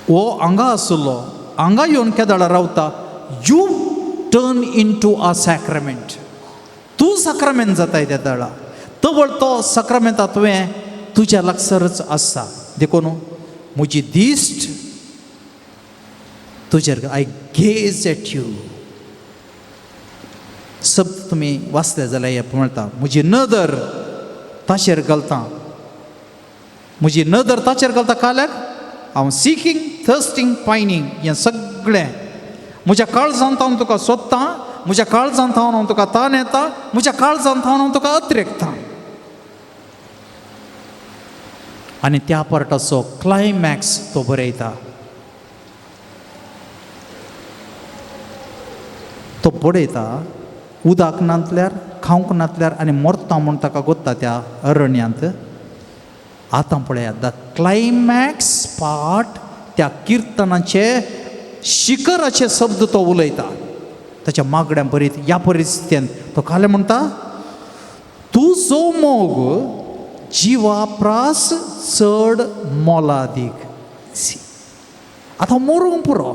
हो हांगा आसलो, हांगा येवन केदाळा रावता, you turn into a sacrament. तूं साक्रामेंत जाताय त्या दाळा, तवळ तो साक्रामेंता तुवें तुज्या लागसरच आसा. देखून म्हजी दिश्ट तुजेर, I gauge at you. शब्द तुमी वाचले जाल्यार हें मेळटा. म्हजी नदर ताचेर घालता, म्हजी नदर ताचेर घालता. काल्याक हांव सिकींग थर्स्टींग पायनींग हें सगळें म्हज्या काळजांत हांव तुका सोदतां, म्हज्या काळजांत हांव तुका तान येता, म्हज्या काळजांत हांव तुका अत्रेकता. आनी त्या पार्टाचो क्लायमॅक्स तो बरयता. तो बडयता उदक नातल्यार खावंक नातल्यार आनी मरता म्हूण ताका गोत्ता त्या अरण्यांत. आतां पळयात the climax part त्या किर्तनाचे शिखराचे शब्द तो उलयता ताच्या मागण्या बरीत ह्या परिस्थितीन. तो खालें म्हणटा तुजो मोग जिवा प्रास चड मोलादीक. आतां मरूंक पुरो,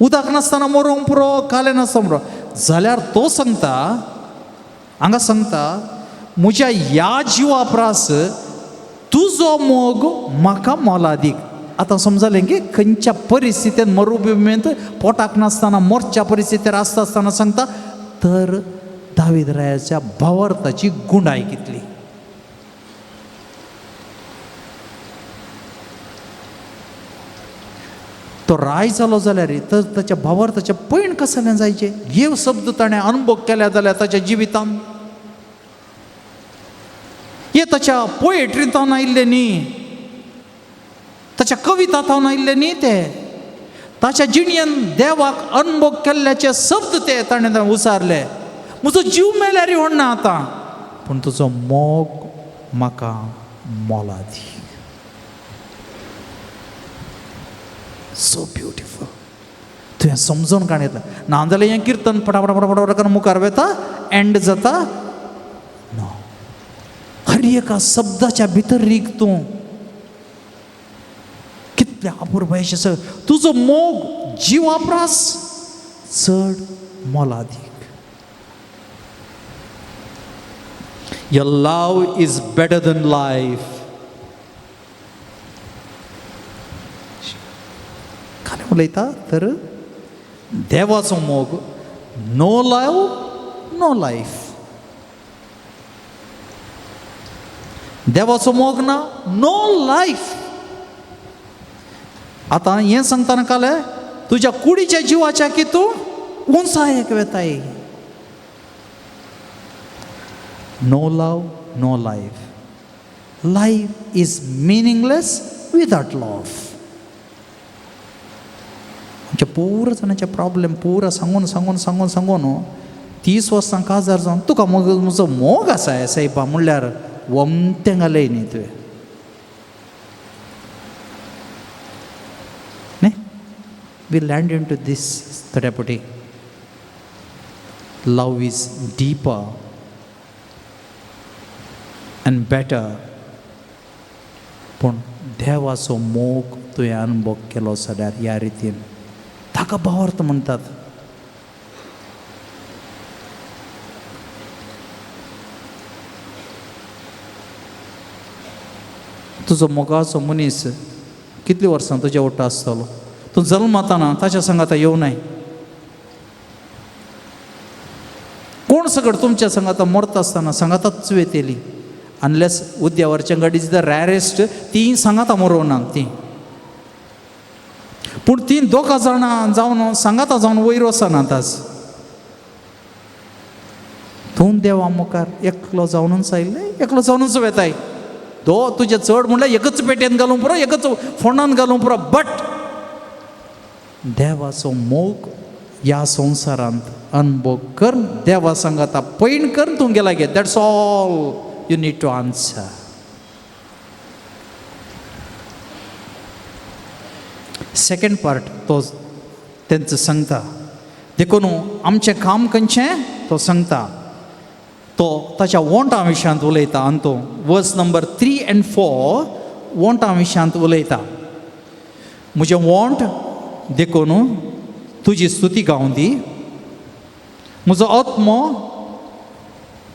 उदक नासतना मरूंक पुरो, कालें नासतना पुरो. जाल्यार तो सांगता हांगा सांगता म्हज्या ह्या जिवा प्रास तुजो मोग म्हाका मोलादीक. आतां समजलें की खंयच्या परिस्थितीन मरुभुमींत पोटाक नासतना मोरच्या परिस्थितीर आसता आसतना सांगता तर दावीद रायाच्या भावार्थाची गुंडाय कितली. तो राय जालो जाल्यार तर ताच्या भावार्थाचें पयण कसलें जायचें. हे शब्द ताणें अनुभव केल्या जाल्यार ताच्या जिवितान हे ताच्या पोएट्रींत आयिल्लें न्ही, ताच्या कविता थावन आयिल्लें न्ही, ते ताच्या जिणयेन देवाक अनुभव केल्ल्याचे शब्द ते ताणें उचारले. म्हजो जीव मेल्यार व्हडना आतां, पूण तुजो मोग म्हाका मोलादी. So beautiful. तुवें समजून काण येता ना जाल्यार हें किर्तन पटापटा पटापटा करून मुखार वेता, एंड जाता. नो, हर एका शब्दाच्या भितर रीग तूं. कितल्या अपुरबायेचें तुजो मोग जिवा प्रास चड मोलादीक. Your love is better than life. कांय उलयता तर देवाचो मोग, नो लव नो लायफ. देवाचो मोग ना, नो लायफ. आतां हें सांगतना काले तुज्या कुडीच्या जिवाच्या की तूं उंचायेक वेताय. No love, no life. Life is meaningless without love. आमच्या पुरा जाणांचे प्रॉब्लेम पुरा सांगून सांगून सांगून सांगून 30 वर्सां काजार जावन तुका मोग म्हजो मोग आसा सायबा म्हणल्यार वमतें घालय न्ही तुवें. न्ही, we land into this थोड्या फावटी. Love is deeper and better. पूण देवाचो मोग तुवें अनुभव केलो जाल्यार ह्या रितीन ताका भावार्थ म्हणटात. तुजो मोगाचो मनीस कितलीं वर्सां तुज्या वटा आसतलो? तूं जल्मताना ताच्या सांगाता येवनाय. कोण सगळं तुमच्या सांगाता मरता आसतना सांगाताच वेतेली, अनलेस उद्यावरच्या गाडी is the rarest. ती सांगाता मरोवना ती, पूण ती दोगां जाणां जावन सांगाता जावन वयर वचना. आज तूं देवा मुखार एकलो जावनूच आयिल्लें, एकलो जावनूच वेताय. दो तुजें चड म्हणल्यार एकच पेटयेन घालूंक पुरो, एकच फोंडान घालूंक पुरो, बट देवाचो मोग ह्या संवसारांत अनुभव कर, देवा सांगाता पयण कर तूं गेला गे. That's all you need to answer. Second part तो तेंचो सांगता. देखून आमचें काम खंयचें तो सांगता. तो ताच्या वोंटां विशयांत उलयता आनी तो वर्स नंबर 3 आनी 4 वोंटां विशयांत उलयता. म्हजें वोंट देखून तुजी स्तुती गावूं दी, म्हजो आत्मो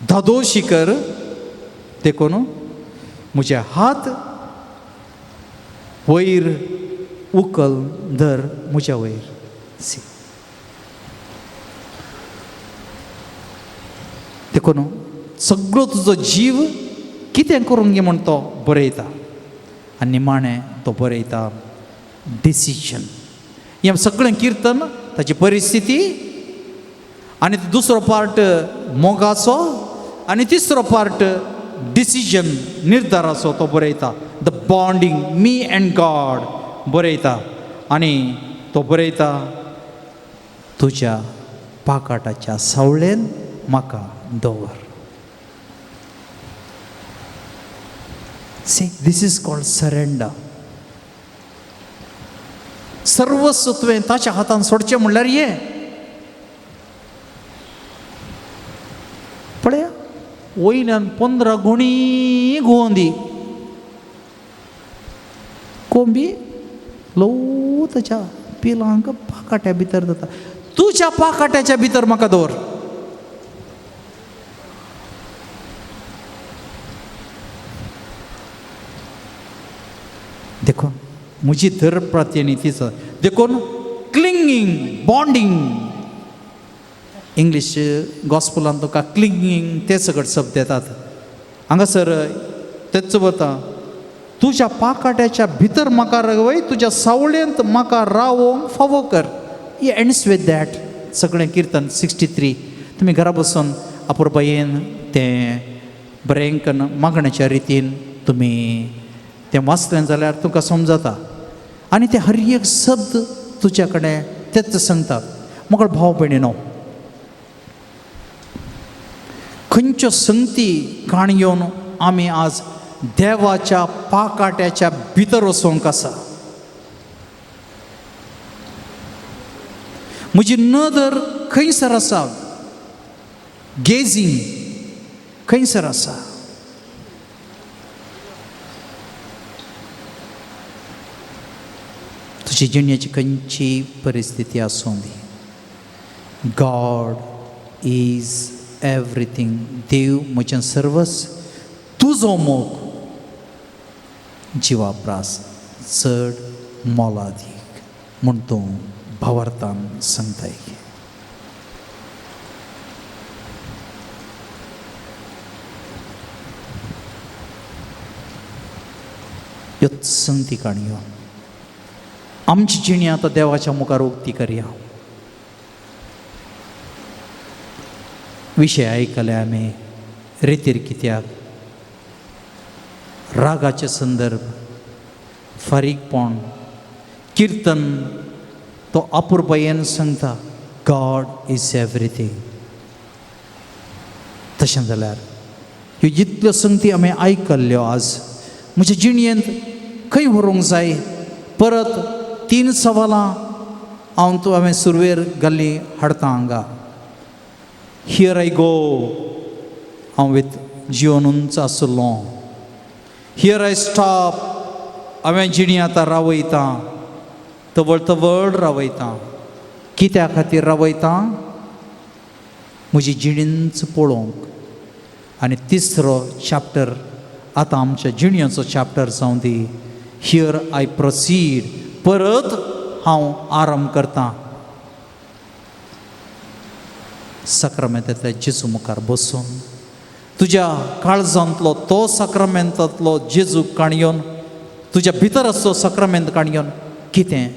धादोशी कर देखून म्हजे हात वयर उकल धर म्हज्या वयर. सी देखून सगळो तुजो जीव कितें करूंक गे म्हण तो बरयता. आनी निमाणें तो बरयता डिसिजन. हें सगळें किर्तन ताची परिस्थिती, आनी दुसरो पार्ट मोगाचो, आनी तिसरो पार्ट डिसिजन निर्धाराचो तो बरयता. The bonding me and God बरयता. आनी तो बरयता तुज्या पाकाटाच्या सावळेन म्हाका दवर. See, this is called surrender. सर्वस्व तुवें ताच्या हातान सोडचें म्हणल्यार ये पळया वयल्यान 15 गुणी घुंवदी कोंबी ल्हव ताच्या पिलांक पाकाट्या भितर जाता. तुज्या पाकाट्याच्या भितर म्हाका दवर. देखून म्हजी धरप्राती तीच. देखून क्लिंगींग बॉन्डींग, इंग्लीश गॉस्पलान तुका क्लिंगींग ते सगळे शब्द येतात. हांगासर तेच वता तुज्या पाकाट्याच्या भितर म्हाका रवय, तुज्या सावळेंत म्हाका रावोंक फावो कर. ही एंड्स विथ that सगळें किर्तन 63. तुमी घरा बसून अपुरबायेन तें बरें कन्न मागण्याच्या रितीन तुमी तें वाचलें जाल्यार तुमकां समजता. आनी ते हर एक शब्द तुज्या कडेन तेच सांगतात. म्हाका भाव भयणीनो, खंयच्यो संगती काणयो आमी आज देवाच्या पाकाट्याच्या भितर वचोंक आसा. म्हजी नदर खंयसर आसा, गेजींग खंयसर आसा. तुजी जिणेची खंयची परिस्थिती आसूं दी, गॉड is everything. देव म्हजें सर्वस्व, तुजो मोग जिवा प्रास चड मोलादीक म्हूण तूं भावार्थान सांगताय. ह्यो संगती काणयो आमची जिणी आतां देवाच्या मुखार उक्ती करया. विशय आयकले आमी, रेतीर कित्याक, रागाचे संदर्भ, फारीकपण, किर्तन तो अपुरबायेन सांगता गॉड is everything. तशें जाल्यार ह्यो जितल्यो संगती आमी आयकल्ल्यो आज म्हज्या जिणयेंत खंय व्हरूंक जाय. परत 3 सवालां हांव तूं हांवें सुरवेर घाल्ली हाडटा हांगा. Here I गो, हांव विथ जिवनूच आसलो. Here I stop, हांवें जिणी आतां रावयता, तवळ तवळ रावयता. कित्या खातीर रावयता? म्हजी जिणींच पळोवंक. आनी तिसरो चॅप्टर आतां आमच्या जिणयेचो चॅप्टर जावं दी, here I proceed, परत हांव आराम करतां. साक्रामेंतांतल्या जेजू मुखार बसून तुज्या काळजांतलो तो साक्रामेंतांतलो जेजू काणयोन, तुज्या भितर आसचो साक्रामेंत काणयोन कितें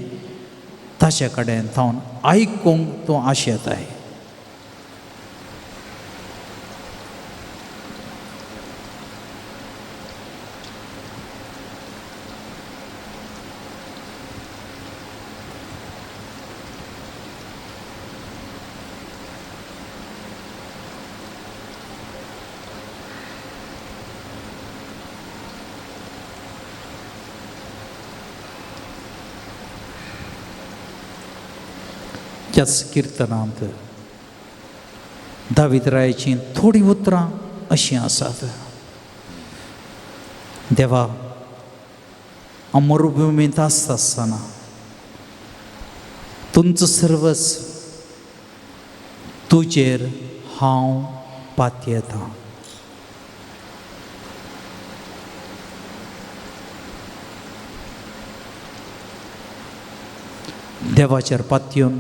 ताचे कडेन थावन आयकूंक तूं आशेताय. त्याच किर्तनांत दावीद रायाचीं थोडीं उतरां अशीं आसात. देवा, हांव मरुभुमींत आसता आसतना तुमचो सर्वस्व तुजेर हांव पातयेतां. देवाचेर पातयेवन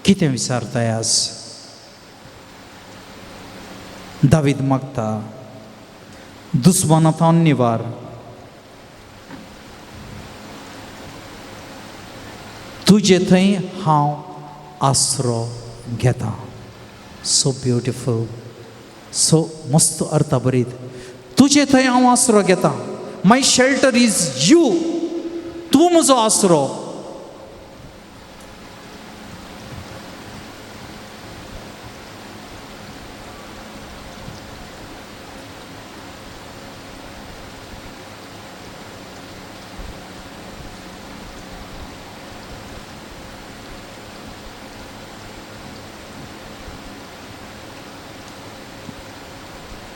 कितें विचारताय आज? दावीद मागता दुस्माना थावन निवार, तुजे थंय हांव आसरो घेता. सो ब्युटिफूल, सो मस्त अर्थाभरीत. तुजे थंय हांव आसरो घेता. माय शेल्टर is you, तूं म्हजो आसरो.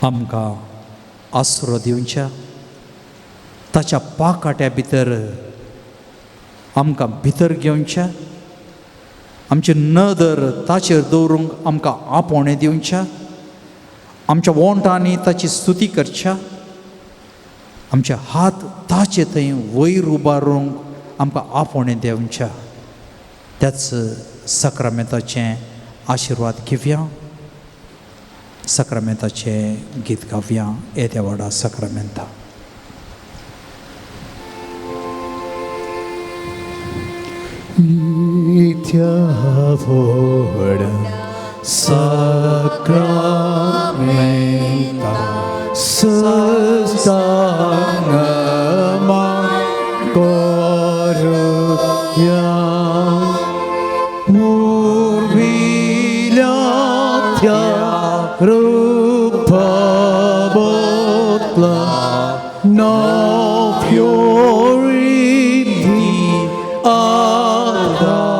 आमकां आसरो दिवच्या ताच्या पाकाट्या भितर आमकां भितर घेवच्या, आमची नदर ताचेर दवरूंक आमकां आपोवणें दिवच्या, आमच्या वोंठांनी ताची स्तुती करच्या, आमचे हात ताचे थंय वयर उबारूंक आमकां आपोवणें दिवच्या. त्याच साक्रामेंताचें आशिर्वाद घेवया, साक्रामेंताचें गीत गावया. येद्या व्हडा साक्रामेंता. इत्या व्हडा साक्रामेंता सस्तांगमा करुया पुर्विल्या त्या रूपा बदला नव्यो रिद्धी आधार्या.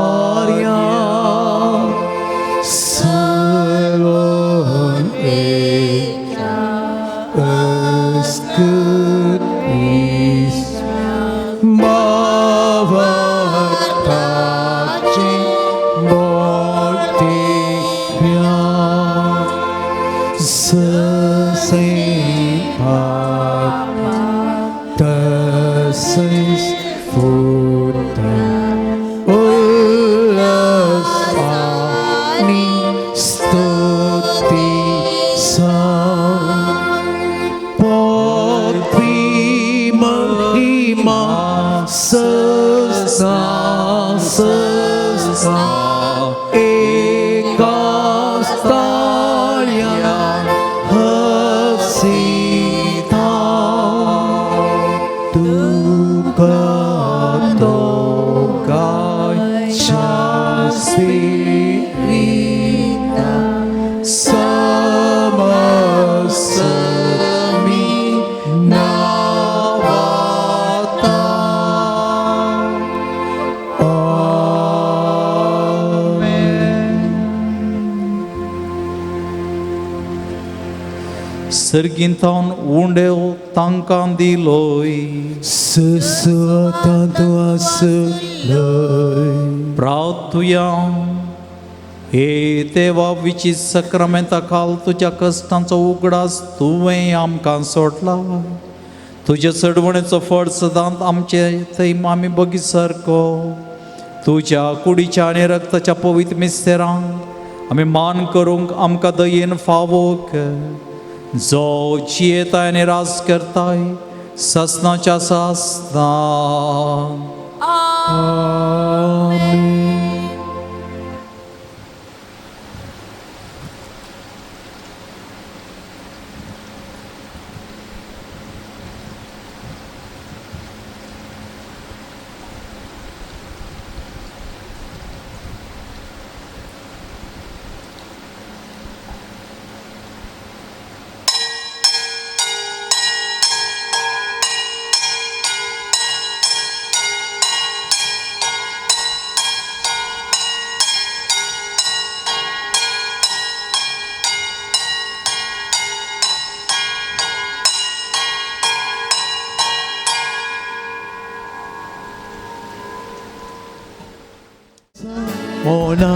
एकच भावार्थाचे मोठेप्या ससे बाप तसेच पुत्र उल्हास आणि स्तुती पृथ्वी महिमा सस्ना सस्ना एकास्ताया हसीता तुका दोगांच्या स्पिरिता समसमी नावाता. सर्गींतावन उंडेव तांकां दिलोय सुसुतांतु आसलय प्रार्थुया. हे देवा विचित सक्रामेंता खाल तुज्या कश्टांचो उगडास तुवें आमकां सोडला. तुज्या चडवणेचो फळ सदांच आमचे थंय आमी बगी सारको तुज्या कुडीच्या आनी रक्ताच्या पवित्र मिस्तेरांक आमी मान करूंक आमकां दयेन फावोक जो जियेताय आनी राज करताय ससनाच्या सासनां. आमेन. मोना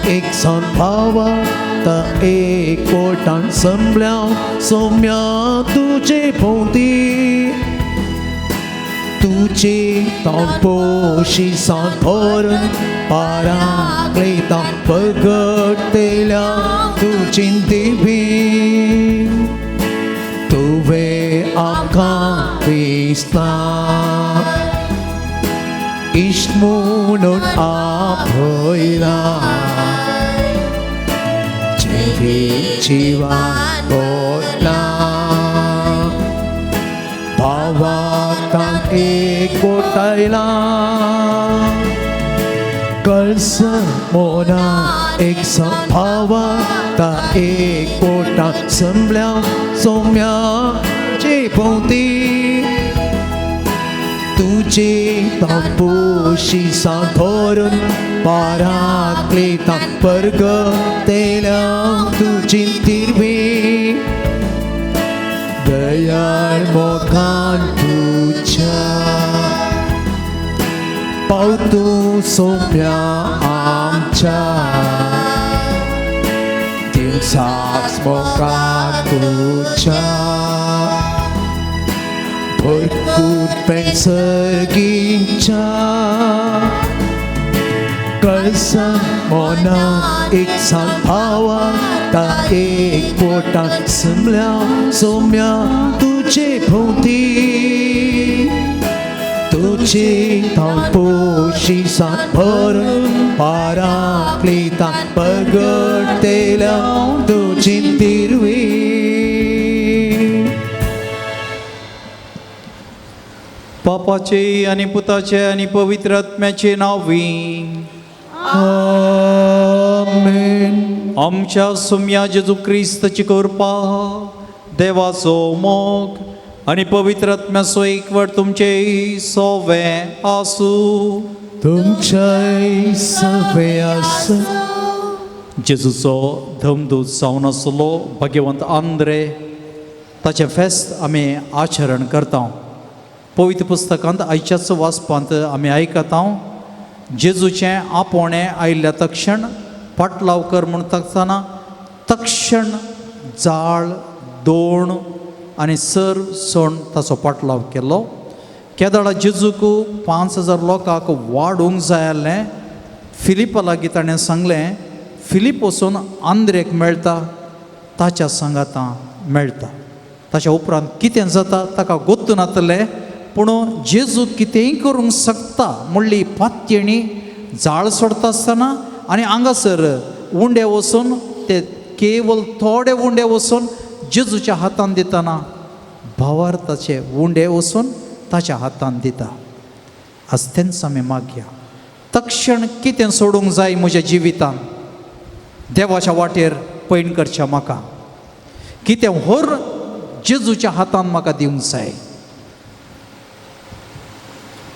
एक सान भावा ता एक पोटान संबल्या सोम्या तुझे भोंवती तुझे तान पोशी सान भरून पाराक्लेता पगडतेल्या तुजी दिवी तुवे आमकां दिसता इश्ट म्हणून आपयला जिवी जिवान बोला भावातान एकवटायला कळस मोना एक भावाता एकवटा संबल्या सोम्या चे भोंवती तुझे तापोशी साधोरून पाराक्लेता परगतेल्या तुझी तिरवी दयाळ मोगान तुझ्या पावतू सोम्या आमच्या दिवसाक मोगान तुझ्या भरपूर पेन्सर्गीच्या कळस मोना एक सान भावा ता एक पोटान संबल्या सोम्या तुझे भोंवती तुझे तापोशी सान भरून पाराक्लेता पगडतेल्या तुझी तिरवी. बापाचे आनी पुताचे आनी पवित्र आत्म्याचे नांवी आमेन. आमच्या सुम्या जेजू क्रिस्ताची कृपा देवाचो मोग आनी पवित्र आत्म्याचो एकवट तुमचे सोवे आसूं. तुमच्याय सवे आसूं. जेजूचो धमदूत जावन आसलो भाग्यवंत आंद्रे ताचें फेस्त आमी आचरण करता. पवित्र पुस्तकांत आयच्याच वाचपांत आमी आयकता जेजूचें आपोवणें आयिल्ल्या तक्षण पाटलाव कर म्हणटा आसतना तक्षण जाळ दोण आनी सर सण ताचो पाटलाव केलो. केदळा जेजूक 5000 लोकांक वाडूंक जाय आसलें. फिलिपा लागीं ताणें सांगलें, फिलीप वचून आंद्रेक मेळटा, ताच्या सांगातां मेळटा. ताच्या उपरांत कितें जाता ताका गोत्तू नातलें, पूण जेजू कितेंय करूंक शकता म्हणली पातयेणी जाळ सोडता आसतना आनी हांगासर उंडे वचून ते केवल थोडे उंडे वचून जेजूच्या हातान दितना भावार्थाचे उंडे वचून ताच्या हातान दिता. आज तेंच आमी मागया, तक्षण कितें सोडूंक जाय म्हज्या जिवितान, देवाच्या वाटेर पयण करच्या म्हाका कितें व्हर जेजूच्या हातान म्हाका दिवंक जाय.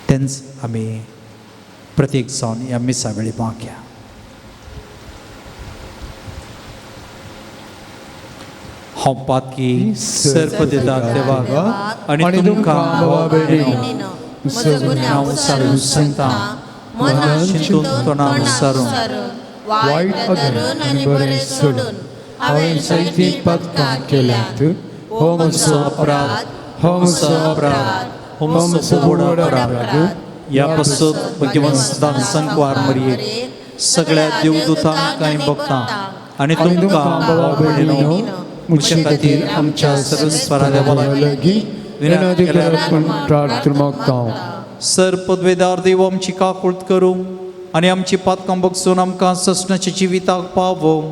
तेंच आमी प्रतीक जावन ह्या मिसा वेळी मागया. हांव पातकी सर्पदिता देवाक आनी तुमकां भावा भयणीनो गुन्यांव विसरून सांगता, मनान चिंतून तोंडान विसरून वायट धरून आनी बरें सोडून हांवें जायतीं पातकां केल्यांत. हो म्हजो अपराध, हो म्हजो अपराध, हो म्हजो व्हड अपराध. ह्या पासत भगवंतान संकवार मरये सगळ्या देवदूतांक आनी भक्तांक आनी तुमकां भावा भयणीनो म्हजे खातीर आमच्या सर्वेस्परा देवा लागीं विनंती करप म्हूण प्रार्थना मागता. सर पदवेदार देव आमची काकूळत करूं आनी आमची पातकां बगसून आमकां ससनाच्या जिविताक पावोवं.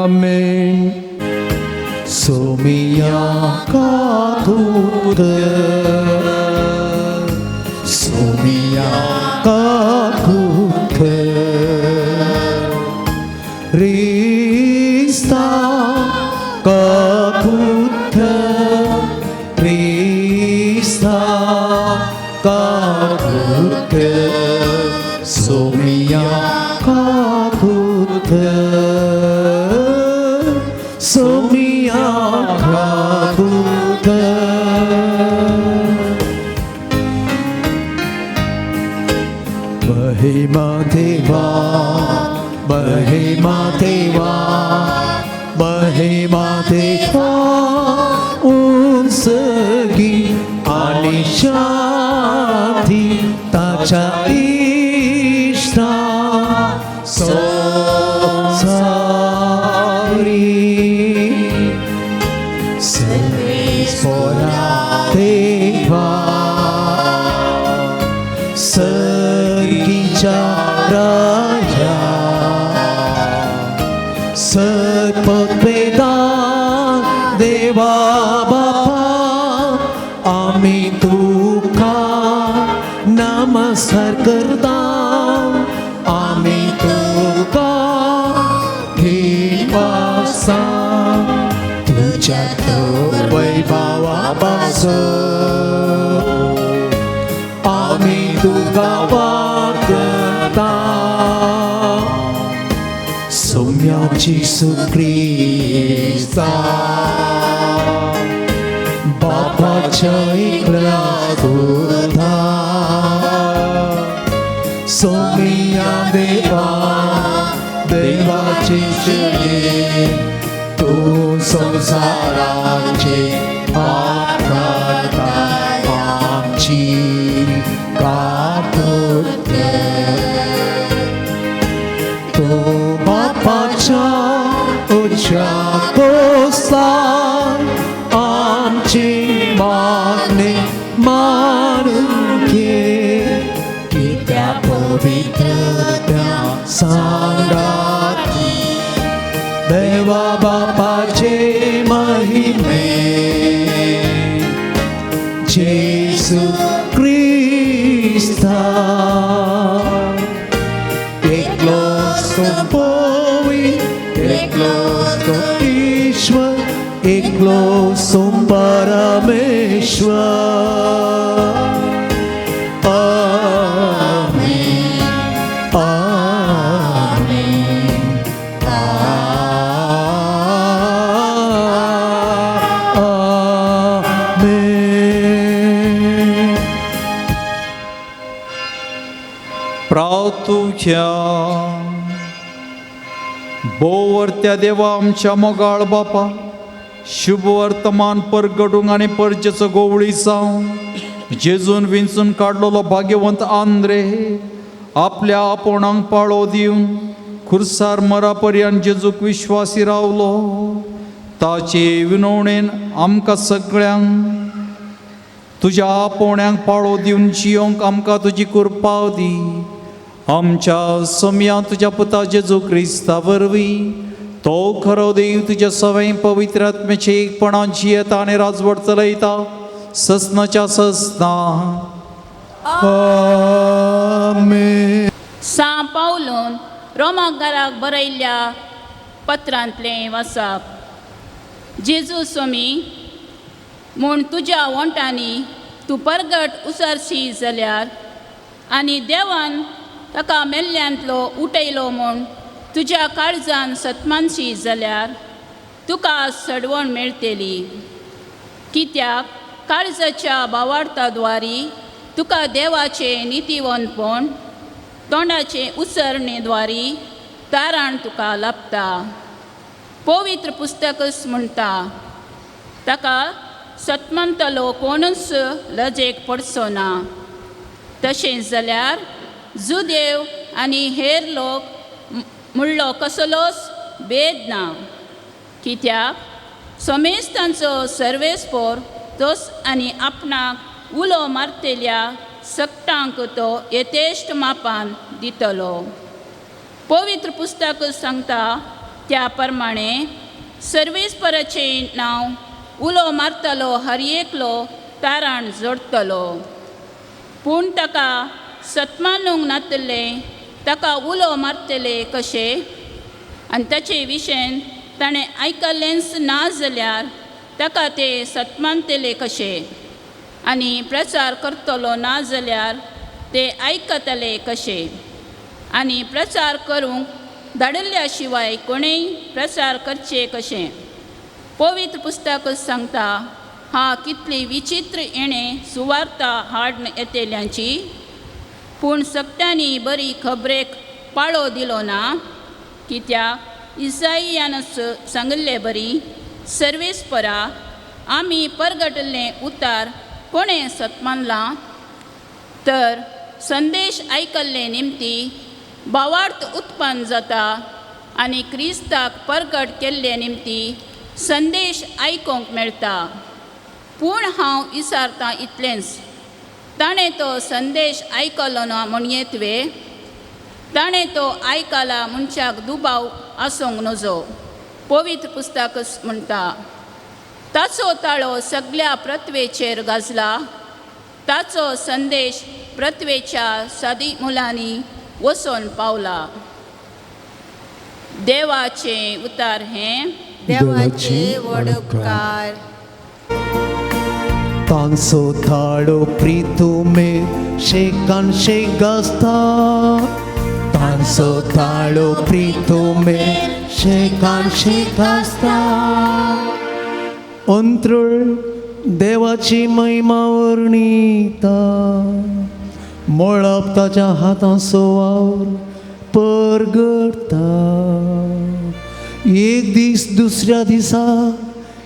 आमेन. सोमिया काकूत, सोमिया काकूत, रिस्ता काकूत, रिस्ता काकूत, सोमिया काकूत, सोमिया काकूत. महिमा देवा, महिमा देवा, महिमा देवा उंचगी आनी शांती ताच्या इश्टा संवसारी. सर्वेस्परा देवा, सर्गीच्या राजा, सत्पदवेदा देवा बापा, आमी तुका नमस्कार करता, आमी तुका धिपासा, तुज्या वैभवा पासून आमी तुका वागता. सोम्या जेजू क्रिस्ता बापाच्या एकल्या पुता, सोम्या देवा देवाचे शिये, तूं संवसाराचे पाप काडटा, आमची काकूत. तूं बापाच्या उच्च्या कोसार आमची मागणी मानून घे, कित्या पवित्र त्या सांगाती देवा बापाचे महिमे जेजू क्रिस्ता एकलोच तो पवित्र, एकलोच तो ईश्वर, एकलोच तो परमेश्वर. आमेन, आमेन, आमेन. प्रार्थुया. भोवरत्या देवा आमच्या मोगाळ बापा, शुभ वर्तमान परगटूंक आनी परजेचो गोवळी जावं जेजून विंचून काडलेलो भाग्यवंत आंद्रे आपल्या आपोणांक पाळो दिवन खुर्सार मरा पर्यंत जेजूक विश्वासी रावलो. ताचे विनवणेन आमकां सगळ्यांक तुज्या आपोवण्याक पाळो दिवन जियोंक आमकां तुजी कृपा दी. आमच्या सम्या तुज्या पुता जेजू क्रिस्ता वरवीं तो खरो देव तुज्या सवय पवित्र आत्म्याचे एकपणान जियेता आनी राजवट चलयता ससनाच्या ससना. आमेन. सां पावलून रोमाकाराक बरयल्ल्या पत्रांतलें वाचप. जेजू स्वामी म्हूण तुज्या वोंटांनी तूं परगट उसरशी जाल्यार आनी देवान ताका मेल्ल्यांतलो उठयलो म्हूण तुज्या काळजान सतमानशी जाल्यार तुका सडवण मेळटली. कित्याक काळजाच्या बावार्थाद्वारी तुका देवाचें नितीवंतपण तोंडाचे उसरणेद्वारी तारण तुका लाभता. पवित्र पुस्तकच म्हणटा ताका सतमंतलो कोणूच लजेक पडचो ना. तशें जाल्यार जुदेव आनी हेर लोक म्हणलो कसलोच भेद ना. कित्याक समेस्तांचो सर्वेस्पोर तोच आनी आपणाक उलो मारतल्या सक्टांक तो यथेश्ट मापान दितलो. पवित्र पुस्तक सांगता त्या प्रमाणे सर्वेस्पराचें नांव उलो मारतलो हर एकलो तारण जोडटलो. पूण ताका सतमानूंक नातलें ताका उलो मारतले कशें आनी ताचे विशयन ताणें आयकल्लेंच ना जाल्यार ताका ते सतमानतले कशें आनी प्रचार करतलो ना जाल्यार ते आयकतले कशें आनी प्रचार करूंक धाडिल्ल्या शिवाय कोणेय प्रचार करचे कशें. पवित्र पुस्तक सांगता हा कितली विचित्र येणें सुवार्ता हाडून येतल्यांची. पूण सगट्यांनी बरी खबरेक पाळो दिलो ना. कित्याक इसाईयानच सांगिल्ले बरी सर्वेस्परा आमी परगटल्लें उतार कोणें सतमानलां. तर संदेश आयकल्ले निमती भावार्थ उत्पन्न जाता आनी क्रिस्ताक परगट केल्ले निमती संदेश आयकूंक मेळटा. पूण हांव विचारतां इतलेंच, ताणें तो संदेश आयकलो ना म्हणयेत वे? ताणें तो आयकला मनशाक दुबाव आसूंक नजो. पवित्र पुस्तकच म्हणटा ताचो ताळो सगल्या पृथ्वेचेर गाजला, ताचो संदेश पृथ्वेच्या सादी मुलांनी वचून पावला. देवाचें उतार हें देवाचे व्हड उपकार. तांचो थाळो प्रितुमे शेकान शेक गाजता. तांचो थाळो प्रितुमे शेकान शेक गाजता. अंत्रळ देवाची महिमा वर्णिता. मळब ताच्या हातांचो वावर परगटता. एक दीस दुसऱ्या दिसा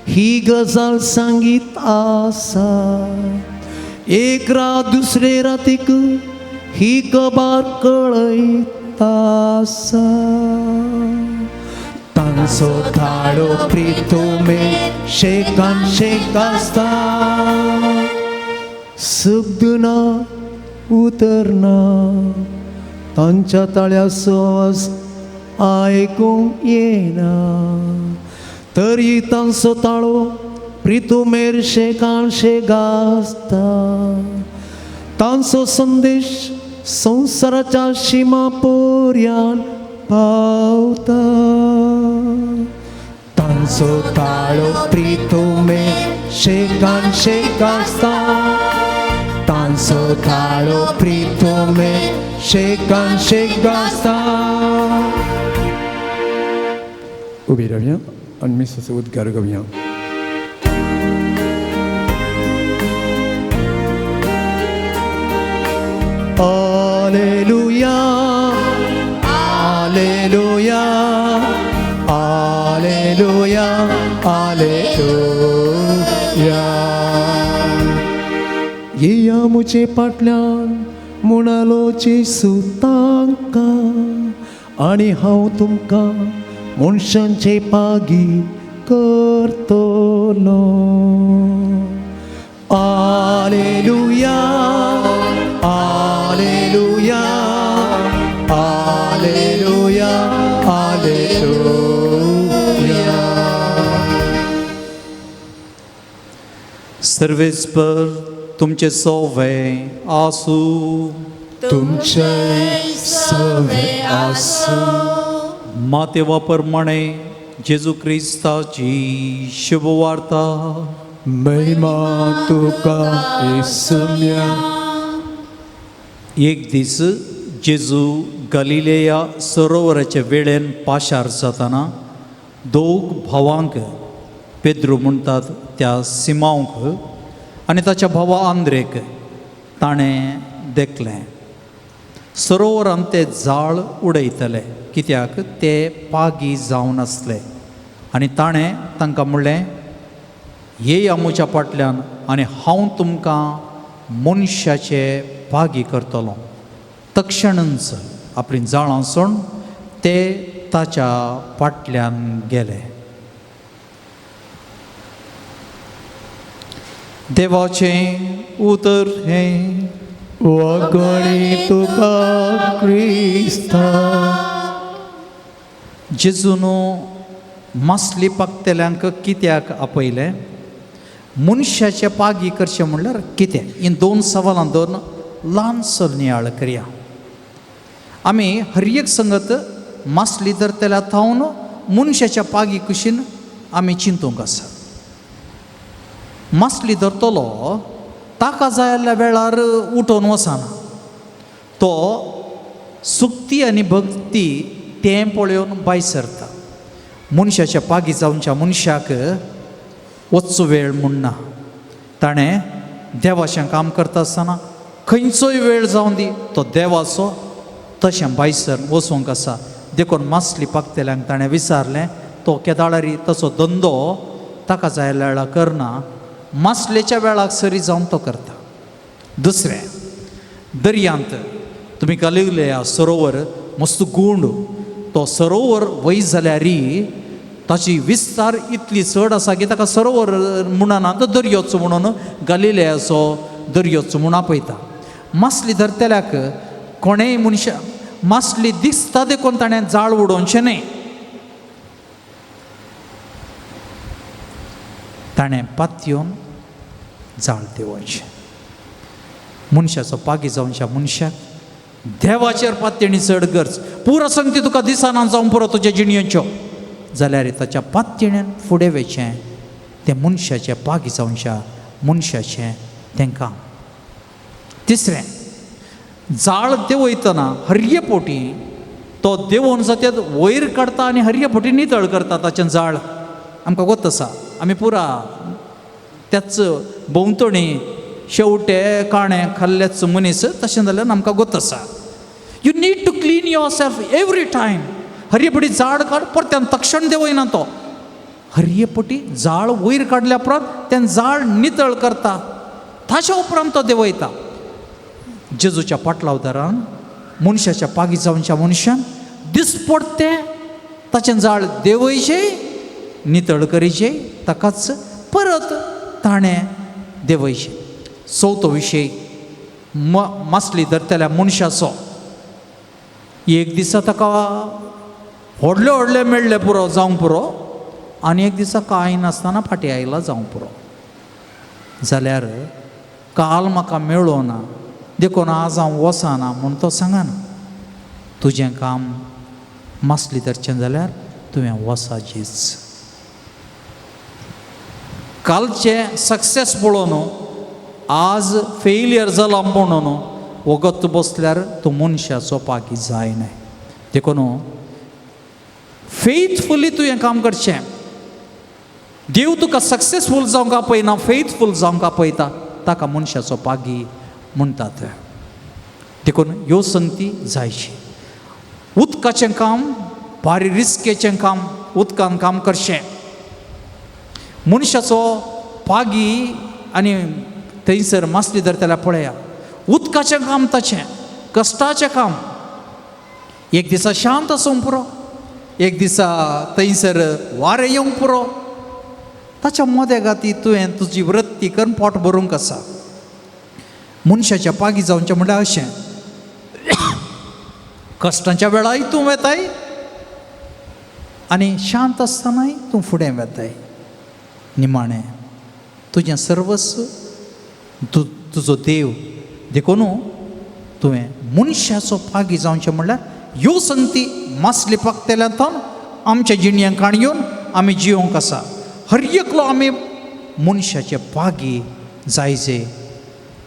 ही गजाल सांगीत आसा. एक रात दुसरे रातीक ही खबर कळयत आसा. तांचो थाळो प्रितुमे शेकान शेक आसता. शब्द ना उतर ना तांच्या ताळ्याचो आवाज आयकूंक येना. तरी तांचो ताळो प्रितुमेर शेकान शेक आसता. तांचो संदेश संवसाराच्या शिमा पर्यान पावता. तांचो ताळो प्रितुमे शेकान शेक आसता. तांचो ताळो प्रितुमे शेकान शेक आसता. उबी रावया आनी मिसाचो उद्गार घेवया. Alleluia, आलेलुया. येया म्हजे फाटल्यान म्हणालो जेजू तांकां, आनी हांव तुमकां मनशांचे पागी करतलो. आलेलुया, आलेलुया, आलेलुया, आलेलुया. सर्वेस्पर तुमचे सोवे आसूं. तुमचे सवे आसूं. मातेवा प्रमाणे जेजू क्रिस्ताची शुभवार्ता. महिमा तुका येसम्या. एक दीस जेजू गलिलेया सरोवराच्या वेळेन पाशार जाताना दोग भावांक, पेद्रू म्हणटात त्या सिमांवक आनी ताच्या भावा आंद्रेक ताणें देखलें. सरोवरान ते जाळ उडयतले कित्याक ते पागी जावन आसले. आनी ताणें तांकां म्हणलें, येया म्हज्या फाटल्यान आनी हांव तुमकां मनशाचे पागी करतलो. तक्षणच आपलीं जाळां सोडून ते ताच्या फाटल्यान गेले. देवाचें उतर हें. वगणी तुका क्रिस्ता. जेजून मासली पाकतेल्यांक कित्याक आपयलें? मनशाचे पागी करचें म्हणल्यार कितें? हीं दोन सवालां दोन ल्हानसो नियाळ करया. आमी हर एक संगत मासली धरतल्या थावन मनशाच्या पागी कुशीन आमी चिंतूंक आसा. मासली धरतलो ताका जाय जाल्ल्या वेळार उठोवन वचना, तो सुक्ती आनी भक्ती तें पळोवन भायर सरता. मनशाच्या पागी जावच्या मनशाक वचचो वेळ म्हणना. ताणें देवाचें काम करता आसतना खंयचोय वेळ जावन दी तो देवाचो तशें भायसर वचूंक आसा. देखून मासली पाकतेल्यांक ताणें विचारलें, तो केदाळारी तसो धंदो ताका जाय वेळार करना, मासलेच्या वेळाक सरी जावन तो करता. दुसरें, दर्यांत तुमी गलिलेया सरोवर मस्त गूंड, तो सरोवर वय जाल्यार ताची विस्तार इतली चड आसा की ताका सरोवर म्हणना, तो दर्योचो म्हणून गलिलेयाचो दर्योचो म्हूण आपयता. मासली धरतल्याक कोणेय मनशां मासली दिसता देखून ताणें जाळ उडोवचें न्हय, ताणें पातयेवन जाळ देंवोवचें. मनशाचो पागी जावच्या मनशाक देवाचेर पातयेणी चड गरज. पुरो संगती तुका दिसना जावं पुरो तुज्या जिणयेच्यो, जाल्यार ताच्या पातयेण्यान फुडें वचचें तें मनशाचें पागी जावच्या मनशाचें तें काम. तिसरें, जाळ देंवयतना हरये पोटी तो देंवोवन जात्यात वयर काडटा आनी हरये पोटी नितळ करता ताचें जाळ. आमकां गोत आसा, आमी पुरा त्याच भोंवतणी शेवटे काणें खाल्लेच मनीस, तशें जाल्यार आमकां गोत आसा. You need to clean yourself every time. हरयेपटी जाळ काड, परत्यान तक्षण देंवयना तो. हरयेपटी जाळ वयर काडल्या उपरांत तें जाळ नितळ करता, ताच्या उपरांत तो देंवयता. जेजूच्या पाटलावदारान मनशाच्या पागी जावच्या मनशान दिसपडतें ताचें जाळ देंवयचें, नितळ करीचें, ताकाच परत ताणें देंवयचें. चवथो विशय मासली धरतल्या मनशाचो. एक दिसा ताका व्हडले व्हडले मेळ्ळे पुरो जावंक पुरो, आनी एक दिसा कांय नासतना फाटीं आयला जावंक पुरो. जाल्यार काल म्हाका मेळ्ळो ना देखून आज हांव वचना म्हूण तो सांगना. तुजें काम मासली धरचें जाल्यार तुवें वचाचीच. कालचें सक्सेस पळोवन आज फेलियर जाला म्हणून वगत बसल्यार तूं मनशाचो पागी जायना. देखून फेथफुली तुवें काम करचें. देव तुका सक्सेसफूल जावंक आपयना, फेथफूल जावंक आपयता, ताका मनशाचो पागी म्हणटात. देखून ह्यो संगती जायची. उदकाचें काम भारी रिस्केचें काम, उदकान काम करचें. मनशाचो पागी आनी थंयसर मासली धरतल्या पळया, उदकाचें काम ताचें, कश्टाचें काम. एक दिसा शांत आसूंक पुरो, एक दिसा थंयसर वारें येवंक पुरो. ताच्या मोद्या गाती तुवें तुजी वृत्ती करून पोट भरूंक आसा. मनशाच्या पागी जावचें म्हणल्यार अशें, कश्टांच्या वेळाय तूं वेताय आनी शांत आसतनाय तूं फुडें वेताय. निमाणें तुजें सर्वस्व तुजो देव. देखून तुवें मनशाचो पागी जावचें म्हणल्यार ह्यो संगती मासली पाकतेल्यांतल्यान आमच्या जिणयांक काणयेवन आमी जियोंक आसा. हर एकलो आमी मनशाचे पागी जायजे.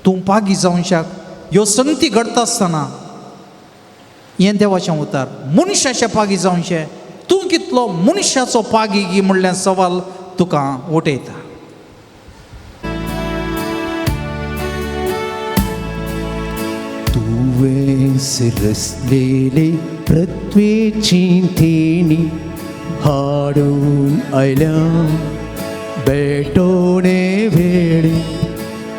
तूं पागी जावच्याक ह्यो संगती घडता आसतना हें देवाचें उतार, मनशाचे पागी जावचें. तूं कितलो मनशाचो पागी गी म्हणल्यार सवाल तुका उठयता. तुवें रचलेली पृथ्वीची थेणी हाडून आयल्या बेटोणे वेळी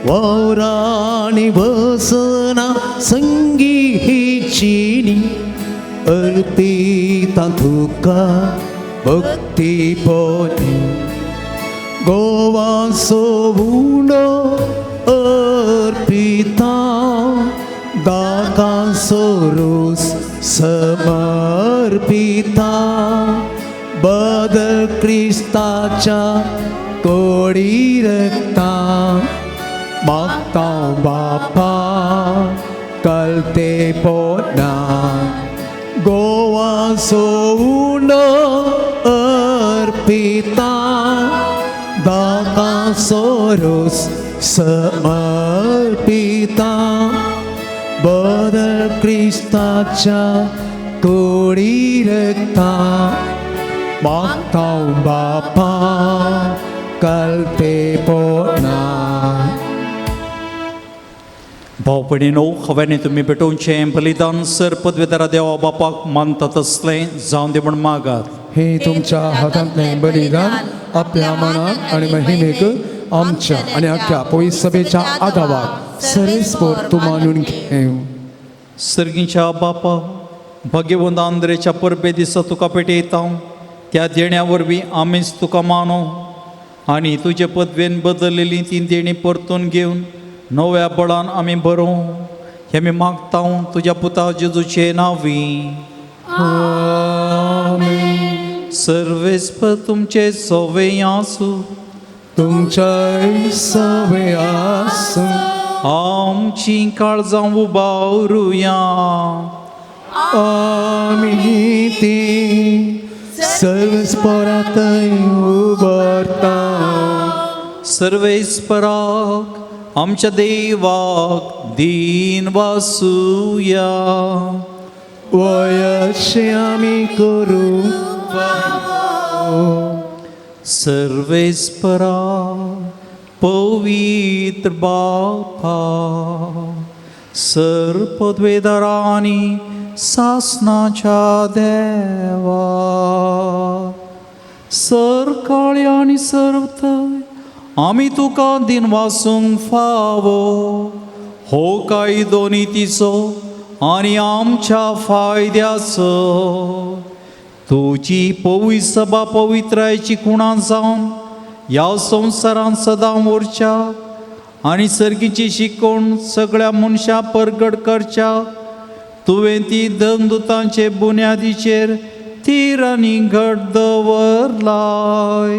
वावराणी वसना संगी ही चिनी अर्पिता तुका भक्ती पोती गोवा सोवुंडो अर्पिता दाकांचो रोस समर्पिता बदल क्रिस्ताच्या कोडी रक्ता मागता बापा कलते पोना गोवा सोवुंडो अर्पिता दाकांचो रोस समर्पिता बदल क्रिस्ताच्या कोडी रक्ता मागता बापा कलते पोना. भाव भयणीनो, खव्यानी तुमी पेटोवचें बलिदान सर पदवेदारा देवा बापाक मानता तसलें जावं दी म्हूण मागात. हे तुमच्या हातांतलें बलिदान आपल्या मनाक आनी महिमेक आमच्या आनी आख्या पवित्र सभेच्या आदावाक सरेस्पोर तूं मानून घेव. सर्गीच्या बापा, भाग्यवंत आंद्रेच्या परबे दिसा तुका पेटयता, त्या देण्या वरवीं आमीच तुका मानू आनी तुजे पदवेन बदललेली ती देणी परतून घेवन नव्या बळान आमी बरोवं हें आमी मागता तुज्या पुता जेजूचे नांवी. सर्वेस्पर तुमचे सवे आसूं. तुमच्याय सवे आसूं. आमची काळजां उबारुया. आमी ती सर्वेस्परांतय उबारता. सर्वेस्पराक आमच्या देवाक दीन वासुया. वयशे आमी करूं. सर्वेस्परा पवित्र बापा, सर पदवेदारांनी सासनाच्या देवा, सर काळ्या आनी सर्वथंय आमी तुका दिन वासूंक फावो. हो कायदो नितीचो आनी आमच्या फायद्याचो. तुजी पवित्र सभा पवित्रायची खुणां जावन ह्या संवसारांत सदां उरच्या आनी सर्गीची शिकवण सगळ्या मनशां परगट करच्या. तुवें ती धनदुतांचे बुन्यादीचेर थीर आनी घट दवरलाय.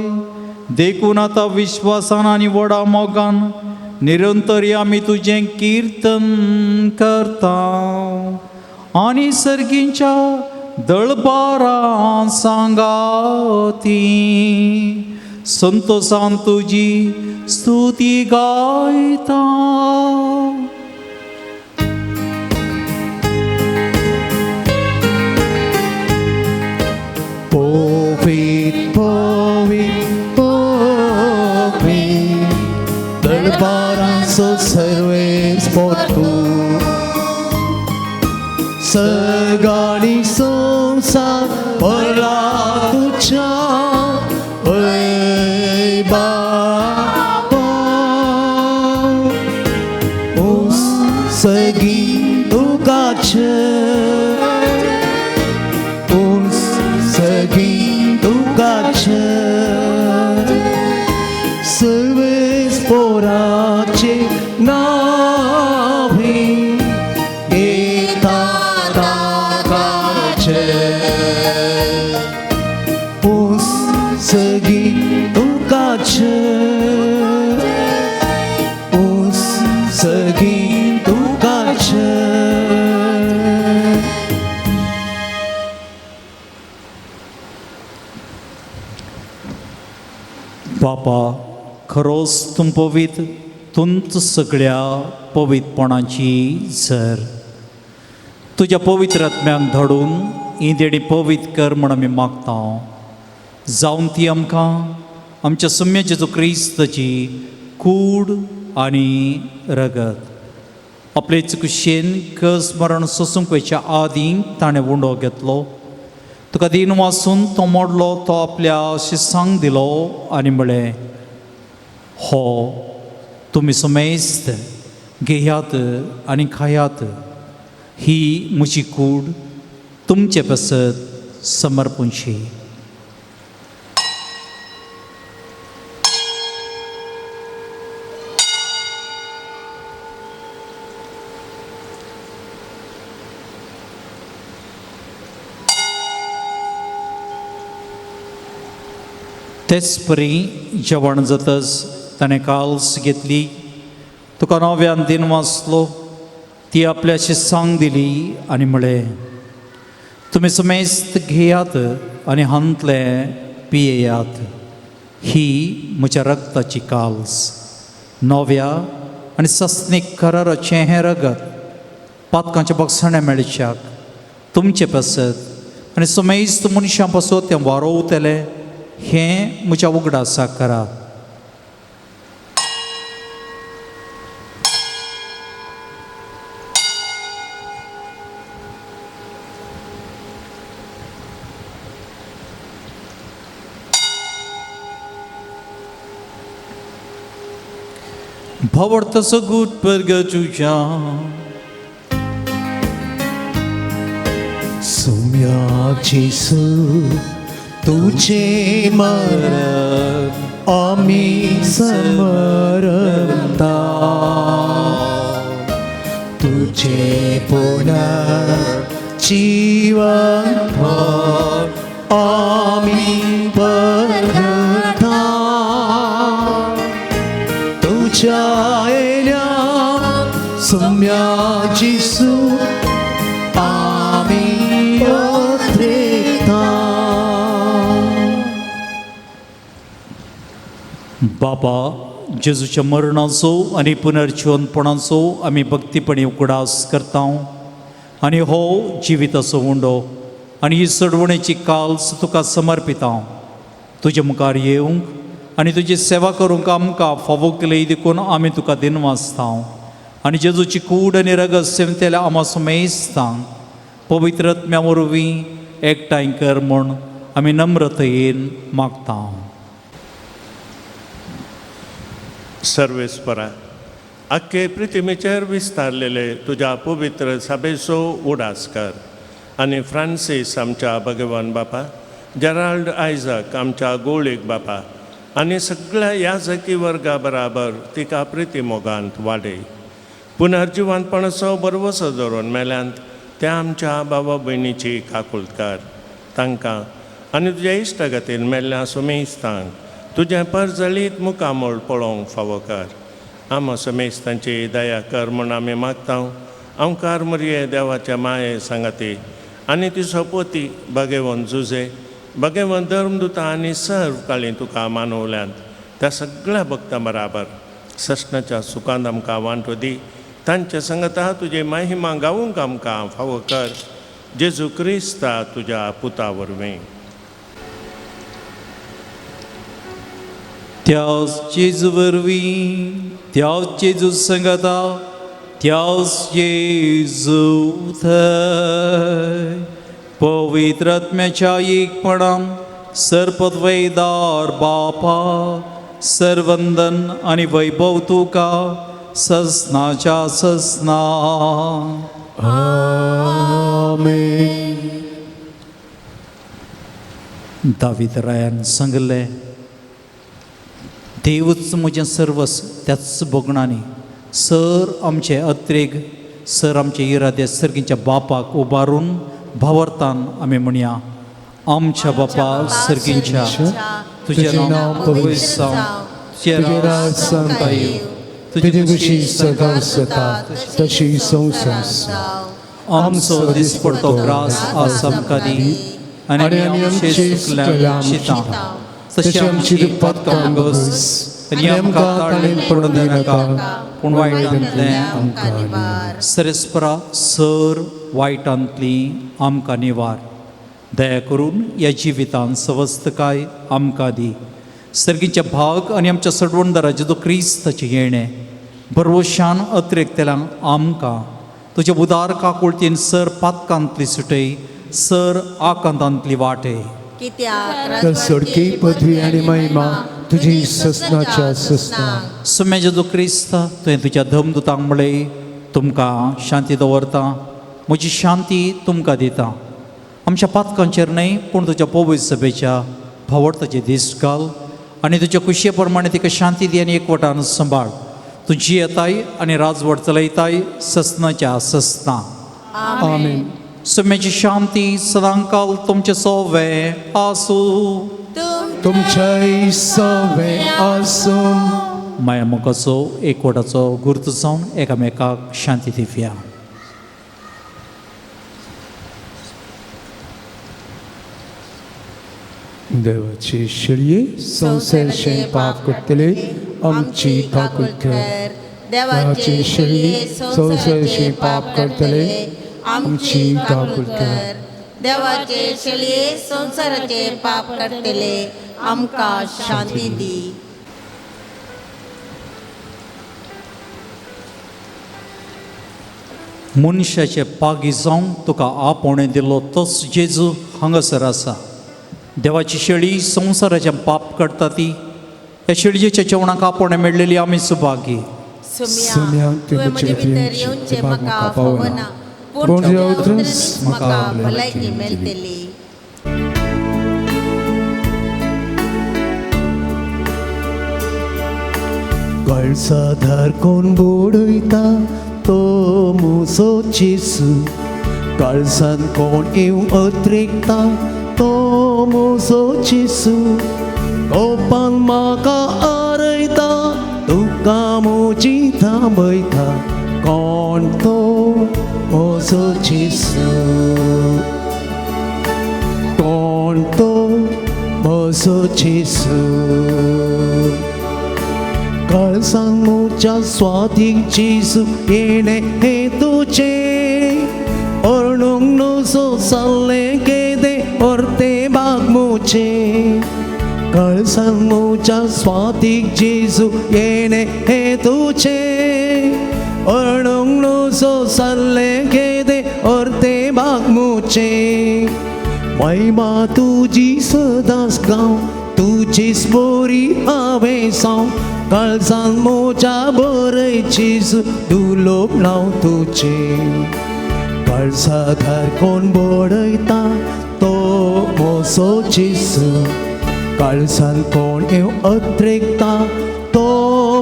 देखून आतां विश्वासान आनी व्हडा मोगान निरंतर आमी तुजें किर्तन करता आनी सर्गींच्या दळबारां सांगाती संतोसान तुजी स्तुती गायता. पवित्र पवित्र पवित्र दरबारांचो सर्वेस्पर तूं सगळी संवसार भरला तुज्या वैभवान. बापा सगी तुकाच सगी तुकाच सर्वेस पोराचे नावे घेता ताकाचे सगी तुकाच सगी तुकाच. बापा खरोच तूं पवित्र, तुंच सगळ्या पवित्रपणाची सर. तुज्या पवित्र आत्म्याक धाडून ही देणी पवित्र कर म्हूण आमी मागता, जावन ती आमकां आमच्या सम्य जेजू क्रिस्ताची कूड आनी रगत आपले चुकशेन कस मरण सोसूंक वयच्या आदीं ताणें उंडो घेतलो. तुका दीन वासून तो मोडलो, तो आपल्या शिसांक दिलो आनी म्हळें, हो तुमी समेस्त घेयात आनी खायात, ही म्हजी कूड तुमचे पासत समर्पूंची. तेच परी जेवण जातच ताणें काल्स घेतली, तुका नव्यान दिन वाचलो, ती आपल्या शिसांक दिली आनी म्हळें, तुमी समेस्त घेयात आनी हांतले पियेयात, ही म्हज्या रक्ताची काल्स, नव्या आनी सस्नीक कराराचें हें रगत पातकांच्या बक्षाणें मेळच्याक तुमचे पासत आनी समेस्त मनशां पासत तें वारोवतलें, हें म्हज्या उगडासाक करात. भावार्थाचो गूट परगटुया. सुम्या जेसू तुझे मरण आमी समरता, तुझे पुनर्जीवन आमी परगटा, तुझ्या येल्या सुम्या जेसू आमी ओत्रेता. बाबा जेजूच्या मरणाचो आनी पुनर्जिवनपणाचो आमी भक्तीपणी उगडास करता आनी हो जिविताचो उंडो आनी ही चडवणेची काल्स तुका समर्पिता. तुजे मुखार येवंक आनी तुजी सेवा करूंक आमकां फावो केली देखून आमी तुका दिनवासता आनी जेजूची कूड आनी रगत सेवतेल्या आमा समेस्तांक पवित्र आत्म्या वरवीं एकठांय कर म्हूण आमी नम्रतयेन मागता. सर्वेस्परा आख्खे पृथ्वीचेर विस्तारलेले तुज्या पवित्र सभेचो उडास कर आनी फ्रांसीस आमच्या भगवान बापा, जेराल्ड आयजक आमच्या गोळीक बापा आनी सगळ्या याजकी वर्गा बराबर तिका प्रिती मोगांत वाडय. पुनर्जिवनपणाचो बरवसो धरून मेल्यांत त्या आमच्या बाबा भयणीची काकुळट कर. तांकां आनी तुज्या इश्टागतीन मेल्ल्या सुमेस्तांक तुजें परजळीत मुखामळ पळोवंक फावो कर. आमा समेस्तांची दया कर म्हूण आमी मागता. अंकार मरये देवाच्या माये सांगाती आनी ती सोपोती भगेवन जुजे भगेवन धर्मदुता आनी सर्व काळी तुका मानवल्यांत त्या सगळ्या भक्तां बराबर सस्नाच्या सुखान आमकां वांटो दी. तांच्या संगता तुजे महिमा गावूंक आमकां फावो कर. जेजू क्रिस्ता तुज्या पुता वरवीं. त्याच जेजू वरवीं, त्याच जेजू संगता, त्याच जेजू थंय पवित्र आत्म्याच्या एकपणान सरपदवेदार बापा सर्वंदन आनी वैभव तुका ससनाच्या ससना. आमेन. दावीद रायान सांगलें, देवूच म्हजें सर्वस, त्याच भोगणांनी सर आमचे अत्रेग, सर आमचे इरादे सर्गीच्या बापाक उबारून भावार्थान आमी म्हणया, आमच्या बापा सर्गींच्या, तुजें नांव पवित्र जावं, तुजें राज सामकां येवं, तुजी खुशी सदां जाता तशी संवसार. आमचो दिसपडतो ग्रास आज आमकां दी आनी आमी आमचे चुकल्या शिता तशी आमची पातकां बस आनी आमकां ताळेन पडून दिनाका पूण वायटांतलें आमकां निवार. सरेस्परा सर वायटांतली आमकां निवार. दया करून ह्या जिवितान सवस्तकाय आमकां दी. सर्गीचे भाग आनी आमच्या सडवणदारा जेजू क्रिस्ताचें येणें भरवशान अत्रेकतल्यांक आमकां तुज्या उदार काकुळतीन सर पातकांतली सुटय, सर आकांतांतली वाटय. कित्याक तर सोडकी पदवी आनी महिमा तुजी ससनाच्या ससना. सुम्या जेजू क्रिस्त तुवें तुज्या धमदुतांक म्हणलें, तुमकां शांती दवरता, म्हजी शांती तुमकां दिता. आमच्या पातकांचेर न्हय पूण तुज्या पवित्र सभेच्या भावडताचे दीस घाल आनी तुज्या खुशये प्रमाणे तिका शांती दी आनी एकवटान सांबाळ. तूं जियेताय आनी राजवट चलयताय ससनाच्या ससना. आमेन. सुम्याची शांती सदांकाल तुमचे सोवे आसूं. तुमच्याय सवे आसूं. माया मोगाचो एकवटाचो गुर्त जावन एकामेकाक शांती दिवया. देवाची शेळये संवसाराचें पाप करतले आमची काकूळ कर. देवाची शेळये संवसाराचें पाप करतले आमची काकूळ कर. देवाचे शेळये संवसाराचे पाप करतले आमकां शांती दी. मनशाचे पागी जावन तुका आपोवणें दिलो तोच जेजू हांगासर आसा. देवाची शेळी संवसाराचें पाप करता ती ह्या शेळयेच्या जेवणाक आपोवणें मेळ्ळेली आमी सुभागी. सुम्या तुवें म्हजे भितर येवचें म्हाका फावना पूण तुज्या उतरांनीच म्हाका भलायकी मेळटली. काळसाधार कोण बुडयता तो मुसो जेजू, काळसान कोण येवं अत्रेकता तो मुसो जेजू. कोपान म्हाका आरयता तुका म्हजी थांबयता कोण तो म्हजो जेजू, कोण तो म्हजो जेजू. काळसान म्हज्या स्वातीक जेजू येणें हें तुजें, अर्णूंक न्हजो जाल्लें केदें अर्तें भाग म्हजें. काळसान म्हज्या स्वातीक जेजू येणें हें तुजें, अर्णूंक न्हजो जाल्लें केदें अर्तें भाग म्हजें. महिमा तुजी सदांच गांव तुजीच बरी हांवें जावं, काळजान म्हज्या बरय जेजू दुलोब नांव तुजें. काळजाधार कोण बडयता तो म्हजो जेजू, काळजान कोण येवं अत्रेकता तो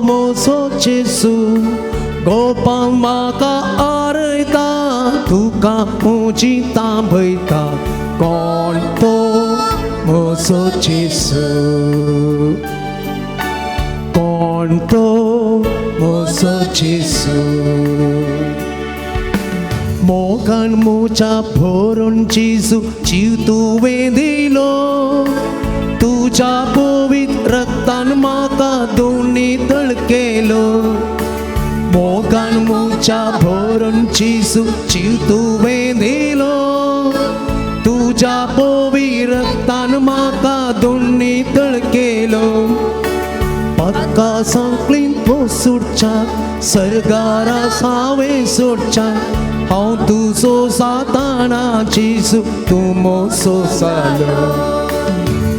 म्हजो जेजू. गोपान म्हाका आरयता तुका म्हजी तांबयता कोण तो म्हजो जेजू, कोण तो म्हजो जेजू. मोगान म्हज्या भरून जेजू जीव तुवें दिलो, तुज्या पवित्र रक्तान म्हाका दोनी तळ केलो. मोगान म्हज्या भरून जेजू जीव तुवें दिलो, तुज्या पवित्र रक्तान म्हाका दोनी तळ केलो. पातकां सांकळीन सोडच्या सर्गारा सावें सोडच्या हांव तुजो जाताना जेजू तूं म्हजो जालो.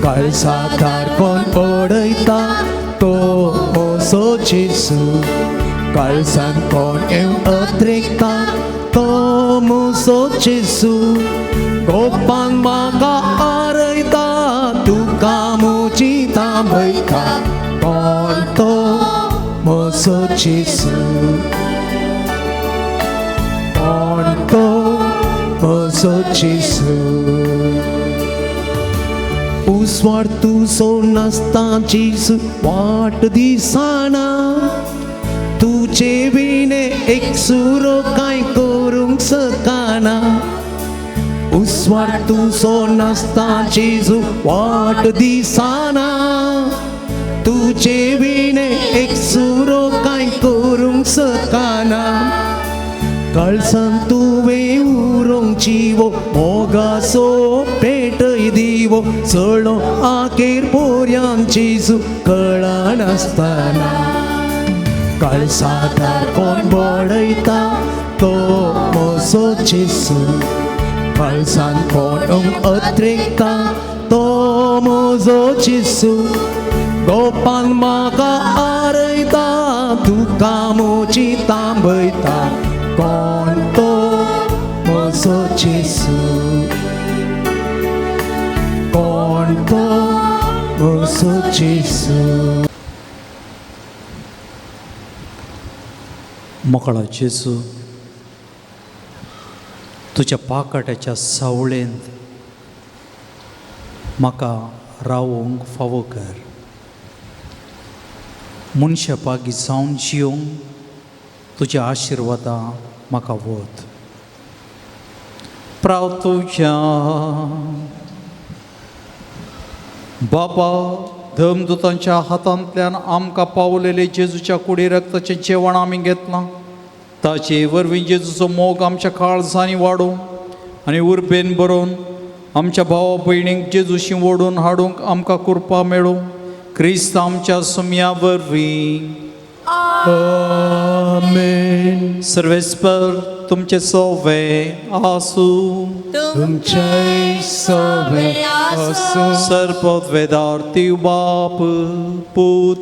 काळसाधार कोण पडयता तो म्हजो जेजू. काळजान कोण येवन अत्रेकता तो म्हजो जेजू. गोपान म्हाका आरयता तुका म्हजी तांबयता कोण तो म्हजो जेजू. कोण तो म्हजो जेजू. उजवाड तुजो नासता जेजू वाट दिसना. तुजे विणे एक सुरो कांय करूंक शकना. उजवाड तुजो नासता जेजू वाट दिसना. तुजे विणे एक सुरो कांय करूंक शकना. काळजान तुवें उरोंक जिवो मोगाचो पेटय दिवो. चलो आखेर पोरयान जेजू कळनासतना. काळजांत कोण बडयता तो म्हजो जेजू. काळजान कोण अत्रेकता तो म्हजो जेजू. गोपान म्हाका आरयता तुका म्हजी तांबयता कोण तो म्हजो जेजू. कोण तो म्हजो जेजू. मोकळा जेजू, तुज्या पाकाट्याच्या सावळेंत म्हाका रावोंक फावो कर. मनशा पागी जावन जियोंक तुज्या आशिर्वादा म्हाका वत. प्राव तुज्या बाबा धर्मदूतांच्या हातांतल्यान आमकां पावलेले जेजूच्या कुडी रक्ताचें जेवण आमी घेतलां. ताचे वरवीं जेजूचो मोग आमच्या काळजांनी वाडोवं आनी उर्बेन बरोवन आमच्या भावा भयणींक जेजूशी ओडून हाडूंक आमकां कृपा मेळूं. क्रिस्त आमच्या सुमया वरवीं. आमेन. सर्वेस्पर तुमचे सोवे आसूं. तुमचे सोवे आसूं. सर्ववेदार देव बाप पूत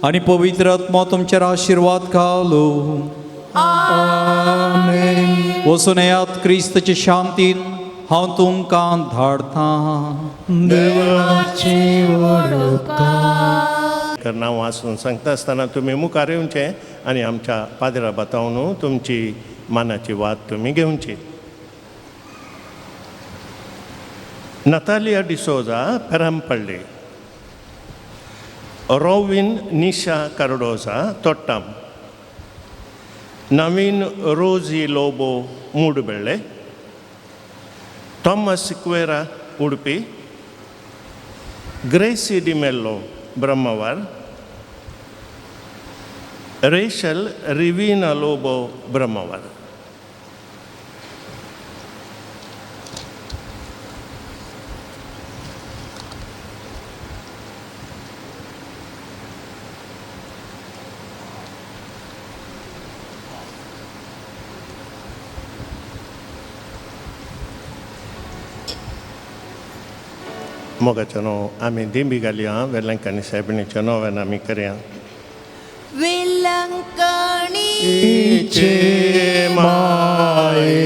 आनी पवित्र आत्मा तुमचेर आशिर्वाद घालूं. आमेन. वचून येयात क्रिस्ताचे शांतीन हांव तुमकां धाडतां. देवाची उपकार. नांव वाचून सांगता आसतना तुमी मुखार येवचें आनी आमच्या पाद्रा बातावन तुमची मानाची वात तुमी घेवची. Natalia D'Souza Perampalli, Robin Nisha Cardoza Thottam, Naveen Rosy Lobo Moodubelle, Thomas Sequeira Udupi, Gracy D'Mello Brahmavar, Rachel Rivina Lobo Brahmavar. मोगाचें नांव आमी दिंबी घालया. वेलंकणी सायबिणीचें नोवेन आमी करया. वेलंकणीचे माये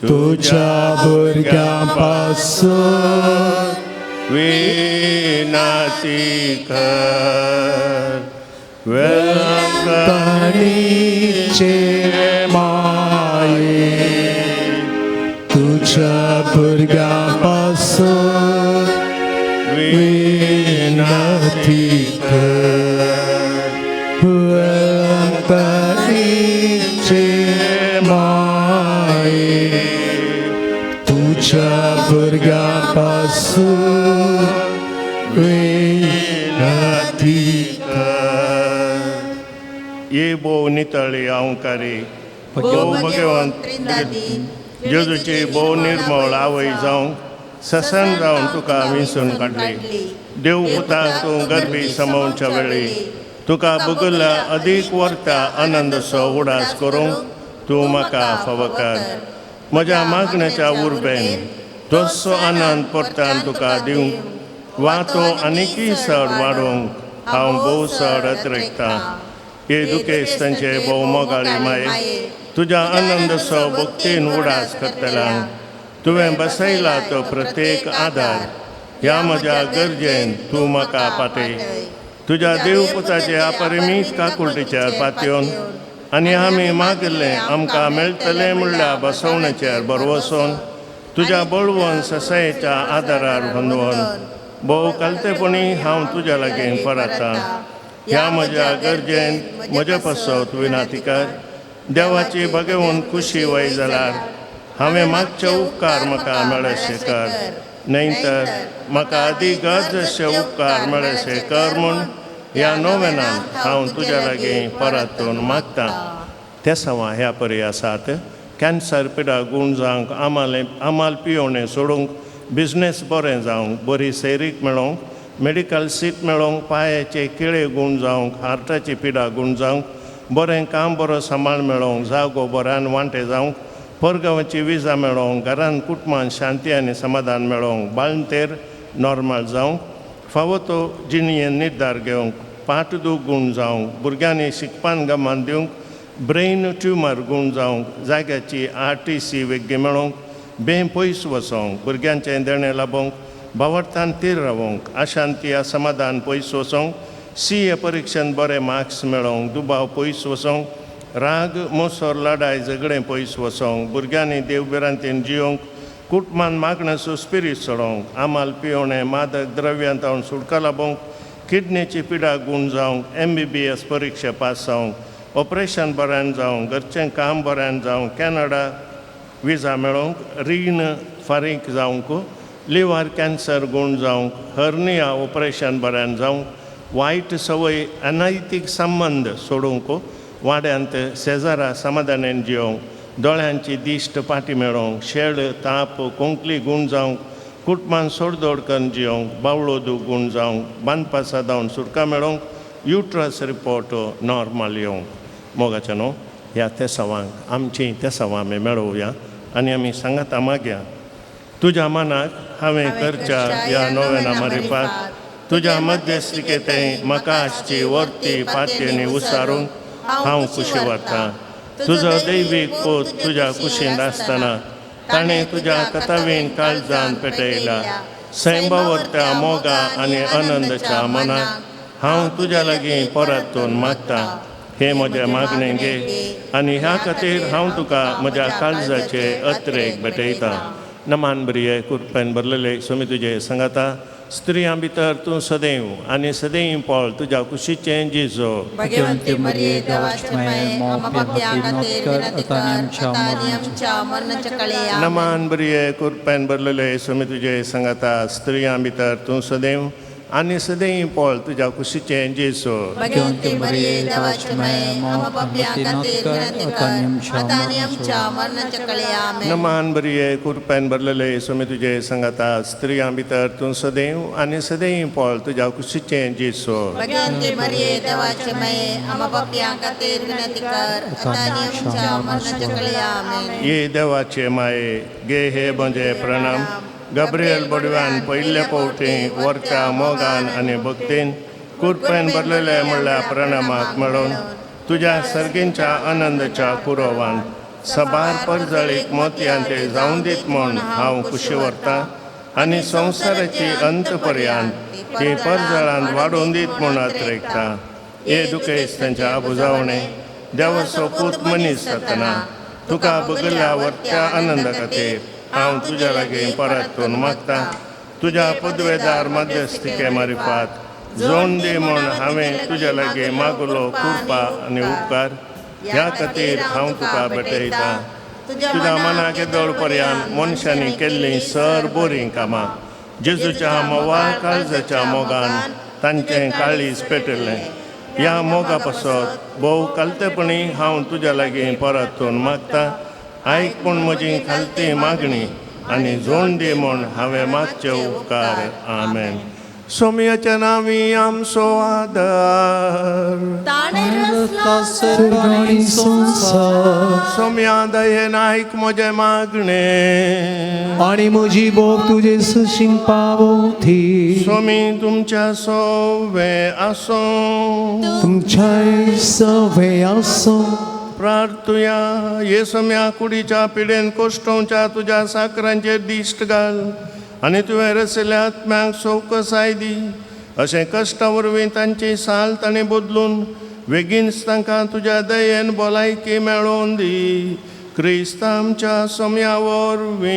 तुज्या भुरग्यां पासून विनाती कर. वेलंकणीचे माये तुज्या भुरग्यां पासून विनती कर. वेलंकणीचे माये तुज्या भुरग्यां पासून विनती कर. ये भोव नितळी अहंकारी भोव भगवंत जेजूची भोव निर्मळ आवय जावंक ससन जावन तुका विंचून काडली. देव पुता तूं गरबी समोवच्या वेळी तुका बगुल्ल्या अदीक वर्ता आनंदसो उडास करूंक तूं म्हाका फावो कर. म्हज्या मागण्याच्या उर्बेन तसो आनंद परतान तुका दिवंक वा तो आनीकय चड वाडोवंक हांव भोव चड अत्रेकतां. हे दुखेस्तांचे भोव मोगाळी माये, तुज्या आनंदसो भक्तीन उडास करतल्यांक तुवें बसयला तो प्रत्येक आदार ह्या म्हज्या गरजेन तूं म्हाका पाटय. तुज्या देवपुताचे अपरिमीत काकुळटीचेर पातयेवन आनी आमी मागिल्लें आमकां मेळटलें म्हणल्यार बसवण्याचेर बरवसून तुज्या बळवंत ससायेच्या आदारार गोंदवून भोव कलतेपणी हांव तुज्या लागीं परतां. ह्या म्हज्या गरजेन म्हज्या पासत विनाती कर. देवाची भगवून खुशी वय जाल्यार हांवें मागचे उपकार म्हाका मेळशे कर, न्हय तर म्हाका आदी गरज उपकार मेळशे कर म्हूण ह्या नोवेनान हांव तुज्या लागीं परतून मागतां. ते सवा ह्या परी आसात. कॅन्सर पिडा गूण जावंक, आमाल पियोवणें सोडूंक, बिजनेस बरें जावंक, बरी सैरीक मेळोवंक, मेडिकल सीट मेळोवंक, पांयाचे किळे गूण जावंक, हार्टाची पिडा गूण जावंक, बरें काम बरो सांबाळ मेळोवंक, जागो बऱ्यान वांटे जावंक, परगांवाची विजा मेळोवंक, घरान कुटुंबान शांती आनी समाधान मेळोवंक, बाळंतेर नॉर्मल जावंक, फावो तो जिणयेन निर्धार घेवंक, पाट दूख गूण जावंक, भुरग्यांनी शिकपान गमान दिवंक, ब्रेन ट्युमर गूण जावंक, जाग्याची RTC वेग्गी मेळोवंक, बें पयस वचोंक, भुरग्यांचें देणें लाबोवंक, भावार्थान तीर रावोंक, अशांती असमाधान पयस वचोंक, CA परिक्षेन बरे मार्क्स मेळोवंक, दुबाव पयस वचोंक, राग मोसोर लडाय झगडें पयस वचोंक, भुरग्यांनी देवभिरांतीन जियोंक, कुटुंबान मागण्याचो स्पिरीत सोडोवंक, आमाल पियोवणें मादक द्रव्यां तावन सुटका लाबोवंक, किडनीची पिडा गूण जावंक, MBBS परिक्षा पास जावंक, ऑपरेशन बऱ्यान जावंक, घरचें काम बऱ्यान जावंक, कॅनडा विजा मेळोवंक, रीण फारीक जावंक, लिव्हर कॅन्सर गूण जावंक, हर्निया ऑपरेशन बऱ्यान जावंक, वायट संवय अनैतीक संबंद सोडूंक, वाड्यांत शेजारा समाधानान जियोवंक, दोळ्यांची दिश्ट पाटी मेळोवंक, शेळ ताप कोंकली गूण जावंक, कुटुंबान सोडदोड करून जियोवंक, बावळो दूख गूण जावंक, बांदपासा जावन सुटका मेळोवंक, युट्रस रिपोर्ट नॉर्मल येवंक. मोगाच्या न्हू ह्या तेसावांक आमचीं तेसावां आमी मेळोवया आनी आमी सांगाता मागया. तुज्या मनाक हांवें करच्या ह्या नोवेना मारिफात तुज्या मध्यस्थिकेंत म्हाका आसची वर्ती पातयेनी उसारूंक हांव खुशी वता. तुजो दैवीक पोत तुज्या कुशींत आसतना ताणें तुज्या कथावीन काळजान पेटयला. सैंबावरत्या मोगा आनी आनंदाच्या मनाक हांव तुज्या लागीं परतून मागतां. हे म्हजें मागणें घे आनी ह्या खातीर हांव तुका म्हज्या काळजाचे अत्रेक भेटयतां. नमान बरी कुरपेन भरलेले स्वामी तुजे सांगाता. स्त्रियां भितर तूं सदैव आनी सदैव पळ तुज्या कुशीचें जिजो. भगवंती मरिये देवाचे माये, आम्हा पाप्यां खातीर विनंती कर आता आनी आमच्या मरणाच्या काळी. आमेन. नमान बरी कुरपेन भरलेले स्वामी तुजे सांगाता. स्त्रियां भितर तूं सदैव आनी सदैव पळ तुज्या कुशीचें जेजू. भगवंती मरिये देवाचे माये, आम्हा पाप्यां खातीर विनंती कर आता आनी आमच्या मरणाच्या काळी. आमेन. नमान बरी कुरपेन भरलेले स्वामी तुजे सांगाता. स्त्रियां भितर तूं सदैव आनी सदैव पळ तुज्या कुशीचें जेजू. भगवंती मरिये देवाचे माये, आम्हा पाप्यां खातीर विनंती कर आता आनी आमच्या मरणाच्या काळी. आमेन. ये देवाचे माये गे हे म्हजे प्रणाम. गब्रियल बडव्यान पयले फावटी वरत्या मोगान आनी भक्तीन कुरपेन भरलेले म्हणल्यार प्रणामाक मेळोवन तुज्या सर्गींच्या आनंदाच्या कुरोवान सबार परजळीक मोतयान ते जावन दीत म्हूण हांव खुशी व्हरतां आनी संवसाराची अंत पर्यंत ती परजळान वाडोवन दीत म्हूण अत्रेकतां. हे दुखेस तांच्या आबुजावणे देवाचो पूत मनीस जातना तुका बगल्या वरत्या आनंदा खातीर हांव तुज्या लागीं परतून मागतां. तुज्या पदवेदार मध्यस्थिके मारिफात जोण दी म्हूण हांवें तुज्या लागीं मागलो कृपा आनी उपकार ह्या खातीर हांव तुका भेटयतां. तुज्या मनाक येदोळ पर्यंत मनशांनी केल्लीं सर बरीं कामां जेजूच्या म्होंवाळ काळजाच्या मोगान तांचें काळीज पेटयलें. ह्या मोगा पासत भोव कालतेपणी हांव तुज्या लागीं परतून मागतां. आयक पूण म्हजी खालती मागणी आनी जोण दी म्हूण हांवें मागचे उपकार. आमेन. सोमयाच्या नांवी आमचो आदार. ताणें रचला सर्ग आनी संवसार. सोमया दयेन आयक म्हजें मागणें. आनी म्हजी बोग तुजे सशीं पावती. सोमी तुमच्या सोवे आसूं. तुमच्याय सवे आसूं. प्रार्थुया. ये सोम्या, कुडीच्या पिडेन कोश्टोवच्या तुज्या साकरांचेर दिश्ट घाल आनी तुवें रचल्या आत्म्यांक सवकसाय दी. अशें कश्टा वरवीं तांची साल तांणी बदलून बेगीनच तांकां तुज्या दयेन भलायकी मेळोवन दी, क्रिस्त आमच्या सोम्या वरवीं.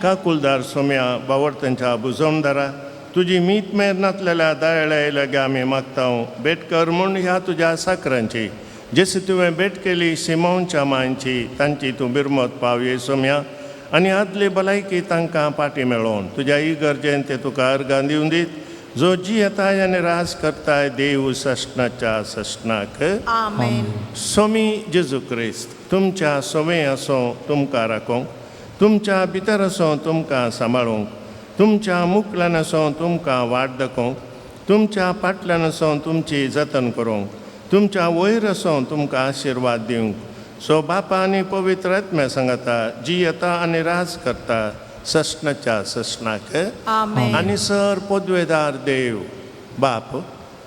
काकुलदार सोम्या, बावडतांच्या बुजवणदारा, तुजी मीत मेर नातलेल्या दयाळ्या लागीं आमी मागता भेट कर म्हूण ह्या तुज्या साकरांची, जशी तुवें भेट केली सिमोनच्या मांयची, तांची तूं बिरमत पावये सोम्या, आनी आदली भलायकी तांकां पाटी मेळोवन तुज्या इगर्जेन ते तुका अर्गां दिवन दीत, जो जियेताय आनी राज करताय देव सश्णाच्या सश्णाक. आमेन. सोमी जेजू क्रिस्त तुमच्या सोवे आसो तुमकां राखोंक, तुमच्या भितर आसो तुमकां सांबाळूंक, तुमच्या मुखल्यान आसो तुमकां वाट दाखोवंक, तुमच्या फाटल्यान आसो तुमची जतन करूंक, तुमच्या वयर आसो तुमकां आशिर्वाद दिवंक, सो बापा आनी पवित्र आत्म्या सांगता जियेता आनी राज करता सश्णाच्या सश्णाक. आमेन. आनी सर पदवेदार देव बाप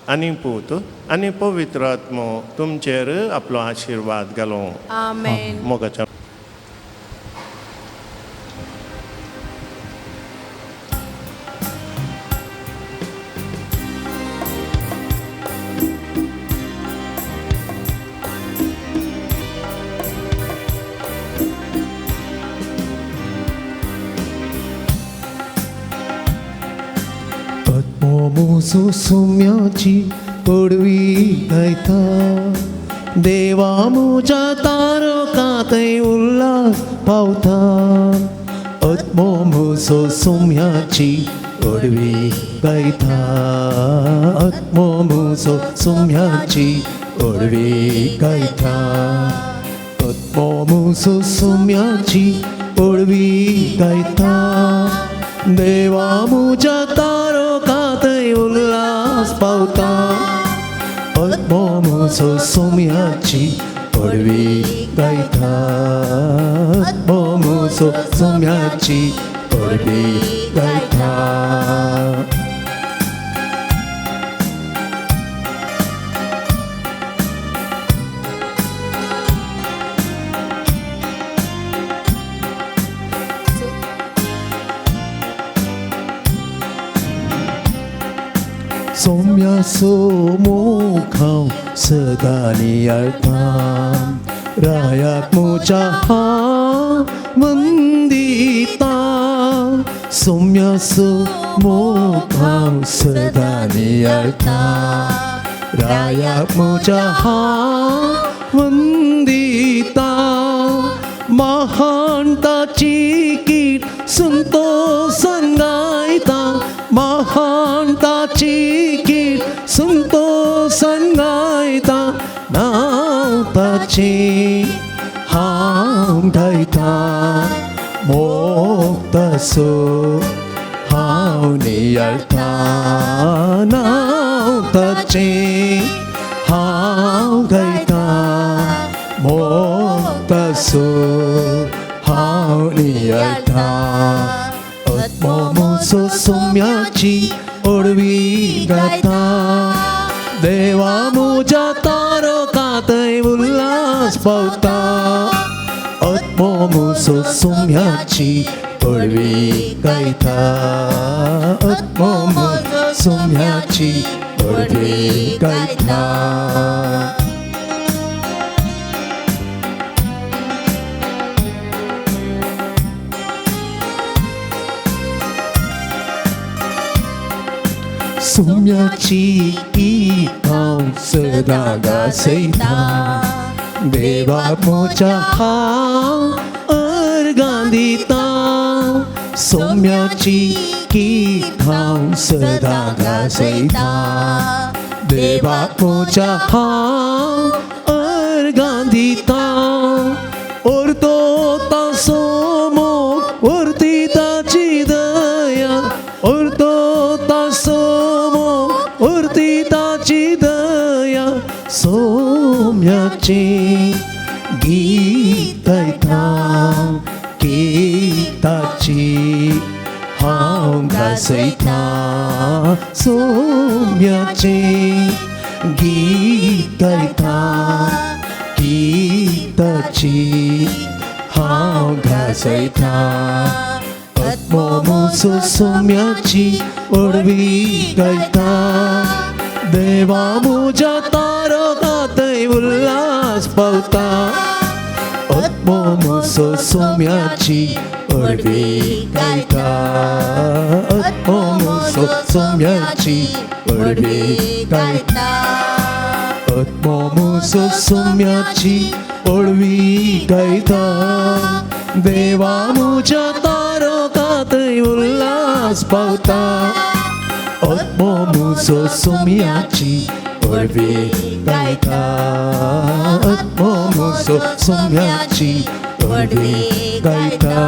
आनी पूत आनी पवित्र आत्मो तुमचेर आपलो आशिर्वाद घालूं. आमेन. मोगाच्या. आत्मो सोम्याची पडवी गायता, देवा म्हज्या तारकांतय उल्हास पावता. आत्मो म्हजो सोम्याची पडवी गायता, आत्मो म्हजो सोम्याची पडवी गायता, आत्मो म्हजो सोम्याची पडवी गायता, देवा म्हज्या तारकांतय उल्हास पावता. आत्मो म्हजो सोम्याची पडवी गायता, आत्मो म्हजो सोम्याची पडवी गायता. सोम्यासो मोख हांव सदां नियाळटा, रायाक म्हज्या हांव वंदिता. सोम्यासो मोख हांव सदां नियाळटा, रायाक म्हज्या हांव वंदिता. महान ताची कीट संतोषान गायता, महान ताची कीट संतोषान गायता, नांव ताचें हांव गायता, मोगतासो हांव नियाळटा, नांव ताचें हांव गायता, मोगतासो हांव नियाळटा. आत्मो म्हजो सोम्याची ओडवी गाता, देवा म्हज्या तारकांतय उल्हास पावता. आत्मो म्हजो सोम्याची पडवी गायता, आत्मो म्हजो सोम्याची पडवी गायता. सोम्याची गीत हांव सदां गाजयता, देवा म्हज्या हांव अर्गां दिता. सोम्याची गीत हांव सदां गाजयता, देवा म्हज्या हांव अर्गां दिता. अर्दो तासो मोग वर्ती ताची सोम्याची गीत गायता गीताची हांव गाजयता सोम्याची गीत गायता गीताची हांव गाजयता आत्मो म्हजो सोम्याची व्हडवी गायता देवा म्हज्या तारकांतय उल्हास पावता आत्मो म्हजो सोम्याची व्हडवी गायता आत्मो म्हजो सोम्याची व्हडवी गायता आत्मो म्हजो सोम्याची व्हडवी गायता देवा म्हज्या तारकांतय उल्हास पावता आत्मो म्हजो सोम्याची व्हडवी गायता आत्मो म्हजो सोम्याची व्हडवी गायता.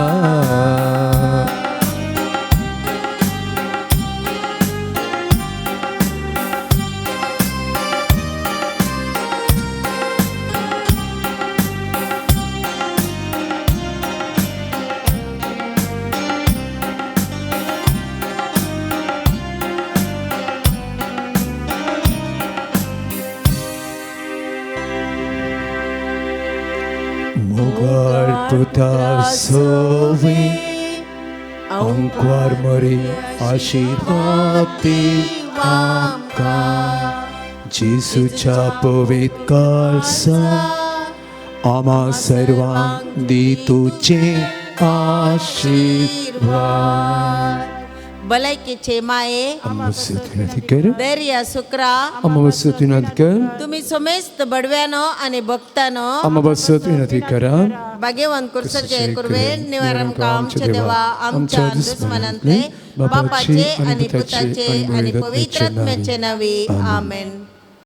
सवे अंकवार मरी आशीर्वाद आमकां जेसूच्या पवित्र काळसा आमा सर्वांक दी तुजे आशीर्वाद. भलायकेचे माये धैर्य सुक्रा तुम्ही समेस्त बडव्यानो आणि भक्तानो भाग्यवंत कुर्साचे कुर्वेन निवारण आमच्या देवा आमच्या दुस्मनांतले बापाचे आणि पुताचे आणि पवित्र आत्म्याचे नावे आमेन.